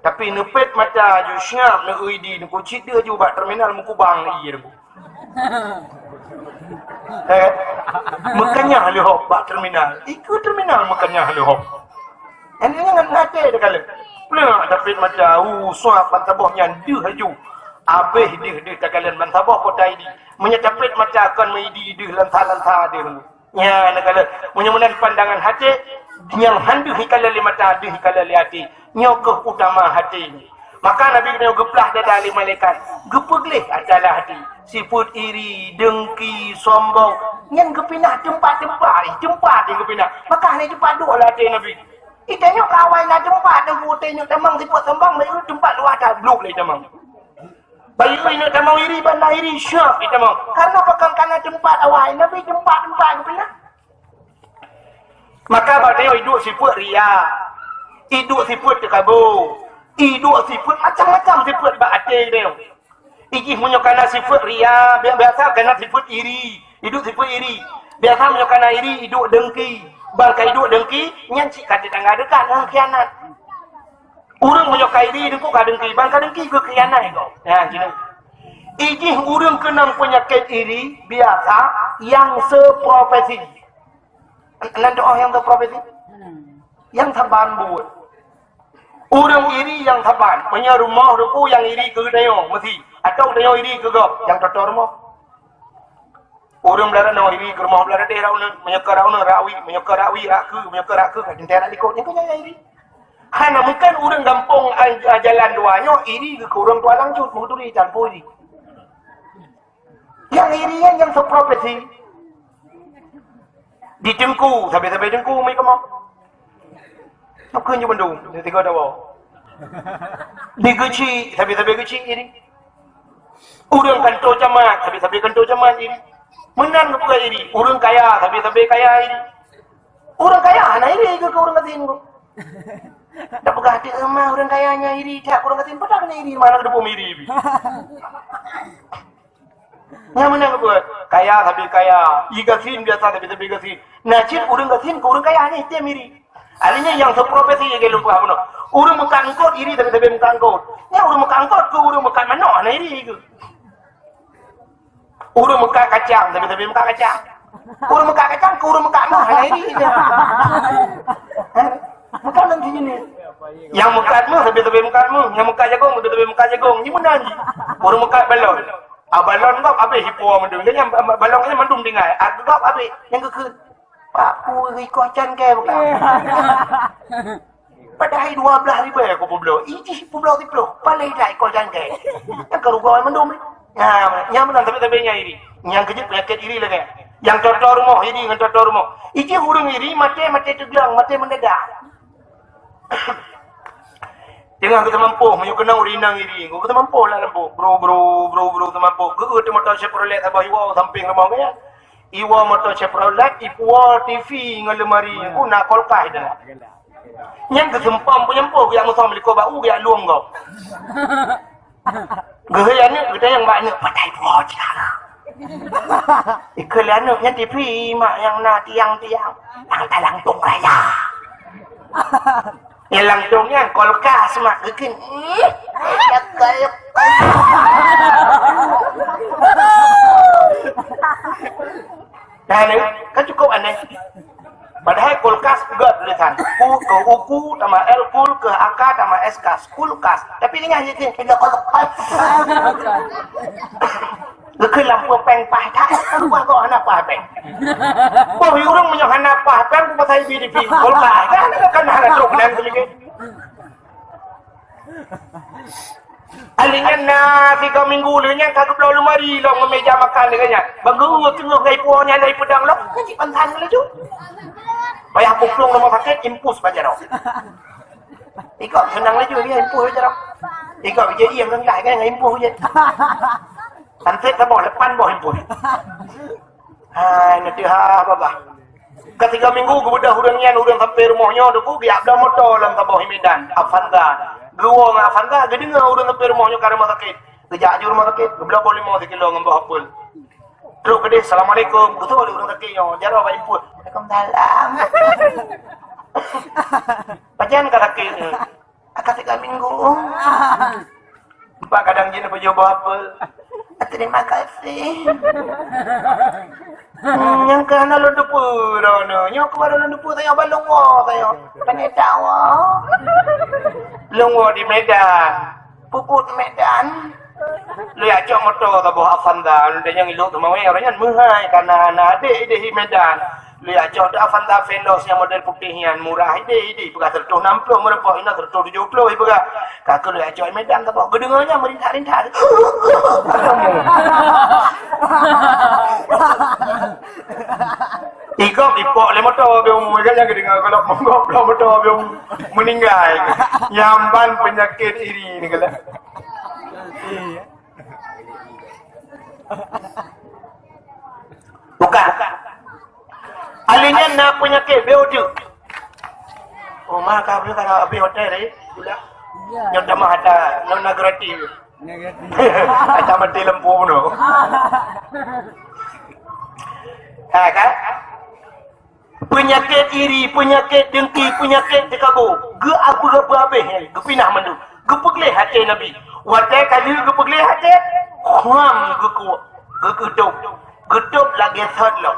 Tapi neupet mata ju siap neueu di neukucit deuh ju bak terminal meukubang ie deuh. Eh, meukanyah leuhop bak terminal. Ikeue terminal meukanyah leuhop. Ini ngon até takalon. Plek tapet mata, uh, suap ban saboh nyan deuh laju. Abéh deuh, deuh takalon ban saboh kota idi. Meunyoe tapet mata kon meuidi deuh lansa-lansa deuh. Nya, takalon. Meunyoe meunan pandangan até, nyang han deuh ikalon lé mata, deuh ikalon lé até. Nyoe keuh utama até. Maka Nabi nyoe geuplah dada lé malaikat, geupeugleh adalah até. Sifeuet iri, dengki, sombong, nyan geupinah teumpat-teumpat, teumpat nyang geupinah. Maka hana teumpat duek lam até Nabi. Itanyoe ka awai na teumpat, teungku, utai nyoe tamong sifeuet sombong, bayeue teumpat luwah that, blok lé tamong. Bayeue nyoe tamong iri, banda iri, syok lé tamong. Karena pakon kana teumpat awai, Nabi teumpat-teumpat geupinah. Maka bak tanyoe iduek sifeuet ria, iduek sifeuet teukabo, iduek sifeuet macam-macam sifeuet bak até tanyoe. Ijih meunyoe kana sifeuet ria, bi-, biasa kana sifeuet iri, iduek sifeuet iri. Biasa meunyoe kana iri, iduek dengki. Ban ka iduek dengki, nyan cit ka teutangga deukat ngon khianat. Ureuëng meunyoe ka iri, dengki ka dengki, ban ka dengki geukhianat gob. Nah, gitu. Ijih ureuëng keunong peunyakét iri, biasa nyang seprofesi. Nan doa nyang teuprofesi? Nyang saban buet. Ureuëng iri nyang saban. Meunyoe rumoh ruku nyang iri keu tanyoe, meusi. Atau tanyoe iri keu gob, nyang toto rumoh. Ureuëng blah ranoe iri keu rumoh blah radeh rak uneuen, meunyoe keu rak uneuen rak wi, meunyoe keu rak wi rak keu, meunyoe keu rak keu, ka teuntée rak likot. Nyang keu nyan nyang iri. Hana mungken ureuëng gampông a-, a-, jalan dua nyoe iri keu ureuëng dua lanjut, meuturi tanpa iri. Nyang iri nyan nyang seprofesi. Di teungku, sabe-sabe teungku mai kamoe. Nyoe keuh nyoe bandum, di tiga dawa. Di geuchik, sabe-sabe geuchik iri. Ureuëng kantô camat, sabe-sabe kantô camat iri. Meunan geupeugah iri, ureuëng kaya, sabe-sabe kaya iri. Ureuëng kaya hana iri keu, keu ureuëng gasien. Dak peugah até eumah ureuëng kaya nyan iri, tak ureuëng gasien, padahai iri, mana ada bom iri. Nyang meunan buet, kaya sabe kaya, ié gasien biasa sabe-sabe gasien. Na cit ureuëng gasien keu ureuëng kaya nyan item iri. Artinya nyang seprofesi ié lôn peugah bunoe. Ureuëng meukat eungkot iri sabe-sabe meukat eungkot. Nyang ureuëng meukat eungkot keu ureuëng meukat manok hana iri keu. Ureuëng meukat kacang sabe-sabe meukat kacang. Ureuëng meukat kacang keu ureuëng meukat meuh hana iri keu. Meukat lom sijeuneuh. Nyang meukat meuh sabe-sabe meukat meuh, nyang meukat jagong sabe-sabe meukat jagong. Nyan meunan jih. Ureuëng meukat balon. Ah, balon gob abéh ipo mandum. Jadi nyang ba-, ba-, balon nyan mandum tinggai. Ah, gob abéh. Nyang geukheun. Pak, ku iko can ke bukan? Padahai dua belas ribu aku peubloe. Ijih peubloe siploh. Paléh dak iko can ke? Nyang keurugoe mandum. Nya, nyang meunan sabe-sabe nyang iri. Nyang keujeuet peunyakét iri lagée. Nyang toto rumoh iri ngon toto rumoh. Ijih ureuëng iri maté, maté teuglong, maté mendadak. Teungoh geuteumampoh, meunyoe keunong ureuëng inong iri, geuteumampoh lam lampôh, bro, bro, bro, bro, teumampoh. Geueu teuh moto Chevrolet saboh iwoe sampéng rumoh geuh nyan. Iwoe moto Chevrolet, ipuwoe T V ngon lemari, ku na kulkas di dalam. Nyan geuseumpom peunyampoh, geujak musong meuliko bak u, geujak lueng gob. Geuhôi aneuk, geutanyong bak aneuk, "Patai buah cit hana?" Ikheun lé aneuk nyan T V, mak, nyang na tiang-tiang. Nyang talang tong raya. Nyang lang tong nyan kulkas, mak, geukheun. Ih, kulkas. Nah, ni, kan cukup aneh. Padahai kulkas peugah tulisan. Ku keu uku, tamah L, kul keu aka, tamah S K, kulkas. Tapi ingat je, kena kulkas. Geukheun lampu péng paih that, kan buah kok hana paih péng. Boh ureuëng meunyoe hana paih péng, ku pasai B D P, kulkas. Kan, kan hana trok nan seumiké. Alinyan na tiga minggu lé nyan ka geubloe lemari lom ngon meja makan lé nyan. Bang guru teungoh ngai puwoe nyan lé peudang lom, kan cit pantan laju. Payah puplong rumah sakit, impus bak jaroe. Ikok seunang laju dia impus bak jaroe. Ikok bijéh ié ngon gai kan impus bijéh. Santet saboh, lapan boh impus. Hai, neuteuha babah. Ka tiga minggu geubeudôh ureuëng nyan, ureuëng sampai rumoh nyoe, Teungku, geujak bloe moto lam saboh i Medan, Avanza. Geuwoe ngon Avanza, geudeungoe ureuëng sampai rumoh nyoe ka rumoh sakét. Geujak ju rumoh sakét, geubloe boh limong sikilo ngon boh apel. Trok keudeh, "Assalamualaikum." Geutoe lé ureuëng sakét nyoe, jaroe bak impus. Waalaikumsalam. Pajan ka laki ni? Akan tiga minggu. Empat kadang jin apa jawab apa? Terima kasih. Hmm, nyang ka hana lôn teupeu droeneuh. Nyoe keuh baru lôn teupeu, tanyoe ban lôn woe, tanyoe. Pane tawa. Lôn woe di Medan. Puput Medan. Lôn jak cok moto saboh Avanza, lôn tanyong ilok teuma weh, ureueng nyan meuhai, kana na adek ideh di Medan. Lôn jak cok Avanza Veloz nyang model putéh nyan, murah ideh, ideh, peugah seratus enam puluh, meureumpok inoe seratus tujuh puluh, ipeugah. Ka keuh lôn jak cok Medan saboh, geudeungoe nyan meurintat-rintat. Igop ipok lé moto beu mu, kan nyang geudeungoe golok monggop lé moto beu mu, meuninggai. Nyamban peunyakét iri ni kala. Bukan. Ahli nyan na peunyakét B O D. Oh, maka beu kana habéh hotel, eh. Pula. Nyoe tamah ata, nyoe na gratis. Ata mati lampu bunoe. Ha, kan? Peunyakét iri, peunyakét dengki, peunyakét teukabô, geu-, geu-, geupinah mandum. Geupeugleh até Nabi. Watée ka lheueh geupeugleh até, khuam geuku-, geu-, geutôb. Geutôb lagée thot lom.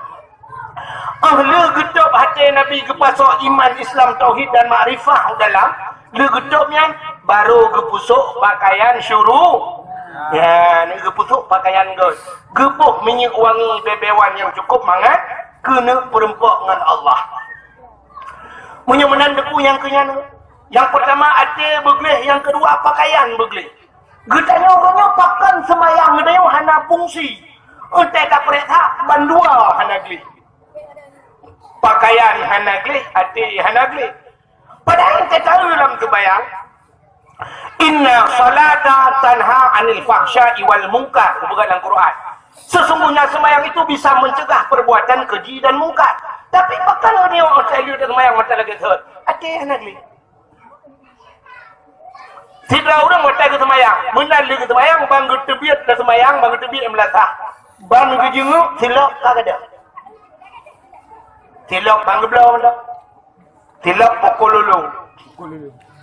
Óh lheueh geutôb até Nabi, geupasoe iman, Islam, tauhid dan makrifah u dalam, lheueh geutôb nyan, barô geupusok pakaian syuru-, nyan, geupusok pakaian gét. Geuboh minyeuk wangi beubewan nyang cukup mangat keuneuk peurumpok ngon Allah. Meunyoe meunan teupeu nyang keu nyan, nyang peurtama até beugleh, nyang keudua pakaian beugleh. Geutanyoe-geutanyoe pakon seumayang geutanyoe hana fungsi. Eunteuk tapreh that bandua hana gleh. Pakaian hana gleh, até hana gleh. Padahai teuka lam seumayang, "Inna salata tanha 'anil fahsya'i wal munkar," geupeugah lam Quran. Sesungguhnya sembahyang itu bisa mencegah perbuatan keji dan mungkar. Tapi pakon meunyoe watée lheueh seumayang mata lagée thot, até hana gleh. Sidroe ureuëng watée geuseumayang, meunan lheueh geuseumayang, ban geuteubiet lam seumayang, ban geuteubiet meulasah, ban geujeunguk silop ka gadôh. Silop ban geubloe mantong. Silop pukul lulu.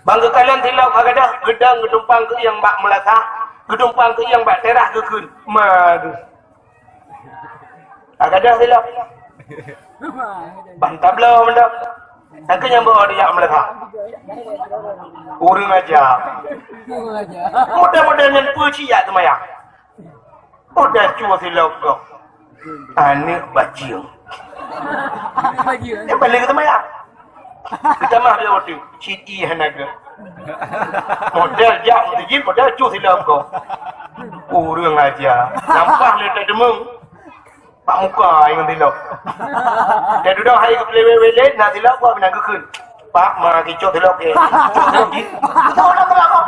Ban geukalon silop ka gadôh, geudong geutumpang keuieng bak meulasah, geutumpang keuieng bak teras geukheun. Madu. Ka gadôh silop. Ban tabloe mantong. Takeu nyang bawa dia meulasah. Ureuëng aja. Mudah-mudahan nyan peuciyak seumayang. Udah cue silop gob. Aneuk bajeueng. Dia balik ke teumpat. Kita mah dia waktu. Cit i hana ke. Modal jak mesti modal cue silop gob. Ureuëng aja. Nampak ni tak demung. Pak muka yang silop. Dia duduk hari ke pelewet-welek, nak silop gob nak geukheun. Pak, ma kicok silop ke. Cok silop di. Kita orang berapa?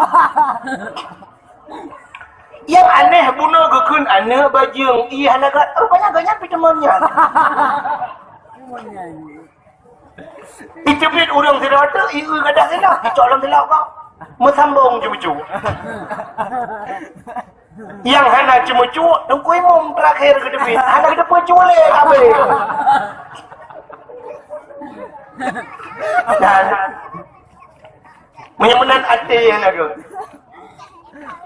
Yang aneh bunoe geukheun aneuk bajeueng, i hana gat, rupanya geuhnyan pih teumon nyan. Iteubiet ureuëng sidroe teuk, i eu gadôh sinah, icok lam silop gob. Meusambong ceumeucue. Nyang hana ceumeucue, Teungku Imum terakhir geuteubiet, hana geuteupeue cue lé kabeh. Dan meunyoe meunan até nyang na gét.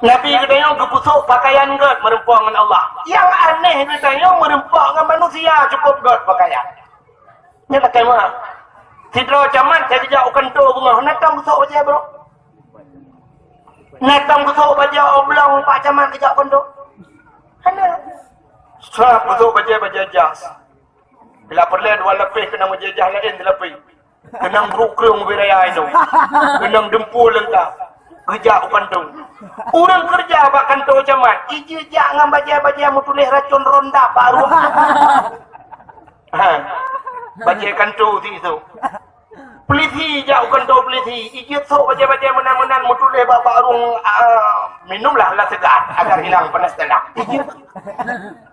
Nabi geutanyoe geupusok pakaian gét meurumpok ngon Allah. Nyang aneh geutanyoe meurumpok ngon manusia cukôp gét pakaian. Nyan pakai meuah. Sidroe camat saya geujak u kantô beungoh, na tom geusok bajée brôk? Na tom geusok bajée oblong Pak Camat geujak u kantô? Hana. Sab geusok bajée-bajée jas. Bila peureulée dua lapéh keunong bajée jas laén dilapéh. Keunong brôk kreueng ubé raya inong. Keunong deumpul leungkap. Geujak u kantô. Ureuëng keureuja bak kantô camat, ijeuet jak ngon bajée-bajée meutuléh racôn ronda bak ruang. Ha. Bajée kantô sisoe. Polisi jak u kantô polisi, ijeuet sok bajée-bajée meunan-meunan meutuléh bak, bak ruang, ah, minumlah alat segar agar hilang panas dalam. Ijeuet.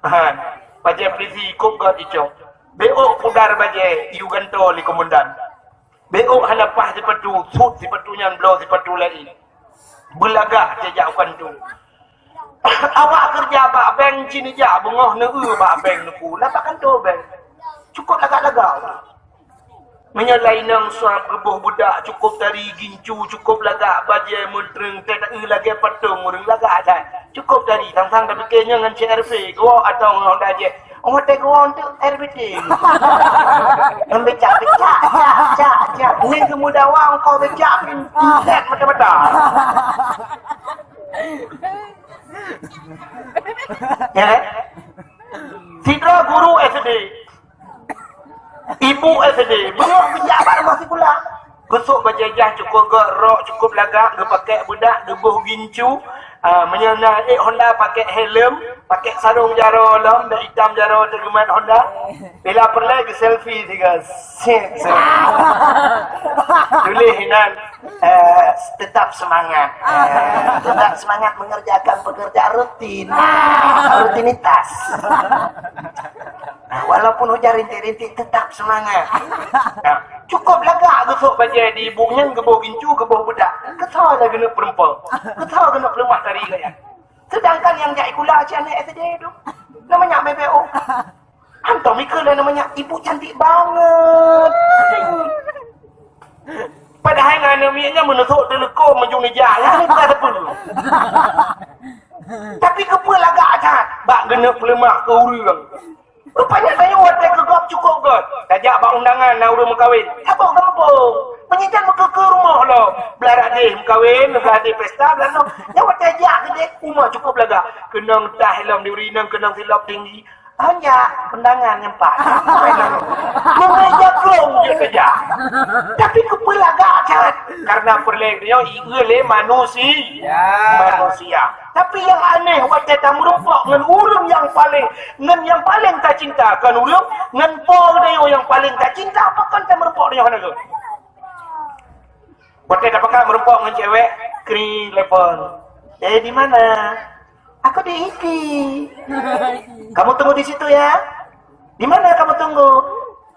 Ha. Bajée polisi kôp gét icok. Bék pudar bajée, iyue gantoe lé komandan. Bék hana paih sipatu, sut sipatu nyan bloe sipatu laén. Beulagak teuh jak u kantô. Awak keureuja bak bank cit neujak beungoh neueu bak bank neuku, na bak kantô bank. Cukôp lagak-lagak. Meunyoe lainong suap geuboh beudak, cukôp tari gincu, cukôp lagak bajée meutreung, teuh lagée patong ureuëng lagak that. Cukôp tari, sang-sang tapike nyoe ngon C R V, geuwoe atau ngon Honda Jazz. Oh, watée geuwoe tu R B T. Ngon becak-becak, cak, cak, cak. Neng geumeudawa engkau becak pin, set mata-mata. Ya kan? Sidroe guru S D. Ibu S D, beungoh geujak bak rumoh sikula. Geusok bajée jazz cukôp gét, rok cukôp lagak, geupakèk beudak, geuboh gincu. Ah, meunyoe na ék Honda pakèk helm, pakèk sarong jaroe lom, dak itam jaroe teugeumat Honda. Bila peureulèe geuselfie sigoe. Set, set. Tuléh inan, eh, tetap semangat. Eh, tetap semangat mengerjakan pekerjaan rutin. Rutinitas. Nah, walaupun hujan rintik-rintik, tetap semangat. Nah, cukôp lagak geusok bajée di ibu nyan, geuboh gincu, geuboh beudak. Keusoe lé geuneuk peurumpok. Keusoe geuneuk peuleumah tari gaya. Sedangkan nyang jak sikula cit aneuk S D tu. Namanya B B O. Antom ikeu lé namanya ibu cantik banget. Padahai ngon aneuk miet nyan meunusok teuleuko meujung ija, ya, bukan teupeu. Tapi keupeue lagak that bak geuneuk peuleumah keu ureuëng. Rupanya tanyoe watée keu gob cukôp gét. Tajak bak undangan na ureuëng meukawen. Saboh gampông. Meunyoe nyan meukeue-keue rumoh lom. Blah radeh meukawen, blah radeh pesta, blah lom. Nyan watée jak keudeh, uma cukôp lagak. Keunong tah lom di ureuëng inong, keunong silop tinggi. Hanya undangan nyang pat. Meungeja krong je saja. Tapi keupeue lagak that. Karena peureulèe nyoe ieu lé manusia. Ya. Manusia. Tapi nyang aneh, watée tameurumpok ngon ureuëng nyang paleng, ngon nyang paleng tacinta, kon ureuëng, ngon po geutanyoe nyang paleng tacinta, pakon tameurumpok deungon hana geuh. Watée tapakat meurumpok ngon cewek, kring telepon. "Eh, di mana?" "Aku di I T." "Kamu tunggu di situ ya." "Di mana kamu tunggu?"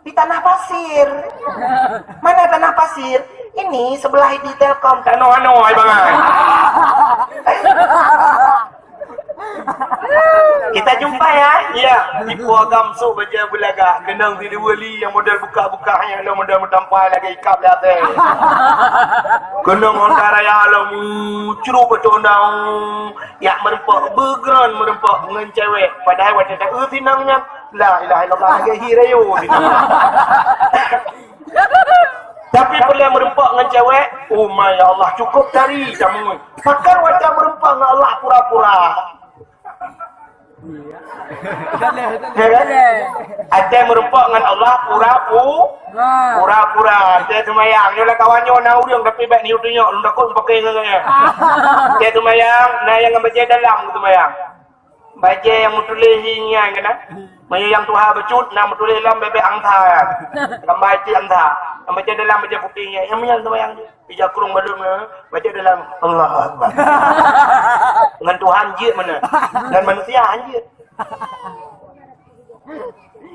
"Di Tanah Pasir." "Mana Tanah Pasir?" "Ini sebelah I T Telkom." Tanoh-anoh, hai bangai. Kita jumpa ya. Ya, tipu agam sok baja beulagak. Keunong sidua li nyang model buka-buka nyang lom model meutampai lagèe ikab lé até. Keunong Honda Raya lom mucruk beutôi daun. Yak meureumpok, beugron meureumpok ngon cewek. Padahai watèe ta eu sinong nyan, la ilaha illallah, lagèe hi rayo sinong. Tapi bila meureumpok ngon cewek, oh my ya Allah, cukup tari kamoe. Pakon watèe meureumpok ngon Allah pura-pura. Ya kan? Ada meureumpok ngon Allah pura-pu-, pura-pura. Ada seumayang. Nyoe lam kawan nyoe na ureueng tapi bèk neuyue tunyok, lôn takot meupaké ngon nyan. Ada seumayang, na nyang ngon bajèe dalam seumayang. Bajèe nyang meutuléh hi nyan keunan. Meunyoe nyang tuha bacut, na meutuléh lom bèbèk angsa nyan. Gambar iték angsa. Nyang bajèe dalam bajèe putéh nyan. Nyang meunyan seumayang. Ija krông balum na, bajèe dalam. Allahu Akbar. Ngon Tuhan jeuet meunan. Ngon manusia han jeuet.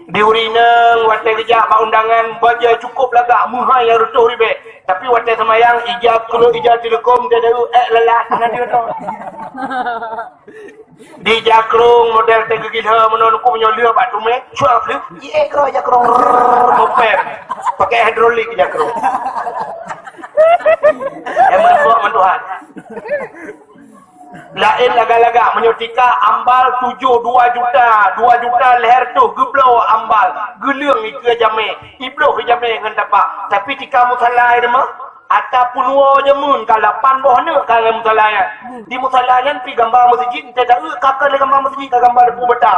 Di ureueng inong watèe geujak bak undangan, bajèe cukup lagak, meuhai nyang reutôh ribèe. Tapi watèe seumayang, ija krông, ija teuleukom, ija dayu, èk lalat, hana jeuet droe. Di ija krông model teuh geugila meunan, keu meunyoe lheueh bak tumé, cuak lheueh, iék keudroe ija krông, rrrr, mupèr. Pakai hidrolik ija krông. Emang buat meutuhan. Laén lagak-lagak meunyoe tika ambal tujoh dua juta, dua juta lhèe reutôh geubloe ambal, geuleueng ikeue jamé, ibloh jamé ngon tapak. Tapi tika musala i rumoh, ata peunuwoe jameun ka lapan boh aneuk ka lam musala nyan. Di musala nyan pi gambar meuseujid, entah taeu ka keu lé gambar meuseujid ka gambar depu bata.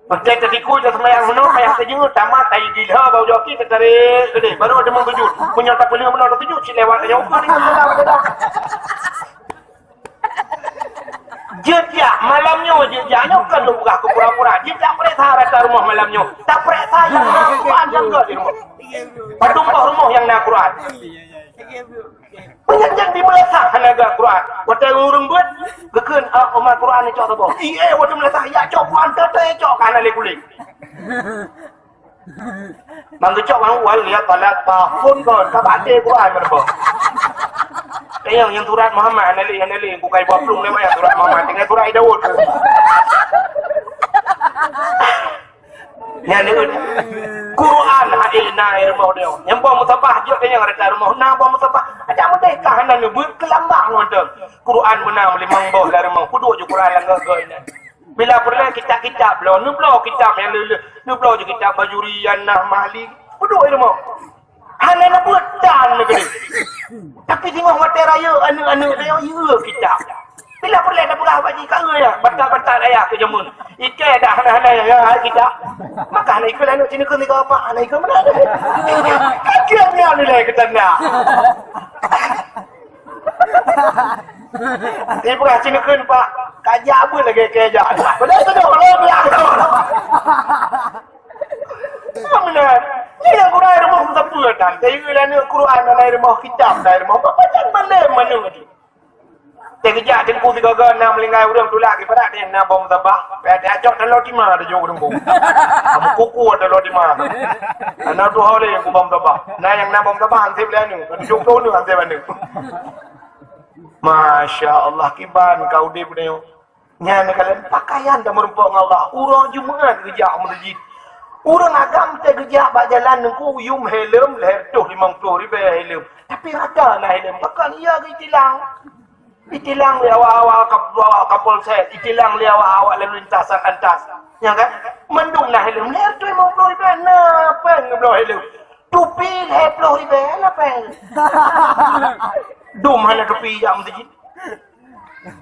Watèe tatikui taseumayang meunoe, payah tajeuet, tamat, tai gila, bau joki, tatarek keudeh. Baru ada meusujud. Meunyoe tapeuleueh meunoe, tasujud cit lewat tanyoe. Umpah dengan salah beutôi. Jeuet jak malam nyoe, jeuet jak nyoe kon lôn peugah keu pura-pura. Jeuet jak peuriksa rata rumoh malam nyoe. Tapeuriksa nyang na Quran nyang gèt di rumoh. Padum boh rumoh nyang na Quran. Meunyan nyan dimeulasah hana gèt Quran. Watèe ureueng beuet, geukheun, "Ah, oma Quran ni cok saboh." Ié, watèe meulasah, ya cok Quran, teuh-teuh cok ka hana lé kuleng. Bang geucok bang wal ya talat tahun kon ka bak até Quran meureumpok. Tanyong nyang surat Muhammad hana lé, hana lé, bukai dua puluh lima nyang surat Muhammad, tinggai surat Daud. Nyan ni Quran hai na rumoh dia. Nyang boh musabah jok nyang rata rumoh na boh musabah. Ada merdeka hana neubeuet keulambang mantong. Quran beuna limong boh lam rumoh. Kudu je Quran lam goe-goe nyan. Bila peureulèe kitab-kitab bloe, neubloe kitab nyang le-le, neubloe je kitab Bajuri, Yanah, Mahli, peuduek ilmu. Hana neubeuet tan neugeude. Tapi singoh watèe rayeuk aneuk-aneuk rayeuk yue kitab. Bila peureulèe tapeugah bak jih ka yue ya, batal-batal ayah keu jameun. Ikei dak hana-hana ya, ya kitab. Maka hana ikut aneuk sini keu tiga apa, hana ikut mana. Kajian ni nilai ketanda. Ibrah sini keu pak, kajak apa lagi kejak. Padahal tu dah orang bilang tu. Benar. Ni yang kurang rumah pun tak apa dah. Saya lah ni Quran, ada rumah kitab, ada rumah apa, jangan malam mana tu. Teukeujak teungku sigoe-goe na meulinggai ureuëng tulak di barat nyan na bom sabah. Payah teuacok taloe tima teujoh teungku. Kamu kuku taloe tima. Na tuha lé ku bom sabah. Na nyang na bom sabah anseb lé anu. Tujoh ploh nu anseb anu. Masya Allah, kiban ka udeb nyoe. Nyan kalon pakaian tameureumpok ngon Allah. Uroe Jumaat geujak meuseujid. Ureuëng agam teugeujak bak jalan teungku yum helm lhèe reutôh limong ploh ribèe helm. Tapi rata na helm. Pakon iya geutilang. Itilang lé awak-awak kap-, awak Kapolsek, itilang lé awak-awak lalu lintas lantas. Ya kan? Mandum na helm, lhèe reutôh limong ploh ribèe, na péng geubloe helm. Tupi lhèe ploh ribèe, na péng. Dum hana tupi jak meuseujid.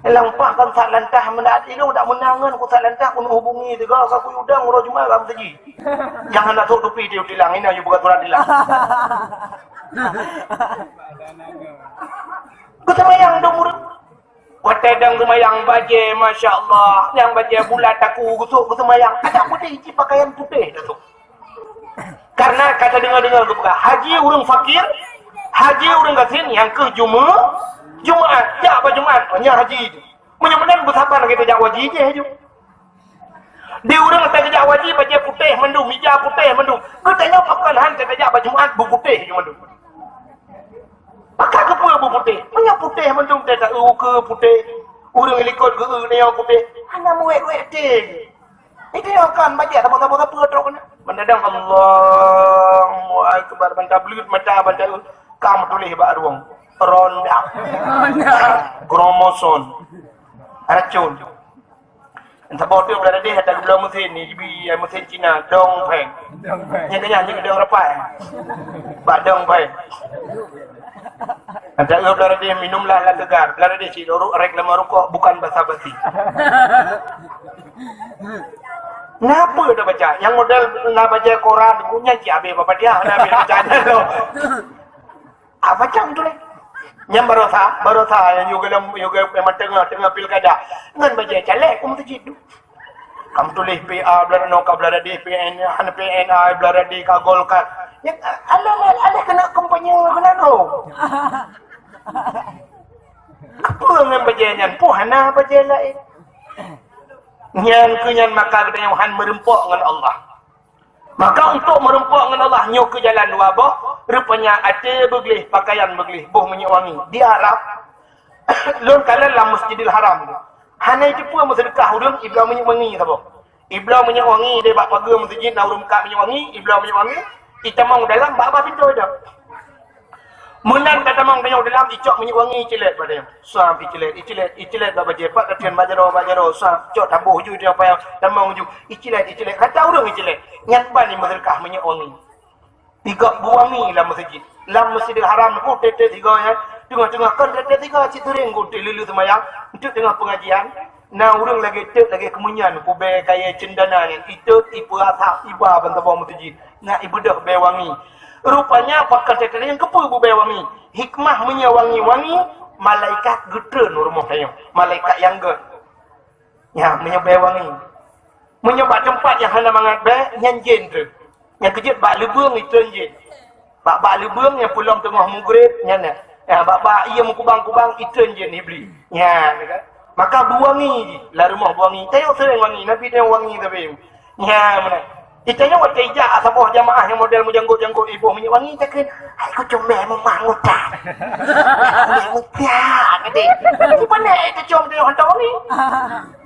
Elang pak kan sat lantas meudat ilong dak meunangan ku sat lantas ku hubungi tiga ka ku udang uroe Jumaat lam meuseujid. Jangan nak sok tupi dia tilang, ina you buka surat tilang. Geuseumbahyang dong ureuëng. Watèe dong seumayang bajèe, masya Allah, nyang bajèe bulat taku geusuek geuseumbahyang. Adak putéh cit pakaian putéh taku. Karena kata dengar-dengar geupeugah, haji ureuëng fakir, haji ureuëng gasien nyang keuh Juma-, Jumaat, jak bak Jumaat, nyan haji. Meunyoe meunan beusaban kita jak haji jih ju. Di ureuëng teugeujak wajéb bajèe putéh mandum, mija putéh mandum. Geutanyoe pakon han teugeujak bak Jumaat beuputéh ju mandum. Pakon keupeue beuputéh? Meunyoe putéh mandum teuka ukeue putéh, ureuëng likot geu-eu nyoe putéh, hana meuwét-wét teuh. Itu nyoe kan bajèe saboh-saboh sapeue trok keunan. Meudadang Allahu Akbar, ban tableut mata, ban ta-, ka meutuléh bak rueng. Ronda. Ronda. Kromosom. Racun. Saboh tu Bangladesh ata geubloe mesin ni, jibi mesin Cina, Dongfeng. Dongfeng. Nyang kenyang nyang Dong Rapai. Bak Dongfeng. Ata Bangladesh minumlah lah segar. Bangladesh cik lorok rek lama rukok bukan basa-basi. Napa dah baca? Yang model nak baca Quran, punya cik habis bapak dia, nak habis baca tu. Apa cang tu leh? Nyang barosa, barosa nyang juga dalam juga memang tengah-tengah pilkada. Ngan bajèe caleg kum tu jitu. Kamu tulis P A belah no ka belah di P N, hana P N A belah di ka Golkar. Ya, alah, alah, alah kena kampanye kena no. Apa ngan bajèe nyan? Puh hana bajèe lain. Nyan keu nyan maka geutanyoe han meureumpok ngon Allah. Maka untuk meureumpok ngon Allah nyoe keu jalan dua boh, rupanya até beugleh, pakaian beugleh, boh minyeuk wangi. Di Arab, lôn kalon lam Masjidil Haram tu. Hana jiteupeu meuseudeukah ureuëng ibloe minyeuk wangi saboh. Ibloe minyeuk wangi deh bak pageue meuseujid na ureuëng meukat minyeuk wangi, ibloe minyeuk wangi, itamong dalam bak babah pintoe dah. Meunan tatamong tanyoe dalam icok minyeuk wangi icilet bak tanyoe. Sam icilet, icilet, icilet bak bajèe, pat tateun bak jaroe, bak jaroe, sam cok taboh ju dia payah tamong ju. Icilet, icilet, kata ureuëng icilet. Nyan ban meuseudeukah minyeuk wangi. Tiga bu wangi lam meuseujid. Lam Masjidil Haram ku tete tiga nyan, teungoh-teungoh kon tete tiga cit turing ku teuh lulu seumayang, untuk teungoh pengajian. Na ureuëng lagèe teuk lagèe keumeunyan kubèe kayèe cendana nyan, iteuk ipeurasa iba ban saboh meuseujid, na ibeudôh bèe wangi. Rupanya pakon teuka nyang keupeue bubèe wangi. Hikmah meunyoe wangi-wangi, malaikat geutreun u rumoh tanyoe. Malaikat nyang gèt. Nyan meunyoe bèe wangi. Meunyoe bak teumpat nyang hana mangat bèe, nyan jén treun. Nyang keujeuet bak leubeueng itreun jén. Bak-bak leubeueng nyang peulom teungoh mugreb nyan na. Ya, bak-bak ié meukubang-kubang itreun jén Iblis. Nyan kan. Maka beuwangi jih, lam rumoh beuwangi. Tanyoe seuréng wangi, Nabi tanyoe wangi sabe. Nyan meunan. Itanyoe watèe ijak saboh jamaah nyang model meujanggôt-janggôt iboh minyeuk wangi, takheun, "Hai kucom bèe meumangut that." Meumangut that, kata. Ipanéh kucom teuh hantom wangi.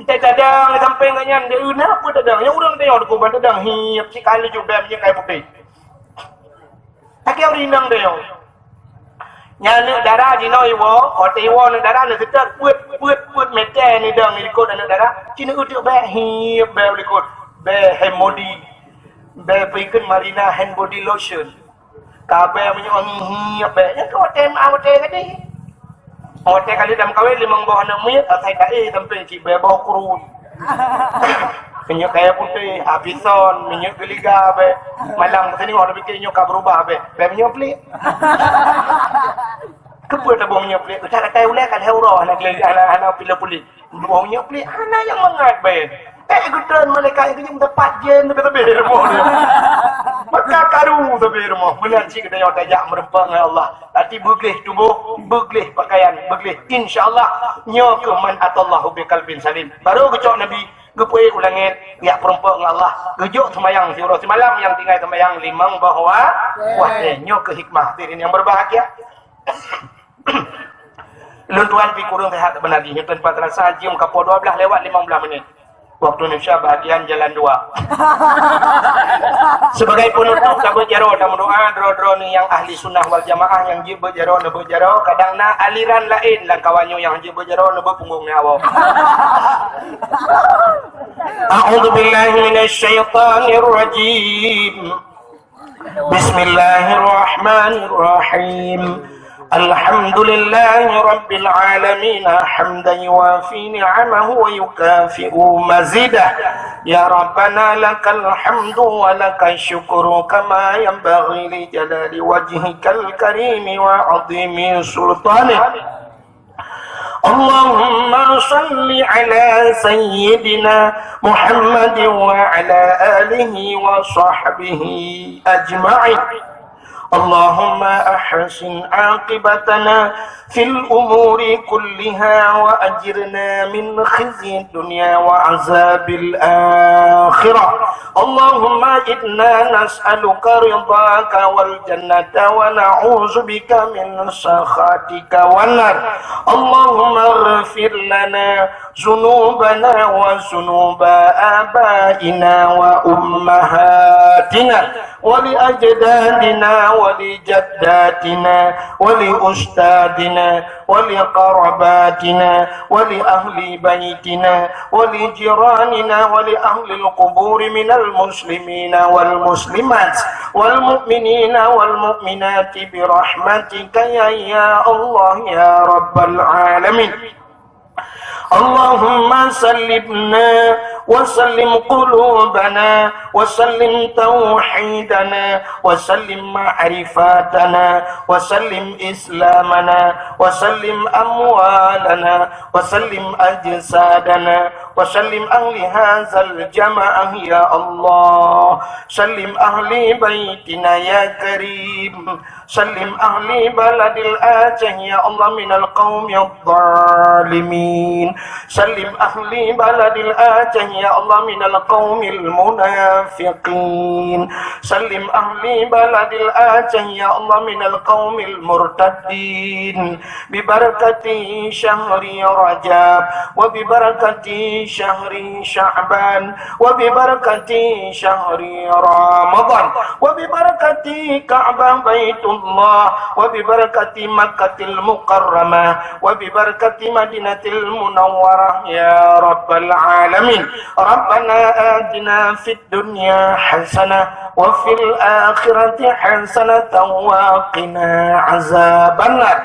Itai tadang sampéng gobnyan, dia na peue tadang. Nyang ureueng teuh nyoe dikubah tadang, hiep, cit ka laju bèe minyeuk kayu putéh. Lagèe ureueng inong teuh nyoe. Nyan aneuk dara jinoe iwoe, watèe iwoe aneuk dara neuseutôt peuet, peuet, peuet mètè neudong dilikot aneuk dara, ci neueuteuk bèe, hiep bèe dilikot, bèe hand body, bèe peue kheun Marina hand body lotion. Ka bèe minyeuk wangi hiep bèe, nyan keuh watèe meu'ah watèe gadéh. Watèe ka lheuh tameukawen limong boh aneuk miet, asai taéh sampéng cit bèe boh kruet. Minyeuk kayu putéh, Avison, minyeuk geuliga bèe. Malam teuh singoh tapikir nyoe ka beurubah bèe. Bèe minyeuk pliek. Keupeue taboh minyeuk pliek? Ka that akai ulèe ka lhèe uroe hana geuliga, hana, hana pila puléh. Boh minyeuk pliek hana nyang mangat bèe. Eh, geutreun malaikat geujak meudapat jén leubeh-leubeh rumoh nyoe. Maka karu leubeh rumoh. Meunan cit geutanyoe tajak meureumpok ngon Allah. Até beugleh tuboh, beugleh pakaian, beugleh. Insya Allah, nyoe keuh man atallahu biqalbin salim. Barô geucok Nabi, geupeuék u langèt, jak peurumpok ngon Allah, geujok seumayang siuroe simalam nyang tinggai seumayang limong boh wa-, watèe. Nyoe keuh hikmah, hadirin yang berbahagia. Lôn tuan pih kureueng seuhat beuna jih, nyoe teumpat rasa jeuem ka poh dua blaih lewat limong blaih menit. Waktu Indonesia bahagian jalan dua. Sebagai penutup, tabeuet jaroe, tameudoa, droe-droe nyang ahli sunnah wal jamaah nyang jeuet beuet jaroe, neubeuet jaroe, kadang na aliran laén lam kawan nyoe nyang jeuet beuet jaroe, neubeuet punggong nyan awak. A'udzubillahi minasyaitonirrajim. Bismillahirrahmanirrahim. Alhamdulillahi rabbil alamin, hamdan yuwafi ni'amahu wa yukafi'u mazidah. Ya Rabbana lakal hamdu wa lakal syukru kama yanbaghi li jalali wajhikal karimi wa azimi sultanik. اللهم صل على سيدنا محمد وعلى آله وصحبه أجمعين. اللهم أحسن عاقبتنا في الأمور كلها وأجرنا من خزي الدنيا وعذاب الآخرة. اللهم إنا نسألك رضاك والجنة ونعوذ بك من سخطك والنار. اللهم اغفر لنا ذنوبنا وذنوب آبائنا وأمهاتنا ولأجدادنا ولجداتنا ولأستاذنا ولقراباتنا ولأهل بيتنا ولجيراننا ولأهل القبور من المسلمين والمسلمات والمؤمنين والمؤمنات برحمتك يا، يا الله يا رب العالمين. اللهم سلمنا وسلم قلوبنا وسلم توحيدنا وسلم معرفتنا وسلم إسلامنا وسلم أموالنا وسلم أجسادنا وسلم أهل هذا الجماعة يا الله. سلم أهل بيتنا يا كريم. سلم أهل بلد الآجه يا الله من القوم الظالمين. سلم أهل بلد الآجه يا الله من القوم المنافقين. سلم أهل بلد الآجه يا الله من القوم المرتدين. ببركة شهر رجب وببركة شهر شعبان وببركة شهر رمضان وببركة كعبة بيت الله وببركة مكة المكرمة وببركة مدينة المنورة يا رب العالمين. ربنا آتنا في الدنيا حسنة وفي الآخرة حسنة وقنا عذاب النار.